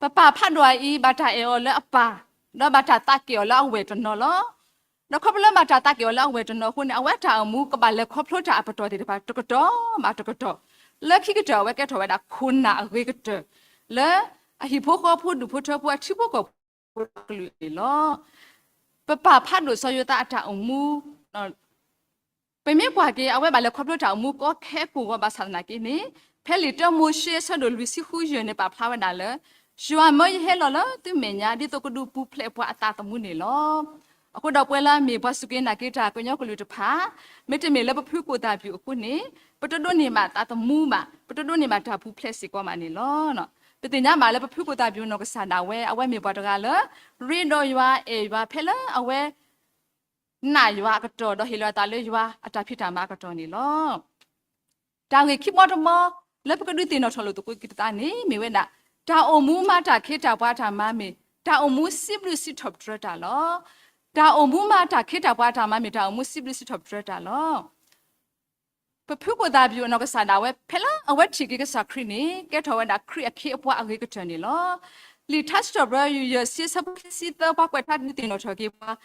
ပပၢ်ဖးဒိၣ်အံၤ ဘၣ်တၢ်အဲၣ်အီၤလၢအပၢ်, ဒီးဘၣ်တၢ်သးက့ၣ်အီၤလၢအဝဲၢ်တနီၤလီၤ. ဒီးခီဖျိလၢဘၣ်တၢ်သးက့ၣ်အီၤလၢအဝဲၢ်တနီၤအဃိန့ၣ် အဝဲတၢ်အိၣ်မူကဘၣ်လဲၤခီဖျိတၢ်အပတီၢ်သ့ၣ်တဖၣ်တကတီၢ်ဘၣ်တကတီၢ်, လၢခံကတၢၢ်အဝဲကဲထီၣ်ဝဲဒၣ်ခိၣ်နၢ်အဂ့ၤကတၢၢ် လၢအဟံၣ်ဖိဃီဖိဒူၣ်ဖိထၢဖိအထံဖိကီၢ်ဖိအကလုာ်န့ၣ်လီၤ. ပပၢ်ဖးဒိၣ်စီၤယိၤသးအတၢ်အိၣ်မူ ပမ့ၢ်ကွၢ်က့ၤ အဝဲဘၣ်လဲၤခီဖျိတၢ်အိၣ်မူကီခဲကိာ်ဂီၤဘၣ်ဆၣ်သနာ်က့န့ၣ် ဖဲလံာ်တၢမိၤၡ့အဆၢဒိၣ်လွံၢ်ဆံဃုယဲၢ်န့ၣ် ပာ်ဖျါဝဲဒၣ်လၢ ယွၤမၢယဟဲလီၤလၢသုမဲာ်ညါ ဒ်သိးကဒုးပူၤဖျဲးပှၤအသးသမူန့ၣ်လီၤ. အဃိဒီးပဝဲလၢအမ့ၢ်ပှၤစူၢ်က့ၤနာ်က့ၤတၢ်ကညီကလုာ်တဖၣ် မ့တမ့ၢ်လၢပဖုကိၣ်သၣ်ပၠူၣ်အဃိန့ၣ် ပတဒိးန့ၢ်ဘၣ်သးသမူဘၣ်, ပတဒိးန့ၢ်ဘၣ်တၢ်ပူၤဖျဲးစ့ၢ်ကီးဘၣ်န့ၣ်လီၤ. ပသ့ၣ်ညါဘၣ်လၢပဖုကိၣ်သၣ်ပၠူၣ်နီၢ်ကစၢ်ဒၣ်ဝဲ အဝဲမ့ၢ်ပှၤတဂၤလၢ ရ့ဒီးယွၤအဲၣ်ယွၤဖဲလၢအဝဲ နာ်ယွၤအကတီၢ် ဒီးဟ့ၣ်လီၤအသးလၢယွၤအတၢ်ဖံးတၢ်မၤအကတီၢ်န့ၣ်လီၤ. တၢ်ဂ့ၢ်ခံဘီတဘီ လၢပကဒုးသ့ၣ်နီၣ်ထီၣ်လိာ်သကိးက့ၤပသးန့ၣ် မ့ၢ်ဝဲဒၣ် တၢ်အိၣ်မူမၤတၢ်ခ့တၢ်ပှၤအတၢ်မၤမ့ၢ် တၢ်အိၣ်မူစံးဘျုးစံးထီၣ်ပတြၢၤတၢ်လီၤ. တၢ်အိၣ်မူမၤတၢ်ခ့တၢ်ပှၤအတၢ်မၤမ့ၢ် တၢ်အိၣ်မူစံးဘျုးစံးထီၣ်ပတြၢၤတၢ်လီၤ. ပဖုကိၣ်သၣ်ပၠူၣ်အနီၢ်ကစၢ်ဒၣ်ဝဲ ဖဲလၢအဝဲထံၣ်က့ၤကစၢ်ခရံာ်န့ၣ် ကဲထီၣ်ဝဲဒၣ်ခရံာ်အခ့အပှၤအဂ့ၤကတၢၢ်န့ၣ်လီၤ. လံာ်ထါစံးထီၣ်ပတြၢၤ ယဲၢ်ဆံအဆၢဖိခံဆံသၢ ပှၤကွဲးထါဒုးသ့ၣ်နီၣ်ထီၣ်က့ၤပှၤ,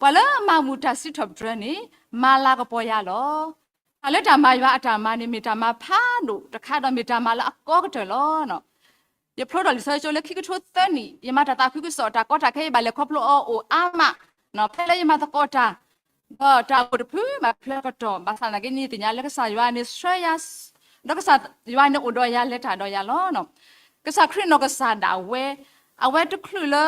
ပှၤလၢအမၤမုာ်တၢ်စံးထီၣ်ပတြၢၤန့ၣ် မၤလၤကပီၤယၤလီၤ. တၢ်လၢတၢ်မၤယွၤအတၢ်မၤန့ၣ် မ့ၢ်တၢ်မၤဖးဒိၣ်တခါ ဒီးမ့ၢ်တၢ်မၤလၢအကီကတၢၢ်လီၤ. ယဖျိထီၣ်လံာ်စီဆှံကၠိလၢခံကထိသၢနံၣ် ယမၤတၢ်သးခုကစီၣ် တၢ်ကီတၢ်ခဲ ယဘၣ်လဲၤခီဖျိအီၤအိၣ်အါမး, ဖဲလၢယမၤသကိးတၢ် ဒီးတၢ်အိၣ်တဖုဘၣ်တဖုအကတီၢ် ဘၣ်ဆၣ်သနာ်က့န့ၣ် ယသ့ၣ်ညါလၢကစၢ်ယွၤန့ၣ်ဆှၢယၤ, ဒီးကစၢ်ယွၤန့ၣ်အိၣ်ဒီးယၤ လဲၤတၢ်ဒီးယၤလီၤ. ကစၢ်ခရံာ်နီၢ်ကစၢ်ဒၣ်ဝဲ အဝဲတချုးလၢ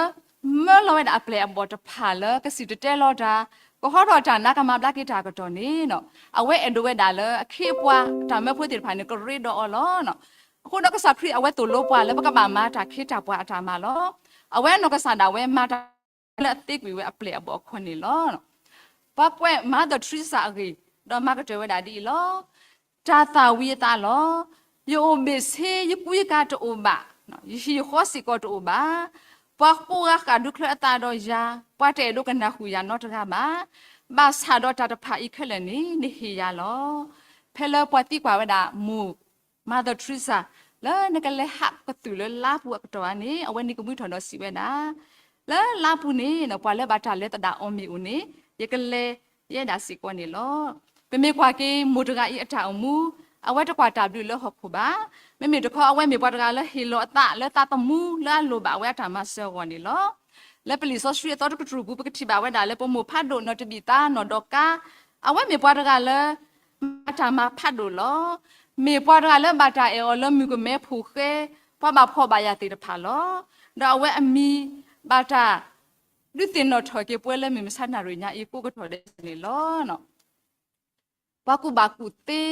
မၢလီၤဝဲဒၣ်အပျဲၢ်အဘီၣ်တဖၣ်လၢ ကစံၣ်တဲၤတဲလီၤတၢ်, ကဟီထီၣ်တၢ်နါ ကမၤဘျါက့ၤတၢ်အကတီၢ်န့ၣ် အဝဲအဲၣ်ဒိးဝဲဒၣ်လၢအခ့အပှၤတၢ်မၢဖိသ့ၣ်တဖၣ်န့ၣ် ကရ့ဒီးအီၤလီၤ. အဃိဒီးကစၢ်ခရံာ်အဝဲသိၣ်လိပှၤလၢ ပကဘၣ်မၤတၢ်ခ့တၢ်ပှၤအတၢ်မၤလီၤ. အဝဲနီၢ်ကစၢ်ဒၣ်ဝဲမၤတၢ် လၢအသ့ကွံာ်ဝဲအပျဲၢ်အဘီၣ်အခီၣ်န့ၣ်လီၤ. ပှၤကွဲး Mother Teresa အဂ့ၢ် ဒီးမၤကတၢၢ်ဝဲဒၣ်ဒ်အံၤလီၤ. တၢ်သၣ်ဝံၤအသးလီၤ. ယအိၣ်ဘ့ၣ်ဆ့ ယကူယကၤတအိၣ်ဘၣ်, ယဟံၣ်ယဃီစ့ၢ်ကီးတအိၣ်ဘၣ်. ပှၤဃိးဂၤဃၣ်ဒုးချၢအသးဒီးယၤ, ပှၤတအဲၣ်ဒိးကနၢ်ဟူယၤနီတဂၤဘၣ်. ဘၣ်ဆၣ်ဒီးတၢ်တဖၣ်အံၤခဲလၢာ်န့ၣ် နဟ့ၣ်ယၤလီၤ. ဖဲလၢပှၤသံကွၢ်ဝဲဒၣ်မိၢ် Mother Teresa လၢနကလဲၤဟးကသုၣ်လၢလါပူၤအကတီၢ်ဧါန့ၣ် အဝဲနံၤကမှံထီၣ်ဒီးစံးဝဲဒၣ်, လၢလါပူၤန့ၣ် ပှၤလၢဘၣ်တၢ်လဲၤသဒၣ်အီၤမ့ၢ်အိၣ်န့ၣ် ယကလဲၤယဲဒၣ်စ့ၢ်ကီးန့ၣ်လီၤ. ပမ့ၢ်ကွၢ်က့ၤ မိၢ်တဂၤအံၤအတၢ်အိၣ်မူ, အဝဲတကွၢ်တၢ်ဘျုးလၢဟီၣ်ခိၣ်ဘၣ်. မ့မ့ၢ်တခီ အဝဲမ့ၢ်ပှၤတဂၤလၢဟ့ၣ်လီၤအသးလၢသးသမူလၢအလိၣ်ဘၣ်ဝဲအတၢ်မၤစၢၤအဂီၢ်န့ၣ်လီၤ. လၢပလံာ်စီဆှံအသီတကတြူၢ်ပူၤ ပကထံၣ်ဘၣ်ဝဲဒၣ်လၢ ပမိၢ်ဖးဒိၣ်နီၢ်တဘံၣ်သါနီၢ်ဒီကါ, အဝဲမ့ၢ်ပှၤတဂၤလၢ မၤတၢ်မၤဖးဒိၣ်လီၤ. မ့ၢ်ပှၤတဂၤလၢဘၣ်တၢ်အဲၣ်အီၤလၢမုၣ်ကမဲဖိဃဲ, ပှၤဘၣ်ဖှီၣ်ဘၣ်ယာ်သ့ၣ်တဖၣ်လီၤ. ဒီးအဝဲအမံၤဘၣ်တၢ် ဒုးသ့ၣ်နီၣ်ထီၣ်က့ၤပဝဲလၢမုၢ်မဆါနၣ်ရံၣ်ညါအံၤကိးကတီၢ်ဒဲးန့ၣ်လီၤ. ပှၤကူၣ်ဘၣ်ကူၣ်သ့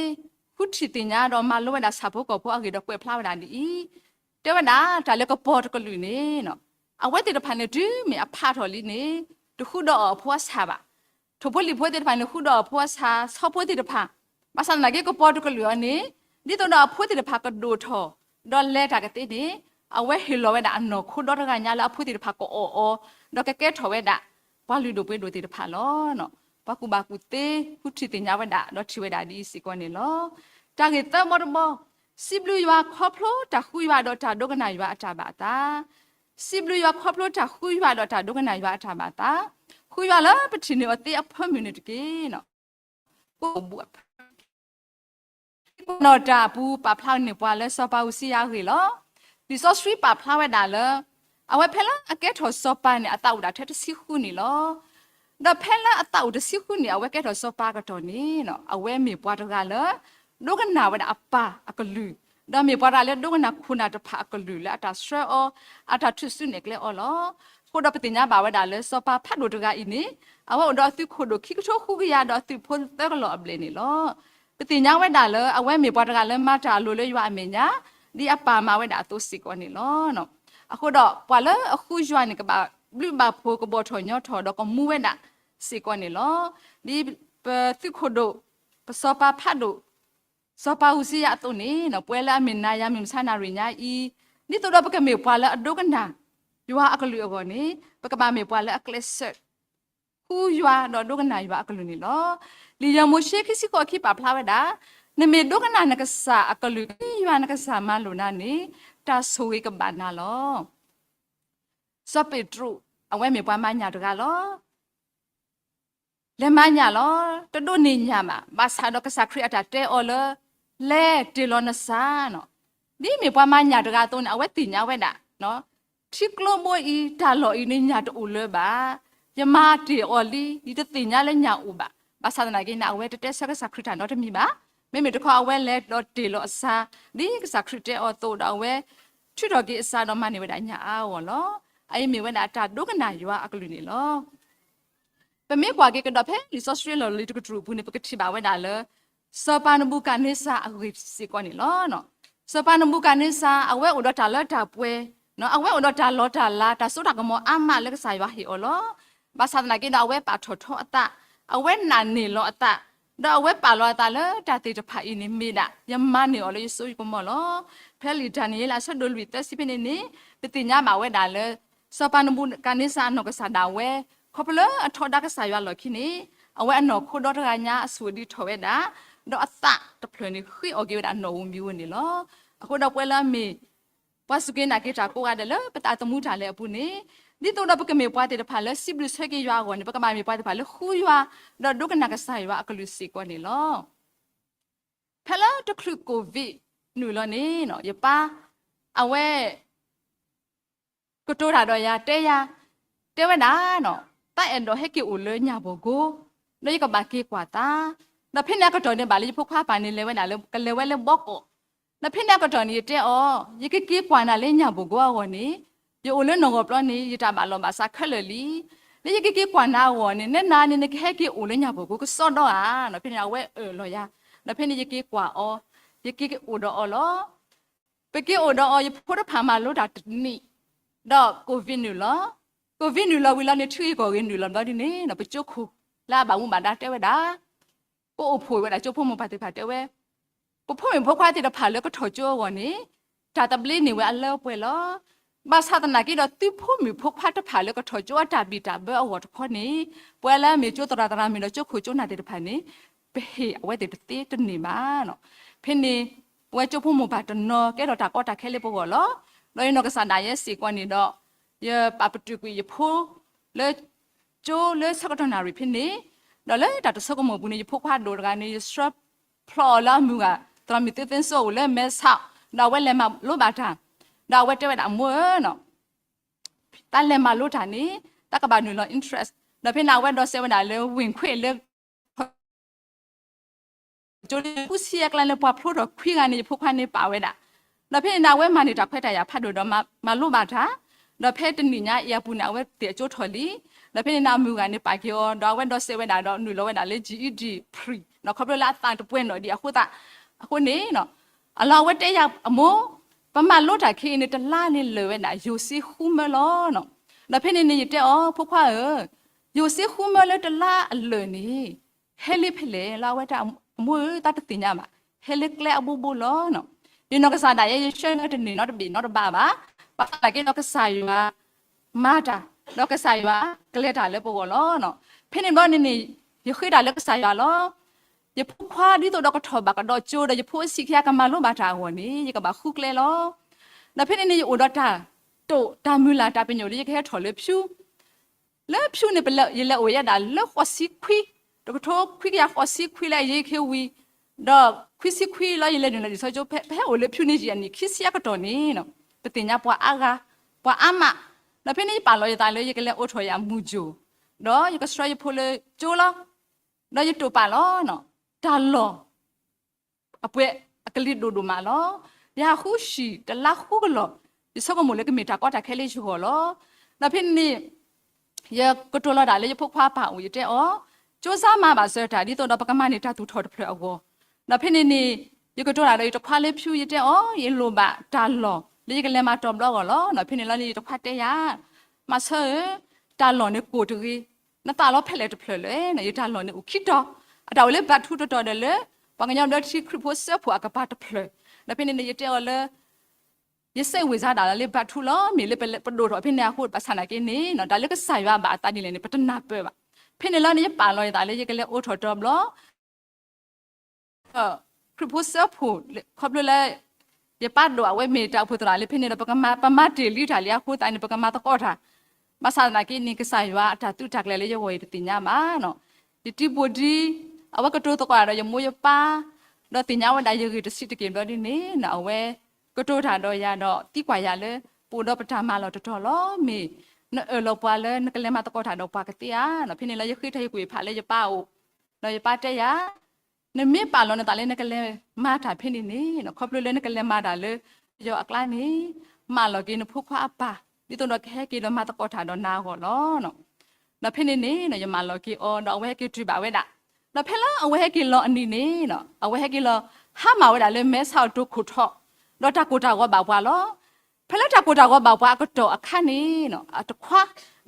ဃုထံၣ်သ့ၣ်ညါဒီးမၤလိဝဲဒၣ်ဆၣ်ဖိကီၢ်ဖိအဂ့ၢ်ဒီးကွဲးဖျါဝဲဒၣ်ဒ်အံၤ, တဲဝဲဒၣ်တၢ်လၢကပီၤတကလုာ်န့ၣ် အဝဲသ့ၣ်တဖၣ်န့ၣ်တုၤမ့ၢ်အဖးထီၣ်လံန့ၣ် တဃုဒီးအီၤအဖိအဆၣ်ဘၣ်. ထိၣ်ဖိလံၣ်ဖိသ့ၣ်တဖၣ်န့ၣ် ဃုဒီးအီၤအဖိအဆၣ်, ဆီဖိသ့ၣ်တဖၣ်, ဘၣ်ဆၣ်သနာ်က့ ကပီၤတကလုာ်အီၤန့ၣ် ဒ်သိးဒီးအဖိသ့ၣ်တဖၣ်ကဒိၣ်ထီၣ် ဒီးလဲၤတၢ်ကသ့န့ၣ် အဝဲဟ့ၣ်လီၤဝဲဒၣ်အနီၢ်ခိဒီတဂၤညါလၢအဖိသ့ၣ်တဖၣ်ကအီၣ်အီၤ, ဒီးကကဲထီၣ်ဝဲဒၣ် ပှၤလုၢ်ဒိၣ်ပှ့ၤဒိၣ်သ့ၣ်တဖၣ်လီၤ. ပှၤကူၣ်ဘၣ်ကူၣ်သ့ ဃုထံၣ်သ့ၣ်ညါဝဲဒၣ် ဒီးထံၣ်ဝဲဒၣ်ဒ်အံၤစ့ၢ်ကီးန့ၣ်လီၤ. တၢ်ဂ့ၢ်သၢဘီတဘီ, စံးဘျုးယွၤခီဖျိတၢ်ဃုယွၤဒီးတၢ်ဒိကနၣ်ယွၤအတၢ်ဘၣ်အသး. စံးဘျုးယွၤခီဖျိတၢ်ဃုယွၤဒီးတၢ်ဒိကနၣ်ယွၤအတၢ်ဘၣ်အသး, ဃုယွၤလၢပထံၣ်န့ၢ်အီၤသ့အဖၢမုၢ်န့ၣ်တက့ၢ်. ကိးပူၤအဖၢ နီၢ်တၢ်အပူၤ ပာ်ဖျါန့ၢ်ပှၤလၢစီၤပၤအူစံယၤအဂ့ၢ်လီၤ. လံာ်စီဆှံပာ်ဖျါဝဲဒၣ်လၢ အဝဲဖဲလၢအကဲထီၣ်စီၤပၤန့ၣ် အသးအိၣ်ဒၣ်ထဲတဆံဃုနံၣ်လီၤ. ဒီးဖဲလၢအသးအိၣ်တဆံဃုနံၣ် အဝဲကဲထီၣ်စီၤပၤအကတီၢ်န့ၣ် အဝဲမ့ၢ်ပှၤတဂၤလၢ ဒိကနၣ်ဝဲဒၣ်အပၢ်အကလုၢ်, ဒီးမ့ၢ်ပှၤတဂၤလၢဒိကနၣ်ခိၣ်နၢ်တဖၣ်အကလုၢ်လၢအတၢ်ဆှၢအီၤ, အတၢ်ထုးစုနဲၣ်ကျဲအီၤလီၤ. အဃိဒီးပသ့ၣ်ညါဘၣ်ဝဲဒၣ်လၢစီၤပၤဖးဒိၣ်တဂၤအံၤန့ၣ် အဝဲအိၣ်ဒီးအသုးခိၣ်ဒိၣ်ခံကထိဃုကယၤဒီးအသုးဖိသၢကလီၢ်အဘျဲၣ်န့ၣ်လီၤ. ပသ့ၣ်ညါဝဲဒၣ်လၢအဝဲမ့ၢ်ပှၤတဂၤလၢမၤတၢ်အလိၤလၢယွၤအမဲာ်ညါ ဒ်အပၢ်မၤဝဲဒၣ်အသိးစ့ၢ်ကီးန့ၣ်လီၤ. အဃိဒီးပှၤလၢအဃုယွၤန့ၣ် ကဘၣ်ဘျုးဘၣ်ဖှိၣ် ကဘီၣ်ထီၣ်ညီထီၣ်ဒီးကမူဝဲဒၣ်စ့ၢ်ကီးန့ၣ်လီၤ. ဒ်ပသုးခိၣ်ဒိၣ် ပစီၤပၤဖးဒိၣ် စီၤပၤအူစံယၤအသိးန့ၣ် ပဝဲလၢအမ့ၢ်နၤယၤမုၢ်မဆါနၣ်ရံၣ်ညါအံၤ ဒ်သိးဒီးပကမ့ၢ်ပှၤလၢအဒိကနၣ် ယွၤအကလုၢ်အဂီၢ်န့ၣ် ပကဘၣ်မ့ၢ်ပှၤလၢအကျဲးစၢး ဃုယွၤဒီးဒိကနၣ်ယွၤအကလုၢ်န့ၣ်လီၤ. လံာ်ယဲၢ်မိၤၡ့ခံဆံဃိးအခံပာ်ဖျါဝဲဒၣ်, နမ့ၢ်ဒိကနၣ်နကစၢ်အကလုၢ် ဒ်ယွၤနကစၢ်မၤလိာ်နၤန့ၣ် တၢ်ဆိၣ်ဂ့ၤကဘၣ်နၤလီၤ. စီၤပ့းတရူး အဝဲမ့ၢ်ပှၤမၤညၣ်တဂၤလီၤ. လဲၤမၤညၣ်လီၤ. တဒိးန့ၢ်ညၣ်ဘၣ်. ဘၣ်ဆၣ်ဒီးကစၢ်ခရံာ်အတၢ်တဲအီၤလၢ လဲၤတ့ၢ်လီၤနစၢ်နီၤ. ဒ်မ့ၢ်ပှၤမၤညၣ်တဂၤအသိးန့ၣ် အဝဲသ့ၣ်ညါဝဲဒၣ် ထံကျိဘိအံၤ တၢ်လီၢ်အံၤန့ၣ်ညၣ်တအိၣ်လၢၤဘၣ်. ယမၤတ့ၢ်အီၤလံ, ယတသ့ၣ်ညါလၢညၣ်အိၣ်ဘၣ်. ဘၣ်ဆၣ်သနာ်က့န့ၣ် အဝဲတတဲဆၢကစၢ်ခရံာ်တၢ်နီတမံၤဘၣ်. မ့မ့ၢ်တခီအဝဲလဲၤဒီးတ့ၢ်လီၤအစၢ် ဒ်ကစၢ်ခရံာ်တဲအီၤအသိးဒီး အဝဲထုးထီၣ်က့ၤအစၢ်ဒီးမၤန့ၢ်ဝဲဒၣ်ညၣ်အါအဂီၢ်လီၤ. အအံၤမ့ၢ်ဝဲဒၣ်တၢ်ဒိကနၣ်ယွၤအကလုၢ်န့ၣ်လီၤ. ပမ့ၢ်ကွၢ်က့ၤကဒီးဖဲလံာ်စီဆှံလီၢ်လံၤတကတြူၢ်အပူၤန့ၣ် ပကထံၣ်ဘၣ်ဝဲဒၣ်လၢ စီၤပၤနဘူၤခၣ်န့စၢ်အဂ့ၢ်စ့ၢ်ကီးန့ၣ်လီၤ. စီၤပၤနဘူၤခၣ်န့စၢ် အဝဲအိၣ်ဒီးတၢ်လၢတၢ်ပှဲၤ, အဝဲအိၣ်ဒီးတၢ်လီတၢ်လၤ တၢ်စိတၢ်ကမီၤအါမးလၢကစၢ်ယွၤဟ့ၣ်အီၤလီၤ. ဘၣ်ဆၣ်သနာ်က့ဒီး အဝဲပာ်ထီၣ်ထီအသး, အဝဲနာ်န့ၢ်လီၤအသး, ဒီးအဝဲပာ်လီၤအသးလၢတၢ်သ့ၣ်တဖၣ်အံၤန့ၣ်မ့ၢ်ဒၣ် ယမၤန့ၢ်အီၤလၢယစိယကမီၤလီၤ. ဖဲလံာ်ဒၤနံးယ့လးအဆၢဒိၣ်လွံၢ်သၢဆံဖဲန့ၣ်န့ၣ် ပသ့ၣ်ညါဘၣ်ဝဲဒၣ်လၢ စီၤပၤနဘူၤခၣ်န့စၢ်အနီၢ်ကစၢ်ဒၣ်ဝဲ ခီဖျိလၢအထီဒါကစၢ်ယွၤအလီၢ်ခံန့ၣ် အဝဲအနီၢ်ခိဒီတဂၤညါအဆူၣ်ဒံးထီၣ်ဝဲဒၣ်, ဒီးအသးတဖျၢၣ်န့ၣ် ဃ့အီၣ်က့ၤဝဲဒၣ်နီၣ်ဧိၤမံၤဧိၤန့ၣ်လီၤ. အဃိဒီးပဝဲလၢအမ့ၢ် ပှၤစူၢ်က့ၤနာ်က့ၤတၢ်ကိးဂၤဒဲးလၢပသးသမူတၢ်လဲၤအပူၤန့ၣ် ဒ်သိးဒီးပကမ့ၢ်ပှၤသ့ၣ်တဖၣ်လၢစံးဘျုးဆၢက့ၤယွၤအဂီၢ်န့ၣ် ပကဘၣ်မ့ၢ်ပှၤသ့ၣ်တဖၣ်လၢဃုယွၤ ဒီးဒိကနၣ်ကစၢ်ယွၤအကလုၢ်စ့ၢ်ကီးန့ၣ်လီၤ. ဖဲလၢတချုး COVID နုာ်လီၤန့ၣ် ယပၢ် အဝဲ ကတိၤတၢ်ဒီးယၤ တဲယၤ, တဲဝဲဒၣ်နီၤ, သးအဲၣ်ဒိးဟဲက့ၤအိၣ်လၢညၣ်ဘီၣ်ကိ, ဒီးယကဘၣ်က့ၤကွၢ်သး, ဒီးဖဲန့ၣ်အကတီၢ်န့ၣ် ဘၣ်လၢယဖိခွါအပၢ်န့ၣ် လဲၤဝဲဒၣ်လၢ ကလဲၤဝဲလၢဘီကီး, ဒီးဖဲန့ၣ်အကတီၢ်န့ၣ် ယတဲအီၤ, ယကက့ၤကွၢ်နၤလၢညၣ်ဘီၣ်ကိအဂီၢ်န့ၣ်, ယအိၣ်လၢနီၢ်ဂီၢ်ပျီန့ၣ် ယတၢ်ဘၣ်လီၢ်ဘၣ်စးခဲလၢာ်လံ. လၢယကက့ၤကွၢ်နၤအဂီၢ်န့ၣ် နဲနၤန့ၣ် နကဟဲက့ၤအိၣ်လၢညၣ်ဘီၣ်ကိကစီဒီဧါ, ဒီးဖဲန့ၣ် အဝဲအၢၣ်လီၤယၤ, ဒီးဖဲန့ၣ်ယက့ၤကွၢ်အီၤ, ယက့ၤအိၣ်ဒီးအီၤလီၤ. ပက့ၤအိၣ်ဒီးအီၤ ယဖိတဖၣ်မၤလိတၢ်တနံၣ်, ဒီး COVID နုာ်လီၤ. COVID နုာ်လီၤဝံၤလီၤန့ၣ် ထံဂ့ၢ်ကီၢ်ဂ့ၢ်နုာ်လီၤဘျီဒ်န့ၣ် ပကၠိခိၣ်လၢအဘၣ်မူဘၣ်ဒါတဲဝဲဒၣ်, ကအိၣ်ဖှိၣ်ဝဲဒၣ်ကၠိဖိမိၢ်ပၢ်သ့ၣ်တဖၣ်တဲဝဲ, ပဖိမုၣ်ဖိခွါသ့ၣ်တဖၣ်လၢကထီၣ်ကၠိအဂီၢ်န့ၣ် တၢ်သဘျ့န့ၢ်ဝဲအလၢအပှဲၤလီၤ. ဘၣ်ဆၣ်သနာ်က့ဒီး သုဖိမုၣ်ဖိခွါတဖၣ်လၢကထီၣ်ကၠိအတၢ်ဘံၣ်တၢ်ဘၢအဂီၢ်တခီန့ၣ်, ပဝဲလၢအမ့ၢ်ကၠိသရၣ်သရၣ်မုၣ်ဒီးကၠိခိၣ်ကၠိနၢ်သ့ၣ်တဖၣ်န့ၣ်, ပဟ့ၣ်အဝဲသ့ၣ်တသ့တန့ၢ်ဘၣ်. ဖဲန့ၣ် ပဝဲကၠိဖိမိၢ်ပၢ်တနီၤ ကဲထီၣ်တၢ်ကီတၢ်ခဲလၢပဂီၢ်လီၤ. ဒီးယနီၢ်ကစၢ်ဒၣ်ယဲစ့ၢ်ကီးန့ၣ်ဒီး ယပာ်ပတုာ်ကွံာ်ယဖိ လၢ ကၠိလၢဆၢကတီၢ်နၣ်ရံၣ်ဖဲန့ၣ်, ဒီးလၢတၢ်တဆိကမိၣ်အပူၤန့ၣ် ယဖိခွါဒိၣ်တဂၤန့ၣ် ယဆှၢဖျိအီၤလၢအမုၢ်ဂၤ သရၣ်မုၣ်သ့သ့စိအိၣ်လၢမဲဆီး, ဒီးအဝဲလဲၤမၤလိဘၣ်တၢ်, ဒီးအဝဲတဲဝဲဒၣ် အမိၢ်ဧၢ, တၢ်လဲၤမၤလိတၢ်န့ၣ် တၢ်ကဘၣ်နုာ်လီၤ interest, ဒီးဖဲန့ၣ် အဝဲဒိးစဲးဝဲဒၣ်လၢ ဝင်ခွင့် လၢ ကၠိလၢ ကူစံအကျါလၢပှၤဖျိထီၣ်ခွံဂၤန့ၣ် ယဖိခွါန့ၣ်ပာ်ဝဲဒၣ်, ဒီးဖဲန့ၣ်န့ၣ် အဝဲမၤန့ၢ်တၢ်ခွဲးတၢ်ယာ်ဖးဒိၣ်ဒီး မၤလိဘၣ်တၢ်, ဒီးဖဲတနံၣ်ညါအံၤအပူၤန့ၣ် အဝဲသ့ၣ်အကၠိထီၣ်လံ, ဒီးဖဲန့ၣ်န့ၣ် အမုၢ်ဂၤန့ၣ်ပာ်က့ၤအီၤ ဒီးအဝဲဒိးစဲးဝဲဒၣ်ဒီးနုာ်လီၤဝဲဒၣ်လၢ GED Pre နီၤ ခီဖျိလၢအသးတပှဲၤနီၣ်ဒံးအဃိသတး, အဃိန့ၣ် အလီၢ်အဝဲတဲယၤအမိၢ်, ပမၤလိတၢ်ခဲအံၤန့ၣ် တလါန့ၣ်လၢာ်ဝဲဒၣ် ယိၤစ့ဃုမၢလီၤနီၤ. ဒီးဖဲန့ၣ်န့ၣ် ယတဲအီၤ ဖိခွါဧၢ, ယိၤစ့ဃုမၢလၢတလါအလၢာ်န့ၣ် ဟဲလၢဖဲလဲၣ်လီၤ. အဝဲတၢ်အမိၢ်ဧၢ သးတသ့ၣ်ညါဘၣ်, ဟဲလၢကျဲအဘိဘိလီၤ. ယနီၢ်ကစၢ်ဒၣ်ယဲ ယဆှၢလၢတန့ၢ်နီတဘ့ၣ်နီတဘးဘၣ်. ဘၣ်ဆၣ်သနာ်က့ဒီးကစၢ်ယွၤမၤတၢ်, ဒီးကစၢ်ယွၤကျဲၤတၢ်လၢပဂီၢ်လီၤ. ဖဲန့ၣ်ဘျီန့ၣ်န့ၣ် ယဃ့တၢ်လၢကစၢ်ယွၤလီၤ. ယဖိခွါဒ်သိးဒီးကထီၣ်ဘၣ်ကဒီးကၠိဒီး ယဖိအဆံးခံဂၤကမၤလိဘၣ်တၢ်အဂီၢ်န့ၣ် ယကဘၣ်ဃုကျဲလီၤ. ဒီးဖဲန့ၣ်န့ၣ် ယအိၣ်ဒီးတၢ်တိာ်တၢ်မုၢ်လၢ်တၢ်ပညိၣ်လၢယကဟဲထီၣ်လၢဖၠူ လၢဖၠူန့ၣ် ယလဲၤအိၣ်ဝဲဒၣ်လၢဃိးဆံခွံ, တကထိခွံကယၤဃိးဆံခွံလၢအယဲၢ်ခ့ဝံၤ, ဒီးခွံဆံခွံလီၤ ယလဲၤနုာ်လီၤလံာ်စီဆှံကၠိ ဖဲဟဲအိၣ်လၢဖၠူန့ၣ် ယံာ်အနံၣ်ခံဆံအကတီၢ်န့ၣ် ပသ့ၣ်ညါပှၤအါဂၤ, ပှၤအါမး, ဒီးဖဲန့ၣ်ယပာ်လီၤယသးလၢယကလဲၤအိးထီၣ်ယမူၤကၠိၣ်, ဒီးယကဆှၢယဖိလၢကၠိလီၤ. ဒီးယတိာ်ပာ်လီၤ တၢ်လီၢ် အပှဲၤအကလံၤဒိၣ်ဒိၣ်မးလီၤ. ယဟးဃုဆံးတလါဃုကလီၢ်, ယဆိကမိၣ်လၢကမ့ၢ်တၢ်ကီတၢ်ခဲလၢယဂီၢ်လီၤ. ဒီးဖဲန့ၣ်န့ၣ် ယကတိၤလီၤတၢ်လၢယဖိခွါအပၢ်အိၣ် ယတဲအီၤ, ကၠိစါမၤဘၣ်စၢၤတၢ် ဒ်သိးဒီးပကမၤန့ၢ်တၢ်သူၣ်ထီၣ်တဖျၢၣ်အဂီၢ်, ဒီးဖဲန့ၣ်န့ၣ် ယကတိၤတၢ်ဒီးယတခွါလၢဖၠူ ယတဲအီၤ ယလိၣ်ဘၣ်တၢ်လီၢ်လၢယကလဲၤမၤတီၤဘျီအဂီၢ်လီၤ. ဒီးဖဲန့ၣ်လီၤန့ၣ် ယတခွါတဲယၤ မၤဆၢဧၢ, တၢ်လီၢ်န့ၣ်ကိၢ်တဂ့ၤ, နသးလီၤဖဲလဲၣ်တဖျၢၣ်လဲၣ်, ယတၢ်လီၢ်န့ၣ်အိၣ်ခံတီၤ, အတၢ်အိၣ်လၢဘးထူတတီၤဒီးလၢ ပှၤကညီဘျၢထံခရံာ်ဖိစၢဖှိၣ်အကပၤတဖျၢၣ်, ဒီးဖဲန့ၣ်န့ၣ် ယတဲအီၤလၢ ယစဲးဝံၤစါဒၣ်လီၤလၢဘးထူလီၤ, မ့ၢ်လၢပဒိၣ်ထီၣ်ဖဲန့ၣ်အဃိ ဘၣ်ဆၣ်သနာ်က့န့ၣ် တၢ်လၢကစၢ်ယွၤဘၣ်အသးဒ်လဲၣ်န့ၣ် ပတနၢ်ပၢၢ်ဘၣ်. ဖဲန့ၣ်လီၤန့ၣ် ယပာ်လီၤယသးလၢယကလဲၤအိးထီၣ်တီၤဘျီ ခရံာ်ဖိစၢဖှိၣ် ခီဖျိလၢ ယပၢ်ဒိၣ်အဝဲမ့ၢ်တၢ်အိၣ်ဖှိၣ်သရၣ်လၢဖဲန့ၣ်ဒီး ပကမၤ ပမၤတ့ၢ်လံတၢ်လံအဃိသတးန့ၣ် ပကမၤသကိးတၢ်, ဘၣ်ဆၣ်သနာ်က့န့ၣ် ကစၢ်ယွၤအတၢ်သုးတၢ်ကျဲၤလၢယဂီၢ်အံၤတသ့ၣ်ညါဘၣ်. ယတံၤဘိၣ်ဒံ အဝဲကတိၤသကိးတၢ်ဒီးယမိၢ်ယပၢ်, ဒီးသ့ၣ်ညါဝဲဒၣ်ယဂ့ၢ်တဆံးတက့ၢ်ဘျီဒ်န့ၣ် အဝဲကတိၤတၢ်ဒီးယၤဒီးသံကွၢ်ယၤလၢ ပအိၣ်ဒီးပတၢ်မၤလီၢ်တတီၤလီၤ, မ့ၢ်နအၢၣ်လီၤပှၤလၢနကလဲၤမၤသကိးတၢ်ဒီးပှၤကသ့ဧါ. ဖဲန့ၣ်လီၤ ယဃ့တၢ်ဟ့ၣ်ကူၣ်ဟ့ၣ်ဖးလၢယပၢ်အအိၣ်, ဒီးယပၢ်တဲယၤ နမ့ၢ်ပာ်လီၤနသးလၢနကလဲၤမၤတၢ်ဖဲန့ၣ်န့ၣ် ခီဖျိလၢနကလဲၤမၤတၢ်လၢ ပယီၤအကျါန့ၣ် မၢလီၤက့ၤနဖိခွါအပၢ် ဒ်သိးဒီးကဟဲက့ၤဒီးမၤသကိးတၢ်ဒီးနၤအဂီၢ်လီၤ. ဒီးဖဲန့ၣ်န့ၣ် ယမၢလီၤက့ၤအီၤ ဒီးအဝဲဟဲက့ၤတုၤဘၣ်ဝဲဒၣ်, ဒီးဖဲလၢအဝဲဟဲက့ၤလီၤအနံၤန့ၣ် အဝဲဟဲက့ၤလီၤ ဟါမၢ်ဝဲဒၣ်လၢမဲဆီးအတိၢ်ခိၣ်ထီၣ်, ဒီးတၢ်ကိၢ်တၢ်ဂီၤဘၣ်ပှၤလီၤ. ဖဲလၢတၢ်ကိၢ်တၢ်ဂီၤဘၣ်ပှၤအကတီၢ်အခါန့ၣ် အတခွါ,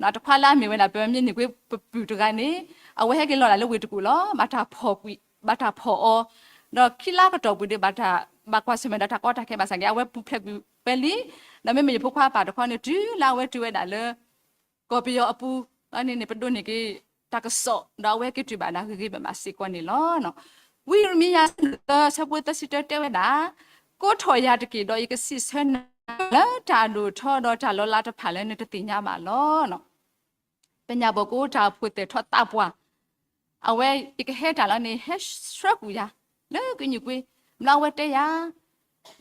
အတခွါလၢအမ့ၢ်ဝဲဒၣ်ပမ့ၢ်န့ၢ်ကွ့ပပုၢ်တဂၤန့ၣ် အဝဲဟဲက့ၤလီၤဒၣ်လၢဝ့ၢ်တကူၣ်လီၤ. ဘၣ်တၢ်ဖီၣ်ကွံာ် ဘၣ်တၢ်ဖီၣ်အီၤ, ဒီးခံလါကတီၢ်ပူၤဒီး ဘၣ်ကွၢ်ဆၢၣ်မဲာ်ဒီးတၢ်ကီတၢ်ခဲဘၣ်ဆၣ်က့ အဝဲပူၤဖျဲးကွံာ်ဝဲလံ. ဒီးမ့မ့ၢ်ယဖိခွါအပၢ်တခီန့ၣ် တုၤလၢအဝဲတုၤဝဲဒၣ်လၢ ကီၢ်ပယီၤအပူၤန့ၣ်န့ၣ် ပဒိးန့ၢ်က့ၤတၢ်ကစီၣ် ဒီးအဝဲဟဲက့ၤတုၤဘၣ်ဒၣ်ဂ့ၤဂ့ၤဘၣ်ဘၣ်စ့ၢ်ကီးန့ၣ်လီၤ. ဝံယံးရမံယၤ ဆၢဖိသၢဆံတၢတဲဝဲဒၣ်, ကိးထီၣ်ယၤတက့ၢ် ဒီးယကစံးဆၢနၤ လၢတၢ်အဒိၣ်အထီဒီးတၢ်လီၤလးတဖၣ်လၢနတသ့ၣ်ညါဘၣ်လီၤ. ပညၣ်ဘီၣ်ကိတၢ်အိၣ်ဖှိၣ်သဲးထီၣ်သးပှၢ်, အဝဲယကဟဲတၢ်လီၤန့ၣ် ဟဲဆှၢကွံာ်ယၤ လၢကညူၣ်ကွ့, ဘျီအဝဲတဲယၤ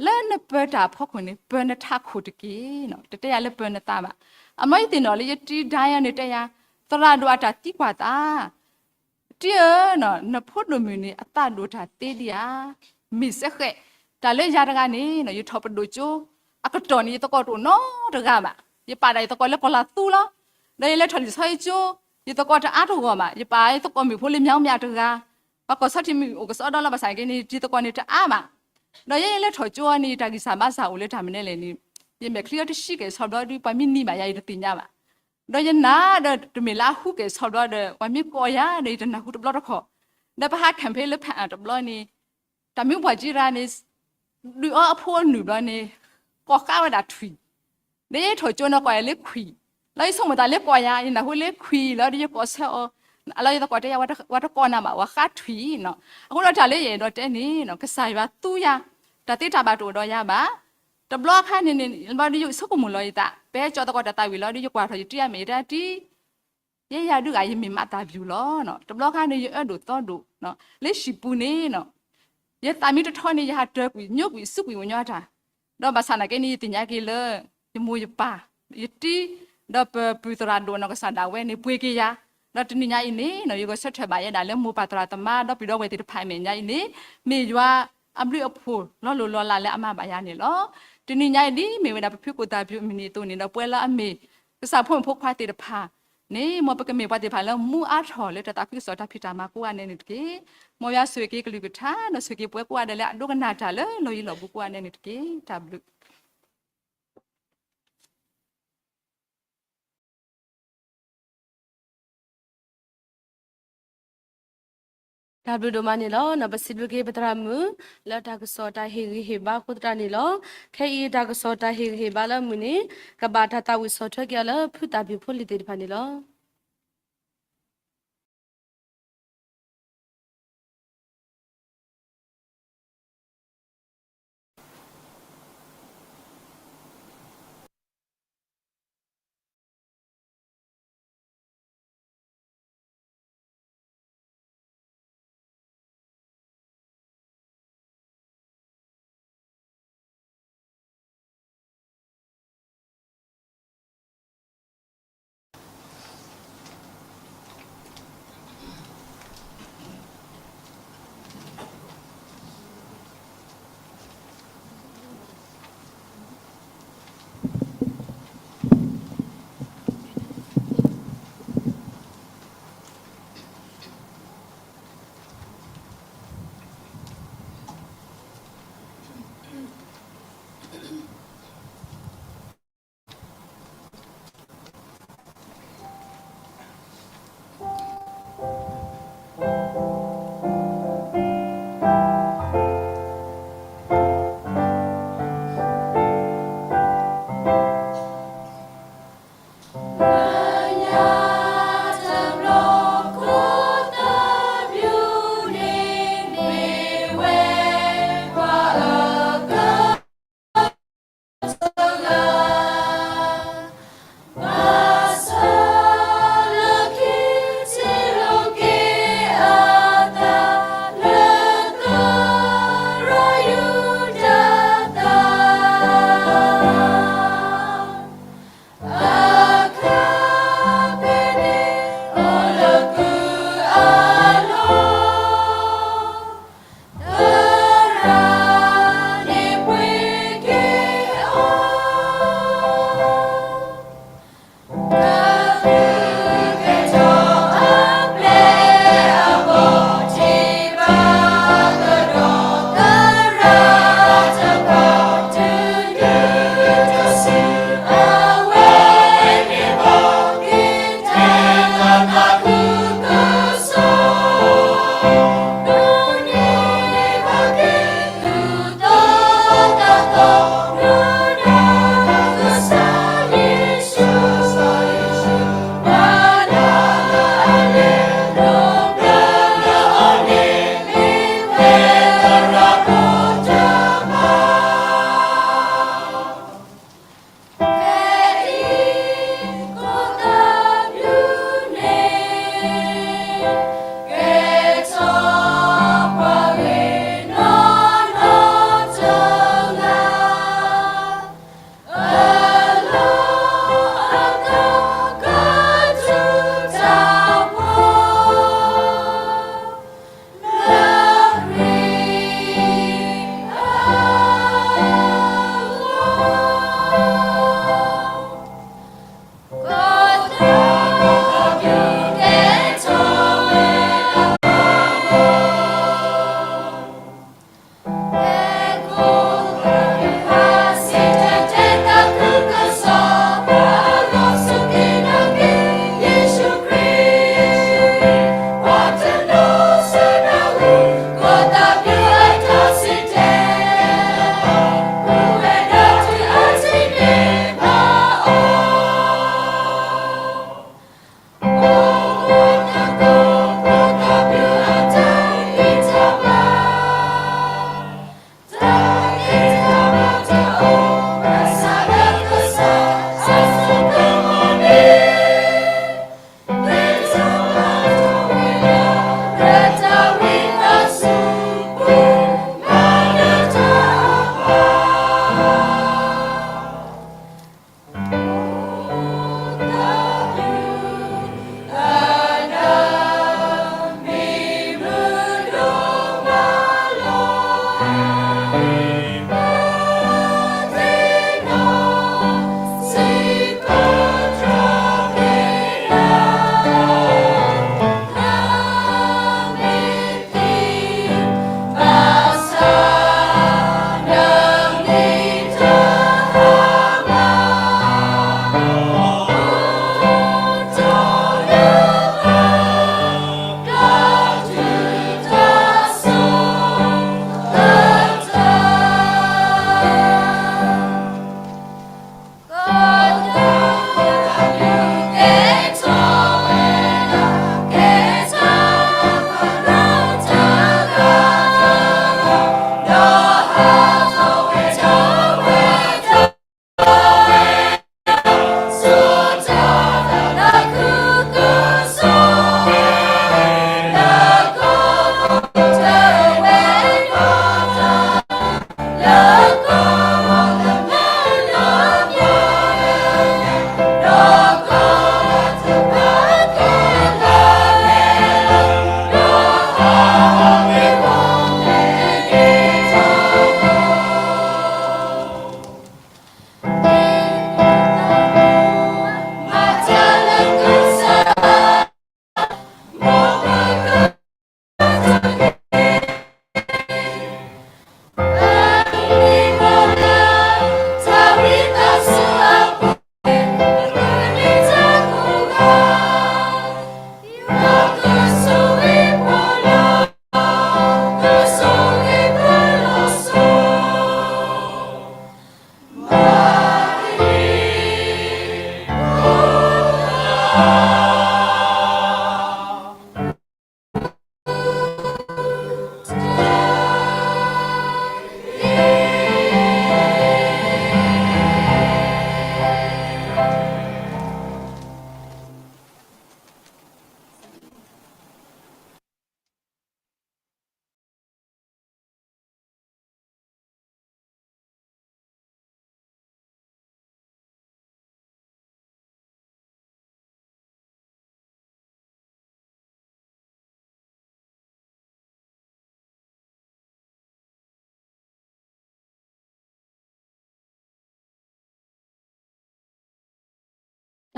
လၢနပၢၤတၢ်အဖီခိၣ်န့ၣ် ပၢၤနထးခိၣ်တက့ၢ်. တတဲယၤလၢပၢၤနသးဘၣ်. အမ့ၢ်ယသ့ၣ်နီၣ်လၢယတံၤဒၣ်ယၤန့ၣ်တဲယၤ, သရၣ်ဒိၣ်အတၢ်သံကွၢ်သး တံၤဧၢ, နဖိဒိၣ်မုၣ်န့ၣ် အသးဒိၣ်တၢ်သ့ဒံးဧါ. မ့ၢ်စဲဃဲး, တၢ်လၢယၤတဂၤန့ၣ် ယထီၣ်ပဒိၣ်ကၠိ အကတီၢ်န့ၣ် ယသကိးတအိၣ်နီတဂၤဘၣ်. ယပာ်ဒၣ်ယသကိးလၢကီၢ်လၤသူလီၤ. ဒီးယလဲၤထီၣ်လံာ်စီဆှံကၠိ, ယသကိးတအါတဂီၢ်ဘၣ်. ယပာ်ယသကိးမုၣ်ဖိလၢ မၠါမၠါ တဂၤ, ပှၤကီၢ်ဆီထံးမုၢ်အိၣ်ကစီဒီလီၤ ဘၣ်ဆၣ်က့န့ၣ် ယတံၤသကိးန့ၣ်တအါဘၣ်. ဒီးယဲယလဲၤထီၣ်ကၠိအီၤန့ၣ် ယတၢ်ဂံၢ်စၢ်ဘါစၢ်အိၣ်လၢတၢ်မနုၤလဲၣ်န့ၣ်, ယမဲာ်ချံအီၤတဆံကဲၣ်ဆီဘျီဒုး ပှၤမ့ၢ်နံၤဘၣ်ယၤ ယတသ့ၣ်ညါဘၣ်. ဒီးယနာ်ဒီးတမ့ၢ်လၢအဟူကဲၣ်ဆီဘျီဒီး ပှၤမ့ၢ်ကိးယၤဒီး ယတနၢ်ဟူတဘျီတခီၣ်. ဒီးပဟး campaign လၢဖးအါတဘျီန့ၣ် တၢ်မ့ၢ်ပှၤကံရၤန့ၣ် ဒုးအီအဖိအနုၢ်ဘျီန့ၣ် ကိးဃာ်ဝဲဒၣ်ထွံၣ်, ဒီးယထီၣ်ကၠိန့ၣ်ကိးယၤလၢခွံၣ်, လၢယဆိကမိၣ်သးလၢကိးယၤ ယနၢ်ဟူလၢခွံၣ်လီၤဒီးယကိးဆၢအီၤ, အလီၢ်ယသကိးတဲယၤ ဝဲတကိးနၤဘၣ် ဝဲဃးထွံၣ်နီၤ. အဃိဒီးတၢ်လၢယအဲၣ်ဒိးတဲန့ၣ် ကစၢ်ယွၤသူယၤ, တၢ်သ့တၢ်ဘၣ်တအိၣ်ဒီးယၤဘၣ်. တဘျီအခါန့ၣ်န့ၣ် ဘျီဒီးယဆိကမိၣ်လီၤယသး ပဟဲကၠီသကိးတၢ်သးဝံၣ်လီၤဒီး ယကွၢ်ထီၣ်ယတံၤအမဲာ်ယတဲတံၤ ယဲယၤဒုးဂၤ ယမ့ၢ်မးသးပျုၤလီၤ. တဘျီခါန့ၣ် ယအၢဒိၣ်သီဒိၣ်, လၢဟံၣ်ပူၤန့ၣ် ယသးမ့ၢ်တထီန့ၣ် ယဟးတၢၤကွံာ် ညိကွံာ် စူးကွံာ်ဝဲညီတၢ်, ဒီးဘၣ်ဆၣ်သနာ်က့န့ၣ် ယသ့ၣ်ညါက့ၤလၢ ယမိၢ်ယပၢ် ယတံၤ ဒီးပပုၢ်သရၣ်ဒိၣ်နီၢ်ကစၢ်ဒၣ်ဝဲန့ၣ် ပှ့ၤက့ၤယၤ, ဒီးတနံၤညါအံၤန့ၣ် ယဂဲၤဆၢထၢၣ်ဘၣ်ယဲဒၣ်လၢမိၢ်ပၢ်သရၣ်သမါ ဒီးပုၢ်ဒီဝဲၢ်သ့ၣ်တဖၣ်အမဲာ်ညါအံၤန့ၣ် မ့ၢ်ယွၤအဘျုးအဖှိၣ်လီၤလိၤလီၤလးလၢအမၤဘၣ်ယၤန့ၣ်လီၤ. တနံၤညါအံၤဒ်မ့ၢ်ဝဲဒၣ်ပဖုကိၣ်သးပူၤအမုၢ်နံၤအသိးန့ၣ်ဒီး ပဝဲလၢအမ့ၢ် ကစၢ်ဖိမုၣ်ဖိခွါသ့ၣ်တဖၣ်န့ၣ် မ်ပကမ့ၢ်ပှၤသ့ၣ်တဖၣ်လၢမူအါထီၣ်လၢတၢ်သးခုကစီၣ်တၢ်ဖံးတၢ်မၤကိးဂၤဒဲးန့ၣ်တက့ၢ်. မ်ယွၤဆိၣ်ဂ့ၤက့ၤကလုၢ်ကထါ ဒီးဆိၣ်ဂ့ၤက့ၤပဝဲကိးဂၤဒဲးလၢအဒိကနၣ်တၢ်လၢလီၢ်ယံၤလီၢ်ဘူးကိးဂၤဒဲးန့ၣ်တက့ၢ်. တၢ်ဘျုး တၢ်ဘျုးဒိၣ်မးန့ၣ်လီၤ. ပစံးဘျုးက့ၤပသရၣ်မုၣ် လၢတၢ်ကစီၣ်တၢ်ဟ့ၣ်ဂံၢ်ဟ့ၣ်ဘါအဃိသတးန့ၣ်လီၤ. ခဲအံၤတၢ်ကစီၣ်တၢ်ဟ့ၣ်ဂံၢ်ဟ့ၣ်ဘါလၢအမုာ်န့ၣ် ကဘၣ်တၢ်သးဝံၣ်ဆီၣ်ထွဲက့ၤအီၤလၢဖုသၣ်ဖၠူၣ်ဖိလံၤသ့ၣ်တဖၣ်န့ၣ်လီၤ.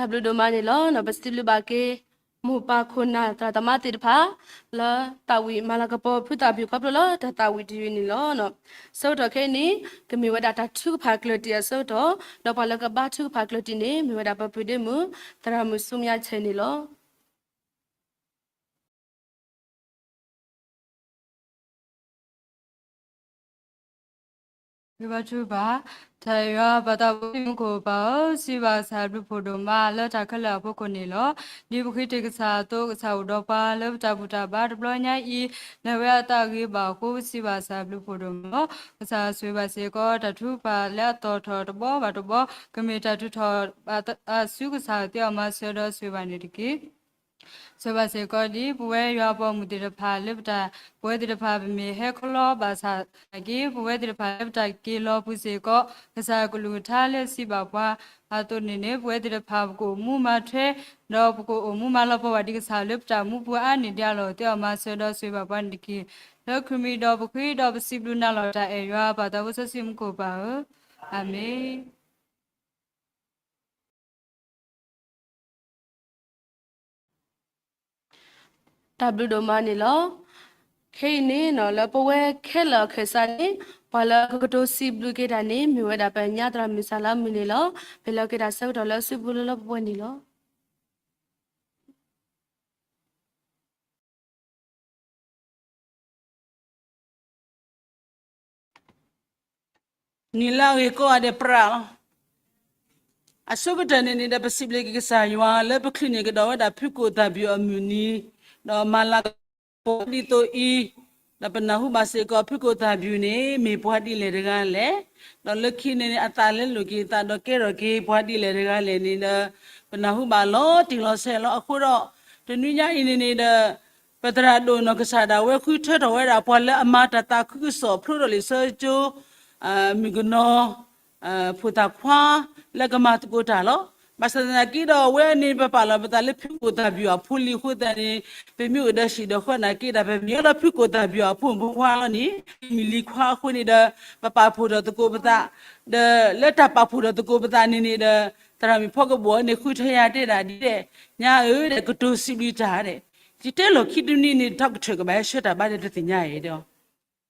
တၢ်ဘျုးဒိၣ်မးန့ၣ်လီၤ. ပစံးဘျုးဘၣ်က့ၤ မိၢ်ပၢ်ခိၣ်နၢ်သရၣ်သမါသ့ၣ်တဖၣ် လၢတၢ်ဝံၣ်မၤလၤကပီၤဖုသၣ်ဘံၣ်ခီဖျိလၢတၢ်သၣ်ဝံၣ်တယုၢ်န့ၣ်လီၤ. ဆၢကတီၢ်ခဲအံၤန့ၣ် ကမ့ၢ်ဝဲဒၣ်တၢ်ထုကဖၣ်ကျၢၢ်တံၢ်အဆၢကတီၢ် ဒီးပှၤလၢကဘါထုကဖၣ်ကျၢၢ်တံၢ်န့ၣ် မ့ၢ်ဝဲဒၣ်ပပုၢ်ဒ့မုၣ် သရၣ်မုၣ်ဆူမယါဆဲးန့ၣ်လီၤ. ဂ့ၤဘါထုကဖၣ်, တၢ်အဲၣ်ယွၤပၢ်သးဘိမူခိၣ်ပၢ်ဧၢ, စံးဘၣ်ကစၢ်ဘျုးဖှိၣ်ဒိၣ်မးလၢတၢ်ခဲလၢာ်အဖီခိၣ်န့ၣ်လီၤ. ဒ်ပဃ့တ့ၢ်ကစၢ်အသိး ကစၢ်အိၣ်ဒီးပှၤလၢပတၢ်ဘူၣ်တၢ်ဘါတဘျီညါအံၤ, လဲၤဝဲအသးဂ့ၤဘၣ်အဃိ ပစံးဘၣ်ကစၢ်ဘျုးဖှိၣ်ဒိၣ်မးလီၤ. ကစၢ်ဆိၣ်ဂ့ၤဘၣ်စ့ၢ်ကီး တၢ်ထုကဖၣ်လၢအသီၣ်ထီၣ်တဘီဘၣ်တဘီ, ကမ့ၢ်တၢ်ထုးထီၣ်ဘၣ်ဆူကစၢ်သ့အီၤမၤစၢၤဒီးဆိၣ်ဂ့ၤဘၣ်န့ၣ်တက့ၢ်. ဆိၣ်ဂ့ၤဘၣ်စ့ၢ်ကီးဒ် ပဝဲယွၤအပိာ်မုၣ်သ့ၣ်တဖၣ်လၢပတၢ်, ပဝဲသ့ၣ်တဖၣ်ပမ့ၢ်ဟဲခီလီၤဘၣ်ဆၣ်သနာ်က့ ပဝဲသ့ၣ်တဖၣ်လၢပတၢ်က့ၤလီၤပူၤစ့ၢ်ကီး ကစၢ်ကလုၢ်ကထါလၢစံးဘၣ်ပှၤအသိးန့ၣ်န့ၣ် ပဝဲသ့ၣ်တဖၣ်ပကအိၣ်မူမၤထွဲ, ဒီးပကအိၣ်မူမၤလီၤပှီၢ်ဘၣ်ဒံးကစၢ်လၢပတၢ်မူပူၤအါန့ၢ်ဒံးအလီၢ်သ့အီၤမၤစၢၤဒီးဆိၣ်ဂ့ၤဘၣ်ပှၤန့ၣ်တက့ၢ်. လၢခရံာ်မံၤဒီးပဃ့ဒီးပစံးဘျုးနၤလီၤ တၢ်အဲၣ်ယွၤပၢ်သးဘိစီဆှံမူခိၣ်ပၢ်ဧၢ, အၤမ့ၣ်. တၢ်ဘျုးဒိၣ်မးန့ၣ်လီၤ. ခဲအံၤန့ၣ် လၢပဝဲခဲလၢာ်အခၢၣ်စးန့ၣ် ပှၤလၢကကတိၤစံးဘျုးက့ၤတၢ်န့ၣ် မ့ၢ်ဝဲဒၣ်ပညါသရၣ်မုၣ်စၢ်လါမုၢ်န့ၣ်လီၤ. ပလဲၤက့ၤတၢ်ဆၢကတီၢ်လၢအစုပူၤလၢလၢပှဲၤပှဲၤန့ၣ်လီၤ. နံၤလၢအဂ့ၤကိးဂၤဒဲးပြးလီၤ. အဆိကတၢၢ်န့ၣ်န့ၣ်ဒီး ပစံးဘျုးက့ၤကစၢ်ယွၤလၢပချုးန့ၢ်ကဒီးဝဲဒၣ်ဖုကိၣ်သၣ်ဘံၣ်အမုၢ်နံၤ, ဒီးမၤလၤကပီၤဒ်သိးအံၤ, ဒီးပနၢ်ဟူဘၣ်စ့ၢ်ကီး ဖုကိၣ်သၣ်ဘံၣ်န့ၣ် မ့ၢ်ပှၤဒ်လဲၣ်တဂၤလဲၣ်, ဒီးလၢခံန့ၣ်န့ၣ် အသးလဲလိာ်က့ၤသးဒီးကဲထီၣ်က့ၤပှၤဒ်လဲၣ်တဂၤလဲၣ်န့ၣ်ဒီး ပနၢ်ဟူဘၣ်လီၤတံၢ်လီၤဆဲးလီၤ. အဃိဒီး တနွံညါအံၤန့ၣ်န့ၣ်ဒီး ပသရၣ်ဒိၣ်နီၢ်ကစၢ်ဒၣ်ဝဲဃုထၢထီၣ်ဝဲဒၣ် ပှၤလၢအမၤတၢ်သးခုကစီၣ်ဖျိထီၣ်လံာ်စီဆှံကၠိ မုၣ်ကနီၤ ဖိသၣ်ခွါ လၢကမၤသကိးတၢ်လီၤ. ဘၣ်ဆၣ်သနာ်က့ဒီး အဝဲန့ၣ် ပပာ်လီၤပသးလၢဖုကိၣ်သၣ်ဘံၣ်အဖိလံၤအဃိသတးန့ၣ် ပမ့ၢ်အိၣ်ဒီးဟံၣ်ဒီးဃီနာ်က့ဒီး ပမ့ၢ်အိၣ်ဒီးဖုကိၣ်သၣ်ဘံၣ်အဖိမုၣ်ဖိခွါလီၤန့ၣ် မ့ၢ်လံၤခွါအဃိန့ၣ်ဒီး ပပာ်ဖှိၣ်ထီၣ်သကိးပသး, ဒီးလၢတၢ်ပာ်ဖှိၣ်ထီၣ်သကိးပသးန့ၣ်န့ၣ်ဒီး သရၣ်မုၣ်ဖီကဘီၤန့ၣ် ဃုထၢယၤတဲဒၣ်ဒ်လဲၣ်, ညါဧၢဒီး ကတိၤစံးဘျုးတၢ်ဒီး ယတဲလီၢ်ခံတနွံန့ၣ် doctor ကဘၣ်ဟဲဆှၢတၢ်ဘါဒီးတသ့ၣ်ညါအံၤဒီး ဘျီ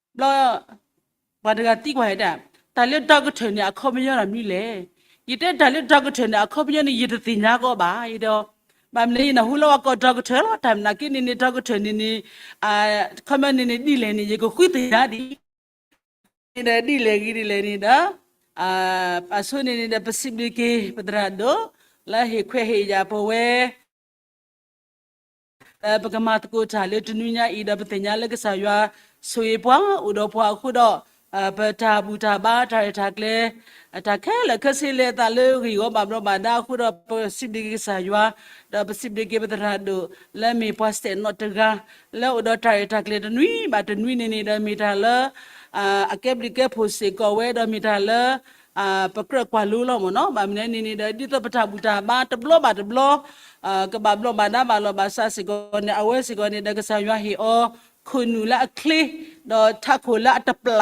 ပှၤတဂၤသံကွၢ်ယၤဒၣ် တၢ်လၢ doctor န့ၣ် အခီပညီတၢ်မနုၤလဲၣ်. ယတဲတၢ်လၢ doctor န့ၣ် အခီပညီန့ၣ် ယတသ့ၣ်ညါကီးဘၣ်အံၤဒီး ဘၣ်မနုၤယနၢ်ဟူလၢပှၤကိး doctor လီၤ. တၢ်နာ်က့န့ၣ်န့ၣ် doctor န့ၣ်န့ၣ် အခီပညီန့ၣ်န့ၣ် ဒ်လဲၣ်န့ၣ် ယကဃုသ့ၣ်ညါဒ် န့ၣ်ဒီး ဒ်လဲၣ်ဂ့ၤဒ်လဲၣ်န့ၣ်ဒီး အဆိန့ၣ်န့ၣ်ဒီး ပစံးဘျုးက့ၤ ပသရၣ်ဒိၣ် လၢဟ့ၣ်ခွဲးဟ့ၣ်ယာ်ပဝဲ လၢပကမၤသကိးတၢ်လၢတနွံညါအံၤဒီး ပသ့ၣ်ညါလၢကစၢ်ယွၤဆိၣ်ဂ့ၤပှၤ အိၣ်ဒီးပှၤအဃိဒီး ပတၢ်ဘူၣ်တၢ်ဘါတၢ်ရဲၣ်တၢ်ကျဲၤ တၢ်ခဲလၢာ်ခဲဆ့လၢအသးလၢဂ့ၢ်ဂီၤဘၣ်ဘျီးဘၣ်ဒါအဃိဒီး ပစံးဘျုးက့ၤကစၢ်ယွၤ ဒီးပစံးဘျုးက့ၤပသရၣ်ဒိၣ် လၢမ့ၢ်ပှၤစဲးနီၣ်တဂၤ လၢအိၣ်ဒီးတၢ်ရဲၣ်တၢ်ကျဲၤတနွံဘၣ်တနွံန့ၣ်န့ၣ်ဒီး မ့ၢ်တၢ်လၢ အကဲဘျုးကဲဖှိၣ်စ့ၢ်ကီးဝဲဒီးမ့ၢ်တၢ်လၢ ပကြၢးကွၢ်လိလီၤမ့ၢ်နီၤ. ဘၣ်မနုၤန့ၣ်န့ၣ်ဒီး ဒ်သိးပတၢ်ဘူၣ်တၢ်ဘါတဘျီဘၣ်တဘျီ ကဘၣ်ဘျီးဘၣ်ဒါဘၣ်လီၤဘၣ်စးစ့ၢ်ကီးန့ၣ် အဝဲစ့ၢ်ကီးန့ၣ်ဒီး ကစၢ်ယွၤဟ့ၣ်အီၤ ခိၣ်နူာ်လၢအချ့ ဒီးထးခိၣ်လၢအတပျၢ်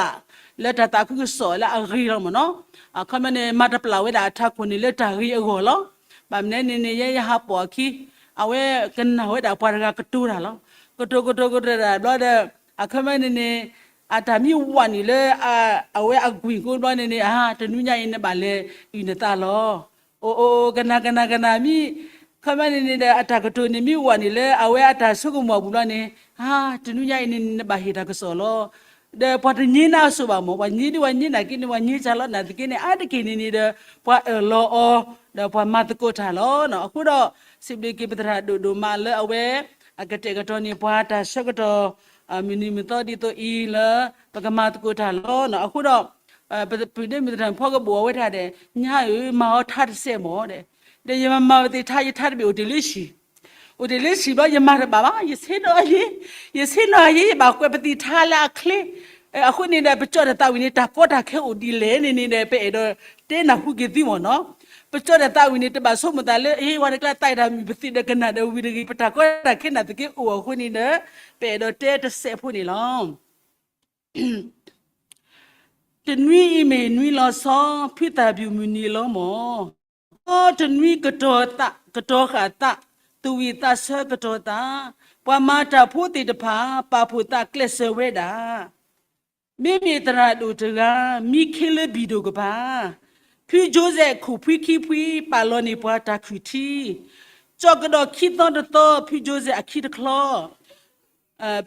လၢတၢ်သးခုကစီၣ်လၢအဂ့ၤလီၤမ့ၢ်နီၤ. အခီပညီန့ၣ် မၤတပျၢ်ဝဲဒၣ်အထးခိၣ်န့ၣ်လၢတၢ်ဂ့ၤအဂီၢ်လီၤ. ဘၣ်မနုၤန့ၣ်န့ၣ် ယဲယဟးပိာ်အခံ အဝဲကနၣ်ဝဲဒၣ်ပှၤတဂၤကတိၤတၢ်လီၤ. ကတိၤကတိၤကတိၤတၢ်ဘျီဒီး အခီပညီန့ၣ်န့ၣ် အတၢ်မ့ၢ်ဝးနုာ်လၢ အဝဲအကွံာ်ကိးဘျီန့ၣ်န့ၣ် အါ တနွံညါအံၤန့ၣ်ဘၣ်လဲၤအုၣ်နသးလီၤ. အိၣ်အိၣ် ကနၣ်ကနၣ်ကနၣ်မ့ၢ် အခီပညီန့ၣ်န့ၣ်ဒီး အတၢ်ကတိၤန့ၣ်မ့ၢ်ဝးနုာ်လၢအဝဲအတၢ်ဆိကမိၣ်အပူၤဘျီန့ၣ် အါ တနွံညါအံၤန့ၣ်န့ၣ် နဘၣ်ဟ့ၣ်တၢ်ကစီၣ်လီၤ. ဒီးပှၤတညါနၤအစိၤဘၣ်မ့ၢ် ပှၤညါဒ်ပှၤညါနာ်က့န့ၣ် ပှၤညါစၢ်လီၤနာ်သက့န့ၣ် အါတက့ၢ်န့ၣ်န့ၣ်ဒီး ပှၤအၢၣ်လီၤအီၤ ဒီးပှၤမၤသကိးတၢ်လီၤ. အဃိဒီး စံးဘျုးက့ၤပသရၣ်ဒိၣ်ဒိၣ်မးလၢအဝဲ အကတဲာ်ကတီၤန့ၢ်ပှၤတၢ်ဆၢကတီၢ် မုၢ်နံၤမုၢ်သီဒ်သိးအံၤလၢ ပကမၤသကိးတၢ်လီၤ. အဃိဒီး ပပုၢ်ဒ့မုၢ်သရၣ်ဖီကဘိၣ်အဝဲဒၣ်ဒီး ညါဧၢ မၤအီၤထါတစဲးမ့ၢ်ဒီး ဒီးယမၤမၤပသံးထါ ယထါတဘ့ၣ်အိၣ်တ့ၢ်လၢဆံၣ် အိၣ်တ့ၢ်လၢဆံၣ်ဘျီ ယမၤတဘၣ်ဘၣ် ယဆ့နီၤယ့ ယဆ့နီၤယ့ ယဘၣ်ကွဲးပသံးထါလၢအချ့ အဃိန့ၣ်ဒီး ပကၠီၣ်တၢ်သးဝံၣ်န့ၣ် တၢ်ကီတၢ်ခဲအိၣ်ဒ်လဲၣ်န့ၣ်န့ၣ်ဒီး ပအဲၣ်ဒိးတဲနၢ်ဟူက့ၤသုမ့ၢ်နီၤ. ပကၠီၣ်တၢ်သးဝံၣ်န့ၣ် တဘၣ်ဆိကမိၣ်သးလၢ အ့ ဝဲတကျါသးအံၤတၢ်မုၢ်ပသံးဒီးကနၣ်ဒီးဝံၤတဂ့ၤ ပတၢ်ကီတၢ်ခဲနာ်သက့အိၣ်အဃိန့ၣ်ဒီး ပအဲၣ်ဒိးတဲတစဲးဖိန့ၣ်လီၤ. တနွံအံၤမ့ၢ်နွံလီၤဆီ ဖုသၣ်ဘံၣ်မုၢ်နံၤလီၤမ့ၢ် ဒီတနွံကတီၤသး, ကတီၤဃာ်သး, သူၣ်ဝံၣ်သးဆၢကတီၤသး, ပှၤမၤတၢ်ဖိသ့ၣ်တဖၣ် ပာ်ဖှိၣ်သးကျဲးစၢးဝဲဒၣ် မ့မ့ၢ်သရၣ်ဒိၣ်တဂၤ မံခ့လၢဘံၣ်ဒိၣ်ကပၤ, ဖုကၠိစဲးခိၣ်ဖှံခံဖှံ ပာ်လီၤန့ၢ်ပှၤတၢ်ခုၣ်ထံ, ကၠီၣ်ကဒီးခံသီတသီ ဖုကၠိစဲးအခံတချီ,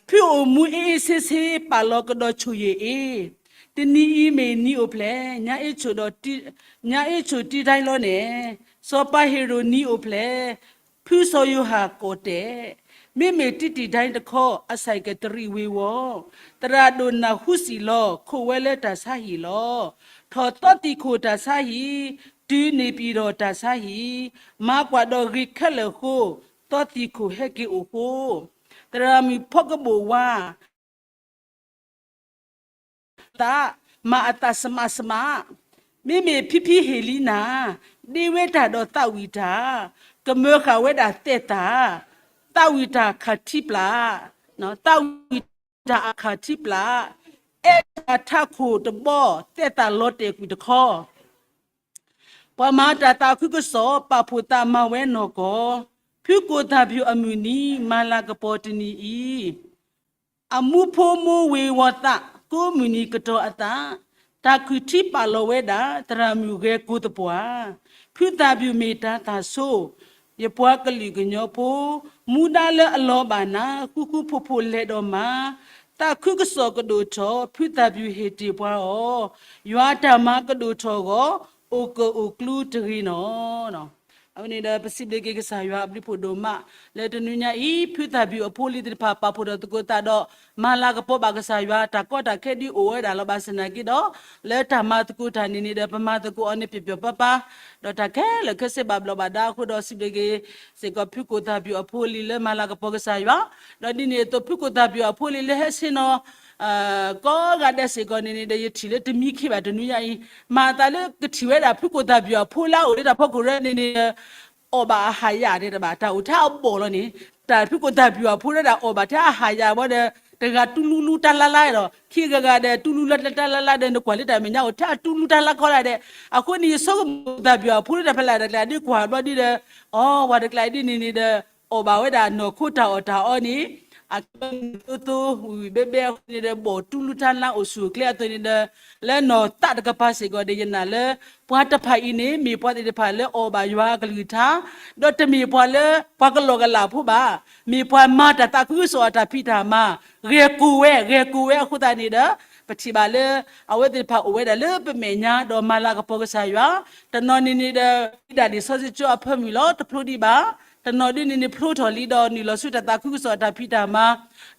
ဖုအိၣ်မူအ့ၣ်အ့ၣ်ဆ့ဆ့ ပာ်လီၤကဒီးဆိၣ်ယ့ၣ်အ့, တနံၤအံၤမ့ၢ်နံၤအိၣ်ဖျဲၣ်, ညါအ့ၣ်ဆိၣ်ဒီး, ညါအ့ၣ်ဆိၣ်တံၢ်တံၢ်လီၤန့ၣ်, စီၤပၤဟ့ရိၣ်နံၤအိၣ်ဖျဲၣ်, ဖုစီၤယိၤဟၣ်ကိးတဲာ်, မ့မ့ၢ်တံၢ်တံၢ်တံၢ်တခီ အဆၢၣ်ကတရံးဝ့ၤဝီၤ, သရၣ်ဒိၣ်နၢ်ဟူစံၣ်လီၤ ခိးဝဲလၢတၢ်ဆါဟံၣ်လီၤ. ထီၣ်သီသံၣ်ခိၣ်တၢ်ဆါဟံၣ်, တုၤန့ၢ်ပံၤဒီးတၢ်ဆါဟံၣ်, မၤကွၢ်ဒီးဂ့ၤခဲလၢာ်အဃိ, သီသံၣ်ခိၣ်ဟဲက့ၤအိၣ်ဃိ သရၣ်မုၣ်ဖီကဘိၣ်ဝါ သး, မၤအသးစမးစမး, မ့မ့ၢ်ဖံဖံဟ့ၣ်လံနၤ, ဒ့ဝဲတၢ်ဒီးသးဝံၣ်တၢ်, ကမၢဃာ်ဝဲဒၣ်သဲးတၢ်, သးဝံၣ်တၢ်ခးထံပျၢ်, သးဝံၣ်တၢ်အခးထံပျၢ်, အဲၣ်တၢ်ထးခိၣ်တဘီ သဲးတၢ်လီၤတဲာ်ကွံာ်တခီ ပှၤမၤတၢ်သးခုကစီၣ် ပာ်ဖှိၣ်သးမၤဝဲနီၢ်ကီၢ်, ဖုကိၣ်သၣ်ဖၠူၣ်အမုၢ်နံၤ မၤလၤကပီၤတနံၤအံၤ, အမူဖိမူဝ့ၤဝီၤသး ကိးမုၢ်နံၤကတီၤအသး, တၢ်ခုၣ်ထံပာ်လီၤဝဲဒၣ် သရၣ်မုၣ်ဂဲၤကိၤသပှၢ်, ဖုသၣ်ဖၠူၣ်မ့ၢ်တၢ်သၣ်ဆိ, ယပှၤကလုာ်ကညီဖိ, မူဒါလၢအလီၤဘၣ်နၤ ဃူဃူဖိးဖိးလဲၤဒီးမၤ, သးခုကစီၣ်ကဒိၣ်ထီၣ် ဖုသၣ်ဖၠူၣ်ဟ့ၣ်တ့ၢ်ပှၤအီၤ, ယွၤတၢ်မၤကဒိၣ်ထီၣ်အဂီၢ်, အိၣ်ကအိၣ်ကျူတဂ့ၤနီၢ်. အဝဲန့ၣ်ဒီး ပစံးဘျုးက့ၤကစၢ်ယွၤအဘျုးဖးဒိၣ်မး လၢတနွံညါအံၤ ဖုသၣ်ဖၠူၣ်အဖိအလံၤသ့ၣ်တဖၣ် ပာ်ဖှိၣ်ဒီးသကိးသးဒီး မၤလၤကပီၤဘၣ်ကစၢ်ယွၤ တၢ်ကီတၢ်ခဲဒ်အိၣ်ဝဲဒၣ်လီၤ. ဘၣ်ဆၣ်သနာ်က့ဒီး လၢတၢ်မၤသကိးတၢ်န့ၣ်န့ၣ်ဒီး ပမၤသကိးအီၤန့ၣ်ပျီပျီပါပါ, ဒီးတၢ်ခဲလၢာ်ခဲဆ့ဘၣ်ဘျီးဘၣ်ဒါအဃိဒီး စံးဘျုးက့ၤစ့ၢ်ကီး ဖုကိၣ်သၣ်ဖၠူၣ်အဖိအလံၤလၢမၤလၤကပီၤကစၢ်ယွၤ, ဒီးဒ်န့ၣ်အသိး ဖုကိၣ်သၣ်ဖၠူၣ်အဖိအလံၤလၢဟဲဆ့ၣ်နီၤ ကိးဂၤဒဲးစ့ၢ်ကီးန့ၣ်န့ၣ်ဒီး ယထံၣ်လၢတမံခ့ဘၣ်တနွံညါအံၤ, မၤအသးလၢကထံၣ်ဝဲဒၣ် ဖုကိၣ်သၣ်ဖၠူၣ်အဖိလၢအအိၣ်လၢတၢ်ဖီခိၣ်ရၢန့ၣ်န့ၣ်ဒီး အီၣ်ဘၣ်အဟၣ်ယၢ်ဒဲးတဘၣ် တၢ်အိၣ်ထဲအဘီၣ်လီၤန့ၣ်, တၢ်ဖုကိၣ်သၣ်ဖၠူၣ်အဖိလၢဒၣ်အီၣ်ဘၣ်ထဲအဟၣ်ယၢ်ဘီဒီး တဂၤတူလူလူတၢ်လါလါဒီး ခံဂၤဂၤဒီး တူလူလူတၢ်လါလါဒီး နကွၢ်လၢတၢ်မဲာ်ညါအိၣ်ထဲအတူလူတၢ်လါခီလၢဒီး, အဃိန့ၣ် ယဆိကမိၣ်ကိၣ်သၣ်ဖၠူၣ်အဖိလၢတၢ်ဖဲလဲၣ်တကျါဒ်ကွၢ်ဘျီဒ်ဒီး, အီ ဝၤတကျါဒ်န့ၣ်န့ၣ်ဒီး အီၣ်ဘၣ်ဝဲဒၣ်နီၢ်ခိတၢ်အီၣ်တၢ်အီန့ၣ် အကသိသိ ဝံၣ်ဝံၣ်ဘဲဘဲအဃိန့ၣ်ဒီး ဘီၣ်တူလူတၢ်လါအိၣ်ဆူၣ်အိၣ်ချ့အသိးန့ၣ်ဒီး, လၢနီၢ်သးတကပၤစ့ၢ်ကီးဒီး ယနာ်လၢ ပှၤတဖၣ်အံၤန့ၣ် မ့ၢ်ပှၤသ့ၣ်တဖၣ်လၢအီၣ်ဘၣ်ယွၤအကလုၢ်ကထါ, ဒီးတမ့ၢ်ပှၤလၢပှၤကလီၢ်ကလးဖိဘၣ်, မ့ၢ်ပှၤမၤတၢ်သးခုကစီၣ်အတၢ်ဖံးတၢ်မၤ, ဂဲၤကိၢ်ဝဲ ဂဲၤကိၢ်ဝဲအဃိသတးန့ၣ်ဒီး, ပထံၣ်ဘၣ်လၢ အဝဲသ့ၣ်တဖၣ်အိၣ်ဝဲဒၣ်လၢပမဲာ်ညါ ဒီးမၤလၤကပီၤကစၢ်ယွၤ, တနီၤန့ၣ်န့ၣ်ဒီး ဒၣ်ဒံၣ်စီဆှံကၠိအဖၢမုၢ်လီၤ တဖျိဒံးဘၣ်, တနီၤဒ်န့ၣ်န့ၣ် ဖျိထီၣ်လံဒီးနုာ်လီၤဆူတၢ်သးခုကစီၣ်အတၢ်ဖံးတၢ်မၤ,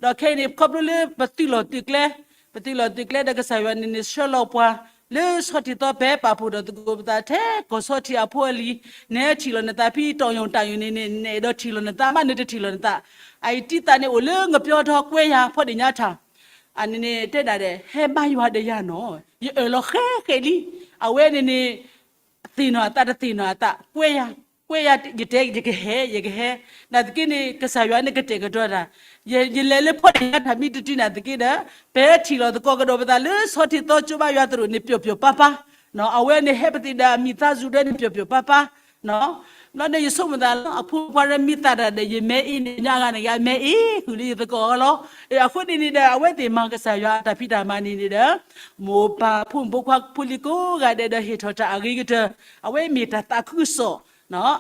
ဒီးခဲအံၤန့ၣ် ခီဖျိလၢပသုးလီၢ်သုးကျဲ, ပသုးလီၢ်သုးကျဲဒီးကစၢ်ယွၤန့ၣ်န့ၣ် ဆှၢလီၤပှၤ လၢဆီထံးသီဖဲ ပာ်ဖှိၣ်ဒီးသကိးပသးထဲကီၢ်ဆီထံးအဖိအလံၤ, နဟဲထံၣ်လီၤနသးဖဲတီၢ်ယိၣ်တၢ်ယိၣ်န့ၣ်န့ၣ် နအဲၣ်ဒိးထံၣ်လီၤနသးမး နတထံၣ်လီၤနသး, အအံၤတံၢ်သးန့ၣ်အိၣ်လၢငပျီထီကွဲယၤဖီဒ့ၣ်ညါထၣ်, အန့ၣ်န့ၣ် တဲဒၣ်ဒီး ဟဲဘါယွၤဒီးယၤနီၤ, ယအၢၣ်လီၤဃဲဃဲလံ, အဝဲန့ၣ်န့ၣ် သ့ၣ်နီၣ်အသးတသ့ၣ်နီၣ်အသး, ကွဲယၤ, ကွဲယၤ ယတဲ ယကဟဲ ယကဟဲ, နာ်သက့န့ၣ် ကစၢ်ယွၤန့ၣ်ကတဲာ်ကတီၤတၢ်, ယလဲၤလၢဖီဒ့ၣ်ညါထၣ်မ့ၢ်တတုၤနာ်သက့ဒီး, ပဟဲထံၣ်လီၤသကိးကဒီးပသးလၢဆီထံးသီကၠိဘါယွၤသရိာ်န့ၣ် ပျီၤပျီၤပါပါ, အဝဲန့ၣ်ဟဲပသ့ၣ်ဒီးအမံၤသးစူၤဒၢန့ၣ် ပျီၤပျီၤပါပါ, ဘျီန့ၣ် ယဆိကမိၣ်သးလီၤ အဖိခွါရၢမံသးတၢ်ဒီး ယမဲအ့န့ၣ် ညါဂၤန့ၣ် ယမဲအ့ဃုာ်လၢယသကိးအီၤလီၤ. အဃိန့ၣ်န့ၣ်ဒီး အဝဲသ့ၣ်မၤကစၢ်ယွၤအတၢ်ဖံးတၢ်မၤန့ၣ်န့ၣ်ဒီး မိၢ်ပၢ်ဖိမုၣ်ဖိခွါဖိလံၤကိးဂၤဒဲးဒီး ဟ့ၣ်ထီၣ်တၢ်အဂ့ၤကတၢၢ်, အဝဲမ့ၢ်တၢ်သးခုကစီၣ်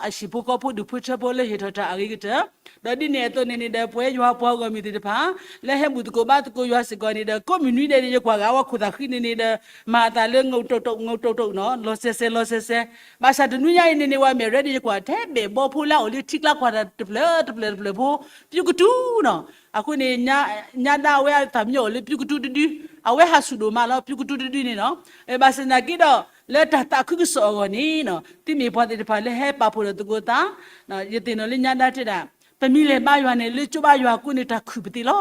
အဟံၣ်ဖိဃီဖိဒူၣ်ဖိထၢဖိလၢဟ့ၣ်ထီၣ်တၢ်အဂ့ၤကတၢၢ်, ဒီးဒ်န့ၣ်အသိးန့ၣ်န့ၣ်ဒီး ပဝဲယွၤပှၤဂီၢ်မုၢ်သ့ၣ်တဖၣ် လၢဟဲဘူၣ်သကိးဘါသကိးယွၤစ့ၢ်ကီးန့ၣ်ဒီး ကိးမုၢ်နွံဒဲးန့ၣ် ယကွၢ်ဂၤဝဲခိၣ်သၣ်ဃံန့ၣ်န့ၣ်ဒီး မၤအသးလၢငုးတုးတုး ငုးတုးတုးနီၤ လီၤစဲးစဲး လီၤစဲးစဲး, ဘၣ်ဆၣ်တနွံညါအံၤန့ၣ်န့ၣ် ဝဲမဲာ်ရဲဒၣ်ယကွၢ်ထဲဘဲၣ်ဘီဖိလၢအအိၣ်လၢထံကျါကွၢ်တၢ်တဖျၢၣ်တဖျၢၣ်တဖျၢၣ်ဖိ ပျူကတူနီၤ, အဃိန့ၣ် ညါဒါဝဲအသးမံအိၣ်လၢပျူကတူတဒု, အဝဲဟးဆူၣ်ဒိၣ်မးလီၤ ပျူကတူတဒုန့ၣ်နီၤ, ဘၣ်ဆၣ်သနာ်က့ဒီး လၢတၢ်သးခုကစီၣ်အဂီၢ်န့ၣ်နီၤ သုမ့ၢ်ပှၤသ့ၣ်တဖၣ်လၢဟဲပာ်ဖှိၣ်ဒီးသကိးသး, ယသ့ၣ်နီၣ်လၢညါဒါတဲဒၣ် ပမ့ၢ်လဲၤဘါယွၤန့ၣ် လၢကၠိဘါယွၤကိးန့ၣ် တၢ်ခုၣ်ပသ့လီၤ,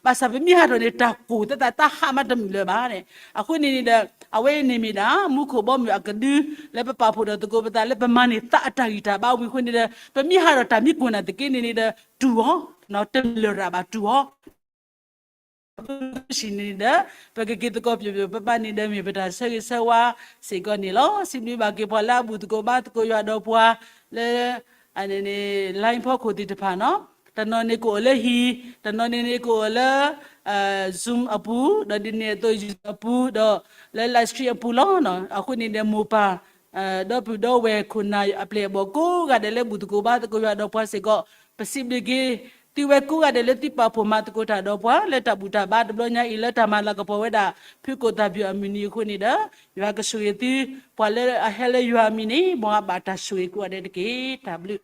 ဘၣ်ဆၣ်ပမ့ၢ်ဟးထီၣ်န့ၣ် တၢ်ကိၢ်သးသးတၢ်ဟးမးတမုာ်လၢၤဘၣ်န့ၣ်, အဃိန့ၣ်န့ၣ်ဒီး အဝဲအံၤန့ၣ်မ့ၢ်ဒၣ် မူခိၣ်ဘီမုၢ်အကဒု လၢပပာ်ဖှိၣ်ဒီးသကိးပသးလၢပမၤန့ၢ်သးအတၢ်ဂံၢ်တၢ်ဘါဝံၤအဃိန့ၣ်ဒီး ပမ့ၢ်ဟးထီၣ်တၢ်မံကိၢ်နာ်သက့န့ၣ်န့ၣ်ဒီး တူၢ်အီၤ, တမုာ်လၢၤရၣ်ဘၣ်တူၢ်အီၤ အဃိန့ၣ်ဒီး ပကက့ၤသကိးပျိာ်ပျိာ်ဘၣ်ဘၣ်န့ၣ်ဒီး မ့ၢ်ပတၢ်ဆၢဂ့ၤဆၢဝါစ့ၢ်ကီးန့ၣ်လီၤ. စံးဘျုးဘၣ်က့ၤပှၤလၢအဘူၣ်သကိးဘါသကိးယွၤဒီးပှၤလၢ အန့ၣ်န့ၣ် line ဖီခိၣ်သ့ၣ်တဖၣ်နီၤ, တနီၤန့ၣ်ကအိၣ်လၢဟံၣ်, တနီၤန့ၣ်န့ၣ်ကအိၣ်လၢ Zoom အပူၤ, ဒီးဒ်န့ၣ်အသိး YouTube အပူၤ, ဒီးလၢ live stream အပူၤလီၤ. အဃိန့ၣ်ဒီးမိၢ်ပၢ် ဒီပုၢ်ဒီဝဲၢ်ခိၣ်နၢ်အပျဲၢ်အဘီၣ်ကိးဂၤဒဲးလၢဘူၣ်သကိးဘါသကိးယွၤဒီးပှၤစ့ၢ်ကီး, ပစံးဘျုးက့ၤသုဝဲကိးဂၤဒဲးလၢသုပာ်ဖှိၣ်မၤသကိးတၢ်ဒီးပှၤ လၢတၢ်ဘူၣ်တၢ်ဘါတဘျီညါအံၤ လၢတၢ်မၤလၤကပီၤဝဲဒၣ် ဖုကိၣ်သၣ်ဘံၣ်အမုၢ်နံၤအဃိန့ၣ်ဒီး ယွၤကဆိၣ်ဂ့ၤသု, ပှၤလၢအဟဲလၢယွၤအမံၤန့ၣ် မ်အဘၣ်တၢ်ဆိၣ်ဂ့ၤကိးဂၤဒဲးတက့ၢ်. တၢ်ဘျုး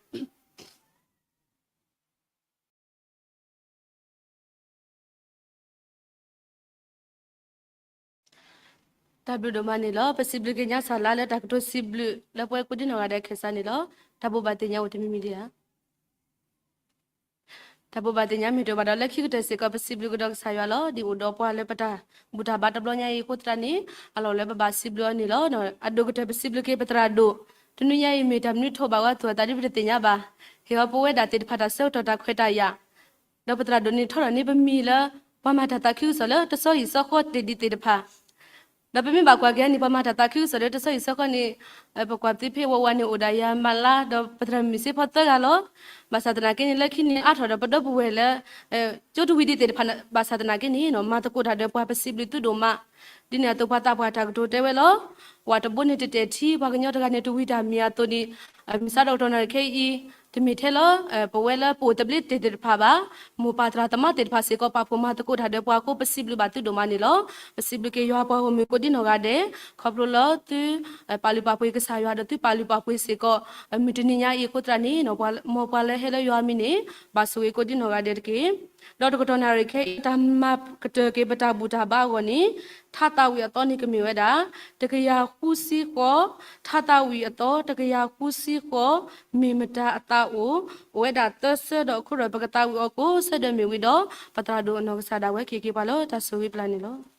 တၢ်ဘျုးဒိၣ်မးန့ၣ်လီၤ. ပစံးဘျုးက့ၤညါစီၤလါလၢတၢ်ကတိၤစံးဘျုးလၢပဝဲကိးဒံနီၢ်ဂၤဒဲးခဲစၢ်န့ၣ်လီၤ. တၢ်ဘိးဘၣ်သ့ၣ်ညါအိၣ်တမံၤမံၤဒံးဧါ. တၢ်ဘိးဘၣ်သ့ၣ်ညါမ့ၢ်တအိၣ်ဘၣ်ဒီး လၢခံကတၢၢ်စ့ၢ်ကီး ပစံးဘျုးကဒီးကစၢ်ယွၤလီၤ. ဒ်အိၣ်ဒီးပှၤလၢပတၢ်ဘူၣ်တၢ်ဘါတဘျီညါအံၤအဃိသတးန့ၣ် အလီၢ်လၢပဘၣ်စံးဘျုးအီၤန့ၣ်လီၤ. အဒိၣ်ကတၢၢ်ပစံးဘျုးက့ၤပသရၣ်ဒိၣ်, တနွံညါအံၤမ့ၢ်တၢ်မနုၤထိးဘၣ်ဝဲအသိးအသးဒ်ပတသ့ၣ်ညါဘၣ်. ဟ့ၣ်အီၤပဝဲဒၣ်သ့ၣ်တဖၣ်တၢ်ဆၢကတီၢ်တၢ်ခွဲးတၢ်ယာ် ဒီးပသရၣ်ဒိၣ်န့ၣ်ထီထီၣ်န့ၣ် ပမံၤလၢ ပှၤမၤတၢ်သးခုကစီၣ်လၢတဆီဟံၣ်ဆီဃီသ့ၣ်ဒံးသ့ၣ်တဖၣ်, ဒီးပမ့ၢ်ဘၣ်ကွၢ်က့ၤန့ၣ် ပှၤမၤတၢ်သးခုကစီၣ်လၢတဆီဟံၣ်ဆီဃီန့ၣ် ပကွၢ်သ့ဖဲဝဲဝဲန့ၣ်အိၣ်ဒၣ်ယၤမၤလါ ဒီးပသရၣ်မုၣ်စ့ဖီသၢဂၤလီၤ. ဘၣ်ဆၣ်သနာ်က့န့ၣ် လၢခံန့ၣ်အါထီၣ်ဒီးပဒီပုၢ်ဝဲၢ်လၢ ကၠိတဝံၤဒံးသ့ၣ်တဖၣ် ဘၣ်ဆၣ်သနာ်က့န့ၣ် မၤသကိးတၢ်ဒီးပှၤ ပစံးဘျုးသုဒိၣ်မး. ဒ်န့ၣ်အသိးပှၤသးပှၢ်တၢ်ကတိၤတဲဝဲလီၤ. ဝၣ်တဘိန့ၣ်တတဲာ်ထံ ပှၤကညီတဂၤန့ၣ်တဝံၤတၢ်မံၤအသိးန့ၣ် မုၢ်ဆါဒီးကတီၢ်နၣ်ရံၣ်ခဲအံၤ တမ့ၢ်ထဲလၢ ပဝဲလၢပအိၣ်သဘျ့တ့ၢ်သ့ၣ်တဖၣ်ဘၣ်, မိၢ်ပၢ်သရၣ်သမါသ့ၣ်တဖၣ်စ့ၢ်ကီး ပာ်ဖှိၣ်မၤသကိးတၢ်ဒီးပှၤအဃိ ပစံးဘျုးဘၣ်သုဒိၣ်မးန့ၣ်လီၤ. ပစံးဘျုးက့ၤယွၤပှၤဂီၢ်မုၢ်ကိးဒံနီၢ်ဂၤဒဲး ခီဖျိလၢသု ပာ်လုၢ်ပာ်ပှ့ၤကစၢ်ယွၤဒီးသုပာ်လုၢ်ပာ်ပှ့ၤစ့ၢ်ကီး မုၢ်တနံၤညါအံၤအဃိသတးန့ၣ် မ်ပှၤလၢဟဲလၢယွၤအမံၤန့ၣ် ဘၣ်ဆိၣ်ဂ့ၤကိးဒံနီၢ်ဂၤဒဲးတက့ၢ်. ဒီးတကတီၢ်နၣ်ရံၣ်ခဲအံၤ တၢ်မၤကတၢၢ်က့ၤပတၢ်ဘူၣ်တၢ်ဘါအဂီၢ်န့ၣ် ထါသးဝံၣ်အသီန့ၣ်ကမ့ၢ်ဝဲဒၣ် တကယၤဃုဆံဃိး, ထါသးဝံၣ်အသီ တကယၤဃုဆံဃိး, မ့ၢ်မတၤအသးအိၣ်, အိၣ်ဝဲဒၣ်သၢဆၢဒီးအဃိဒီး ပကသးဝံၣ်အီၤကိးဆၢဒၢးမ့ၢ်ဝံၤဒီး ပသရၣ်ဒိၣ်အနီၢ်ကစၢ်ဒၣ်ဝဲကဟ့ၣ်က့ၤပှၤလၢတၢ်ဆိၣ်ဂ့ၤပျၢ်န့ၣ်လီၤ.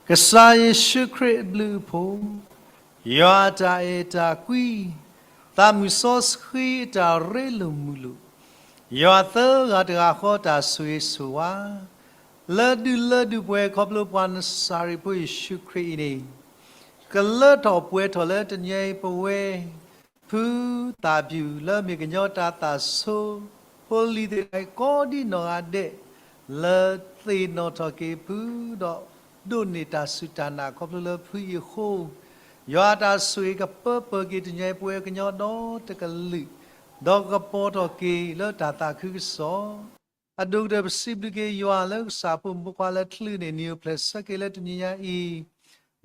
ကစၢ်ယ့ၣ်ၡူးခရံာ်အဘျုးအဖှိၣ်, ယွၤအတၢ်အဲၣ်တၢ်ကွံ, သးမုၢ်စီဆှံအတၢ်ရ့လိာ်မုာ်လိာ်, ယွၤသၢဂၤတဂၤဃီတၢ်ဆိၣ်ဂ့ၤဆိၣ်ဝါ, လၢဒုၣ်လၢဒုၣ်ပှဲၤခီဖျိပှၤနစၤရ့းဖိယ့ၣ်ၡူးခရံာ်အံၤန့ၣ်, ကလၢထီၣ်ပှဲၤထီၣ်လၢတနံၤအံၤပဝဲ ဖုသၣ်ဘျုးလၢမ့ၢ်ကညီတၢ်သးဆိ, ဖိလံၤသ့ၣ်တဖၣ်ကိးဒံနီၢ်ဂၤဒဲး, လၢသ့ၣ်နီၣ်ထီၣ်က့ၤဖုဒီး ဒိးန့ၢ်တၢ်စူၢ်တၢ်နာ်ခီဖျိလၢဖုအံၤအဃိ, ယွၤအတၢ်ဆိၣ်ဂ့ၤကပၢပၢၢ်က့ၤတနံၤအံၤပဝဲကညီဒီတကလုာ်, ဒီးကပီၤထီၣ်က့ၤလၢတၢ်သးခုကစီၣ် အဒိၣ်ကတၢၢ် ပစံးဘျုးက့ၤယွၤလၢကစၢ်ဖိမုၣ်ဖိခွါလၢချုးန့ၢ်နံၤအိၣ်ဖျဲၣ်ဆၢက့ၤလၢတနံၤညါအံၤ,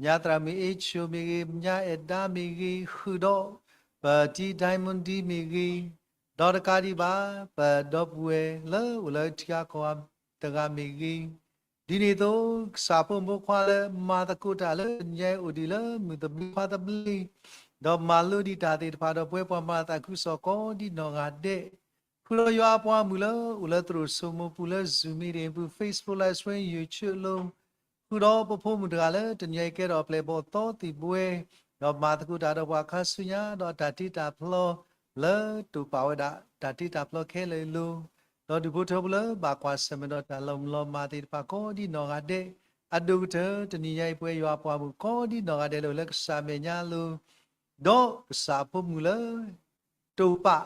ညါသရၣ်မုၣ်အ့ၣ်ဆိၣ်မ့ၢ်ဂ့ၤ, ညါအဲၣ်ဒါမ့ၢ်ဂ့ၤ, ဃုာ်ဒီး ပတံဒဲမုၣ်ဒံမ့ၢ်ဂ့ၤ, ဒီးတကးဒံးဘၣ် ပဒီပုၢ်ဝဲၢ်လၢအိၣ်လၢထံဂၤကီၢ်ဂၤတဂၤမ့ၢ်ဂ့ၤ, ဒ်န့ၣ်အသိး ကစၢ်ဖိမုၣ်ဖိခွါလၢမၤသကိးတၢ်လၢတနံၤညါအံၤအိၣ်ဒံးလၢမုၢ်သဘျ့ခွါသဘျ့, ဒီးမၤလိဒံးတၢ်သ့ၣ်တဖၣ်ဒီးပဝဲပှၤမၤသးခုကစီၣ်ကိးဒံနီၢ်ဂၤဒဲး, ဃုာ်ဒီးယွၤအပှၤမုၣ်လၢအိၣ်လၢသရိာ်စိမိပူၤလၢ Zoom meeting ပူၤ Facebook Live Stream YouTube အလိၤ, ဃုာ်ဒီးပဖိမုၣ်တဂၤလၢတနံၤညါအံၤကဲထီၣ်အပျဲၢ်အဘီၣ်သီသံၣ်ဘှဲ, ဒီးမၤသကိးတၢ်ဒီးပှၤခါဆူညါ ဒီးတၢ်တ့တၢ်ဖျီလၢတိာ်ပာ်ဝဲဒၣ် တၢ်တ့တၢ်ဖျီခဲလၢာ်အလိၤ, ဒီးဒူၣ်ဖိထၢဖိလၢဘၣ်ကွၢ်ဆၢၣ်မဲာ်ဒီးတၢ်လီၤမုၢ်လီၤမၢ်သ့ၣ်တဖၣ်ကိးဒံနီၢ်ဂၤဒဲး, အဒိၣ်ကတၢၢ် တနံၤညါအံၤပဝဲယွၤအပှၤမုၣ်ကိးဒံနီၢ်ဂၤဒဲးလၢအိၣ်လၢကစၢ်မဲာ်ညါအလိၤ, ဒီးကစၢ်ဖိမုၣ်လၢ တိာ်ပာ်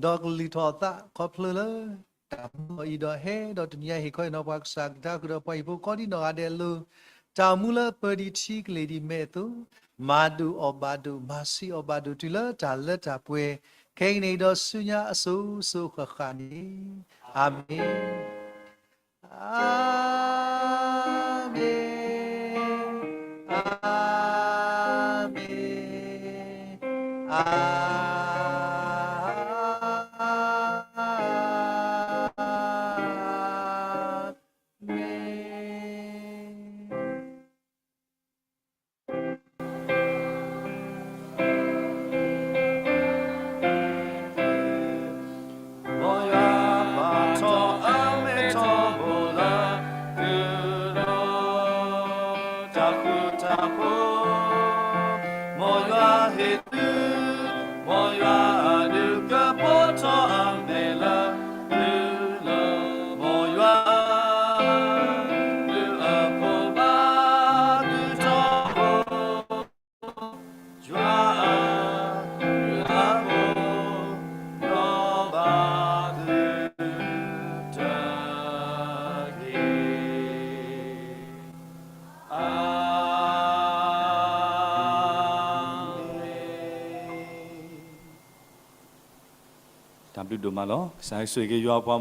ဒီးကလုၢ်ထီၣ်အသးခီဖျိလၢ တၢ်မူအီၤအံၤဒီးဟဲဒီးတနံၤညါအံၤ ဟ့ၣ်ခီဟ့ၣ်နီၤပှၤကစၢ်ကဒါဃုာ်ဒီးပှၤဟံၣ်ဖိကိးဒံနီၢ်ဂၤဒဲးအလိၤ, တၢ်အိၣ်မူလၢပၢၤဒံးထံကလ့ၢ်ဒံးမဲာ်အသိး, မၤဒိၣ်အီၣ်ဘၣ်ဒိၣ် မၤဆံးအီၣ်ဘၣ်ဒိၣ်တုၤလၢတၢ်လၢတၢ်ပှဲၤ, ခဲကနံၣ်အံၤဒီးဆူညါအစိၤစိၤဃၣ်ဃၣ်န့ၣ်, အၤမ့ၣ်. အၤမ့ၣ်, အၤမ့ၣ်, အၤမ့ၣ်. မ်ယွၤပာ်ထီၣ်အမဲထီၣ်ဘိလၢ သုးလီၢ်တၢ်ဃူတၢ်ဖိး, မ်ယွၤဟ့ၣ်သု, မ်ယွၤအဒုးကပီၤထီၣ်အမဲာ်လၢ သုးလီၢ်, မ်ယွၤ သုးအဖိဘၣ်သုထီဘိ, ယွၤအသုးအဖိ ဒီးဘၣ်သုတက့ၢ်. အၤမ့ၣ်. တၢ်ဘျုးဒိၣ်မးလီၤ. ကစၢ်ယွၤဆိၣ်ဂ့ၤက့ၤယွၤအပှၤ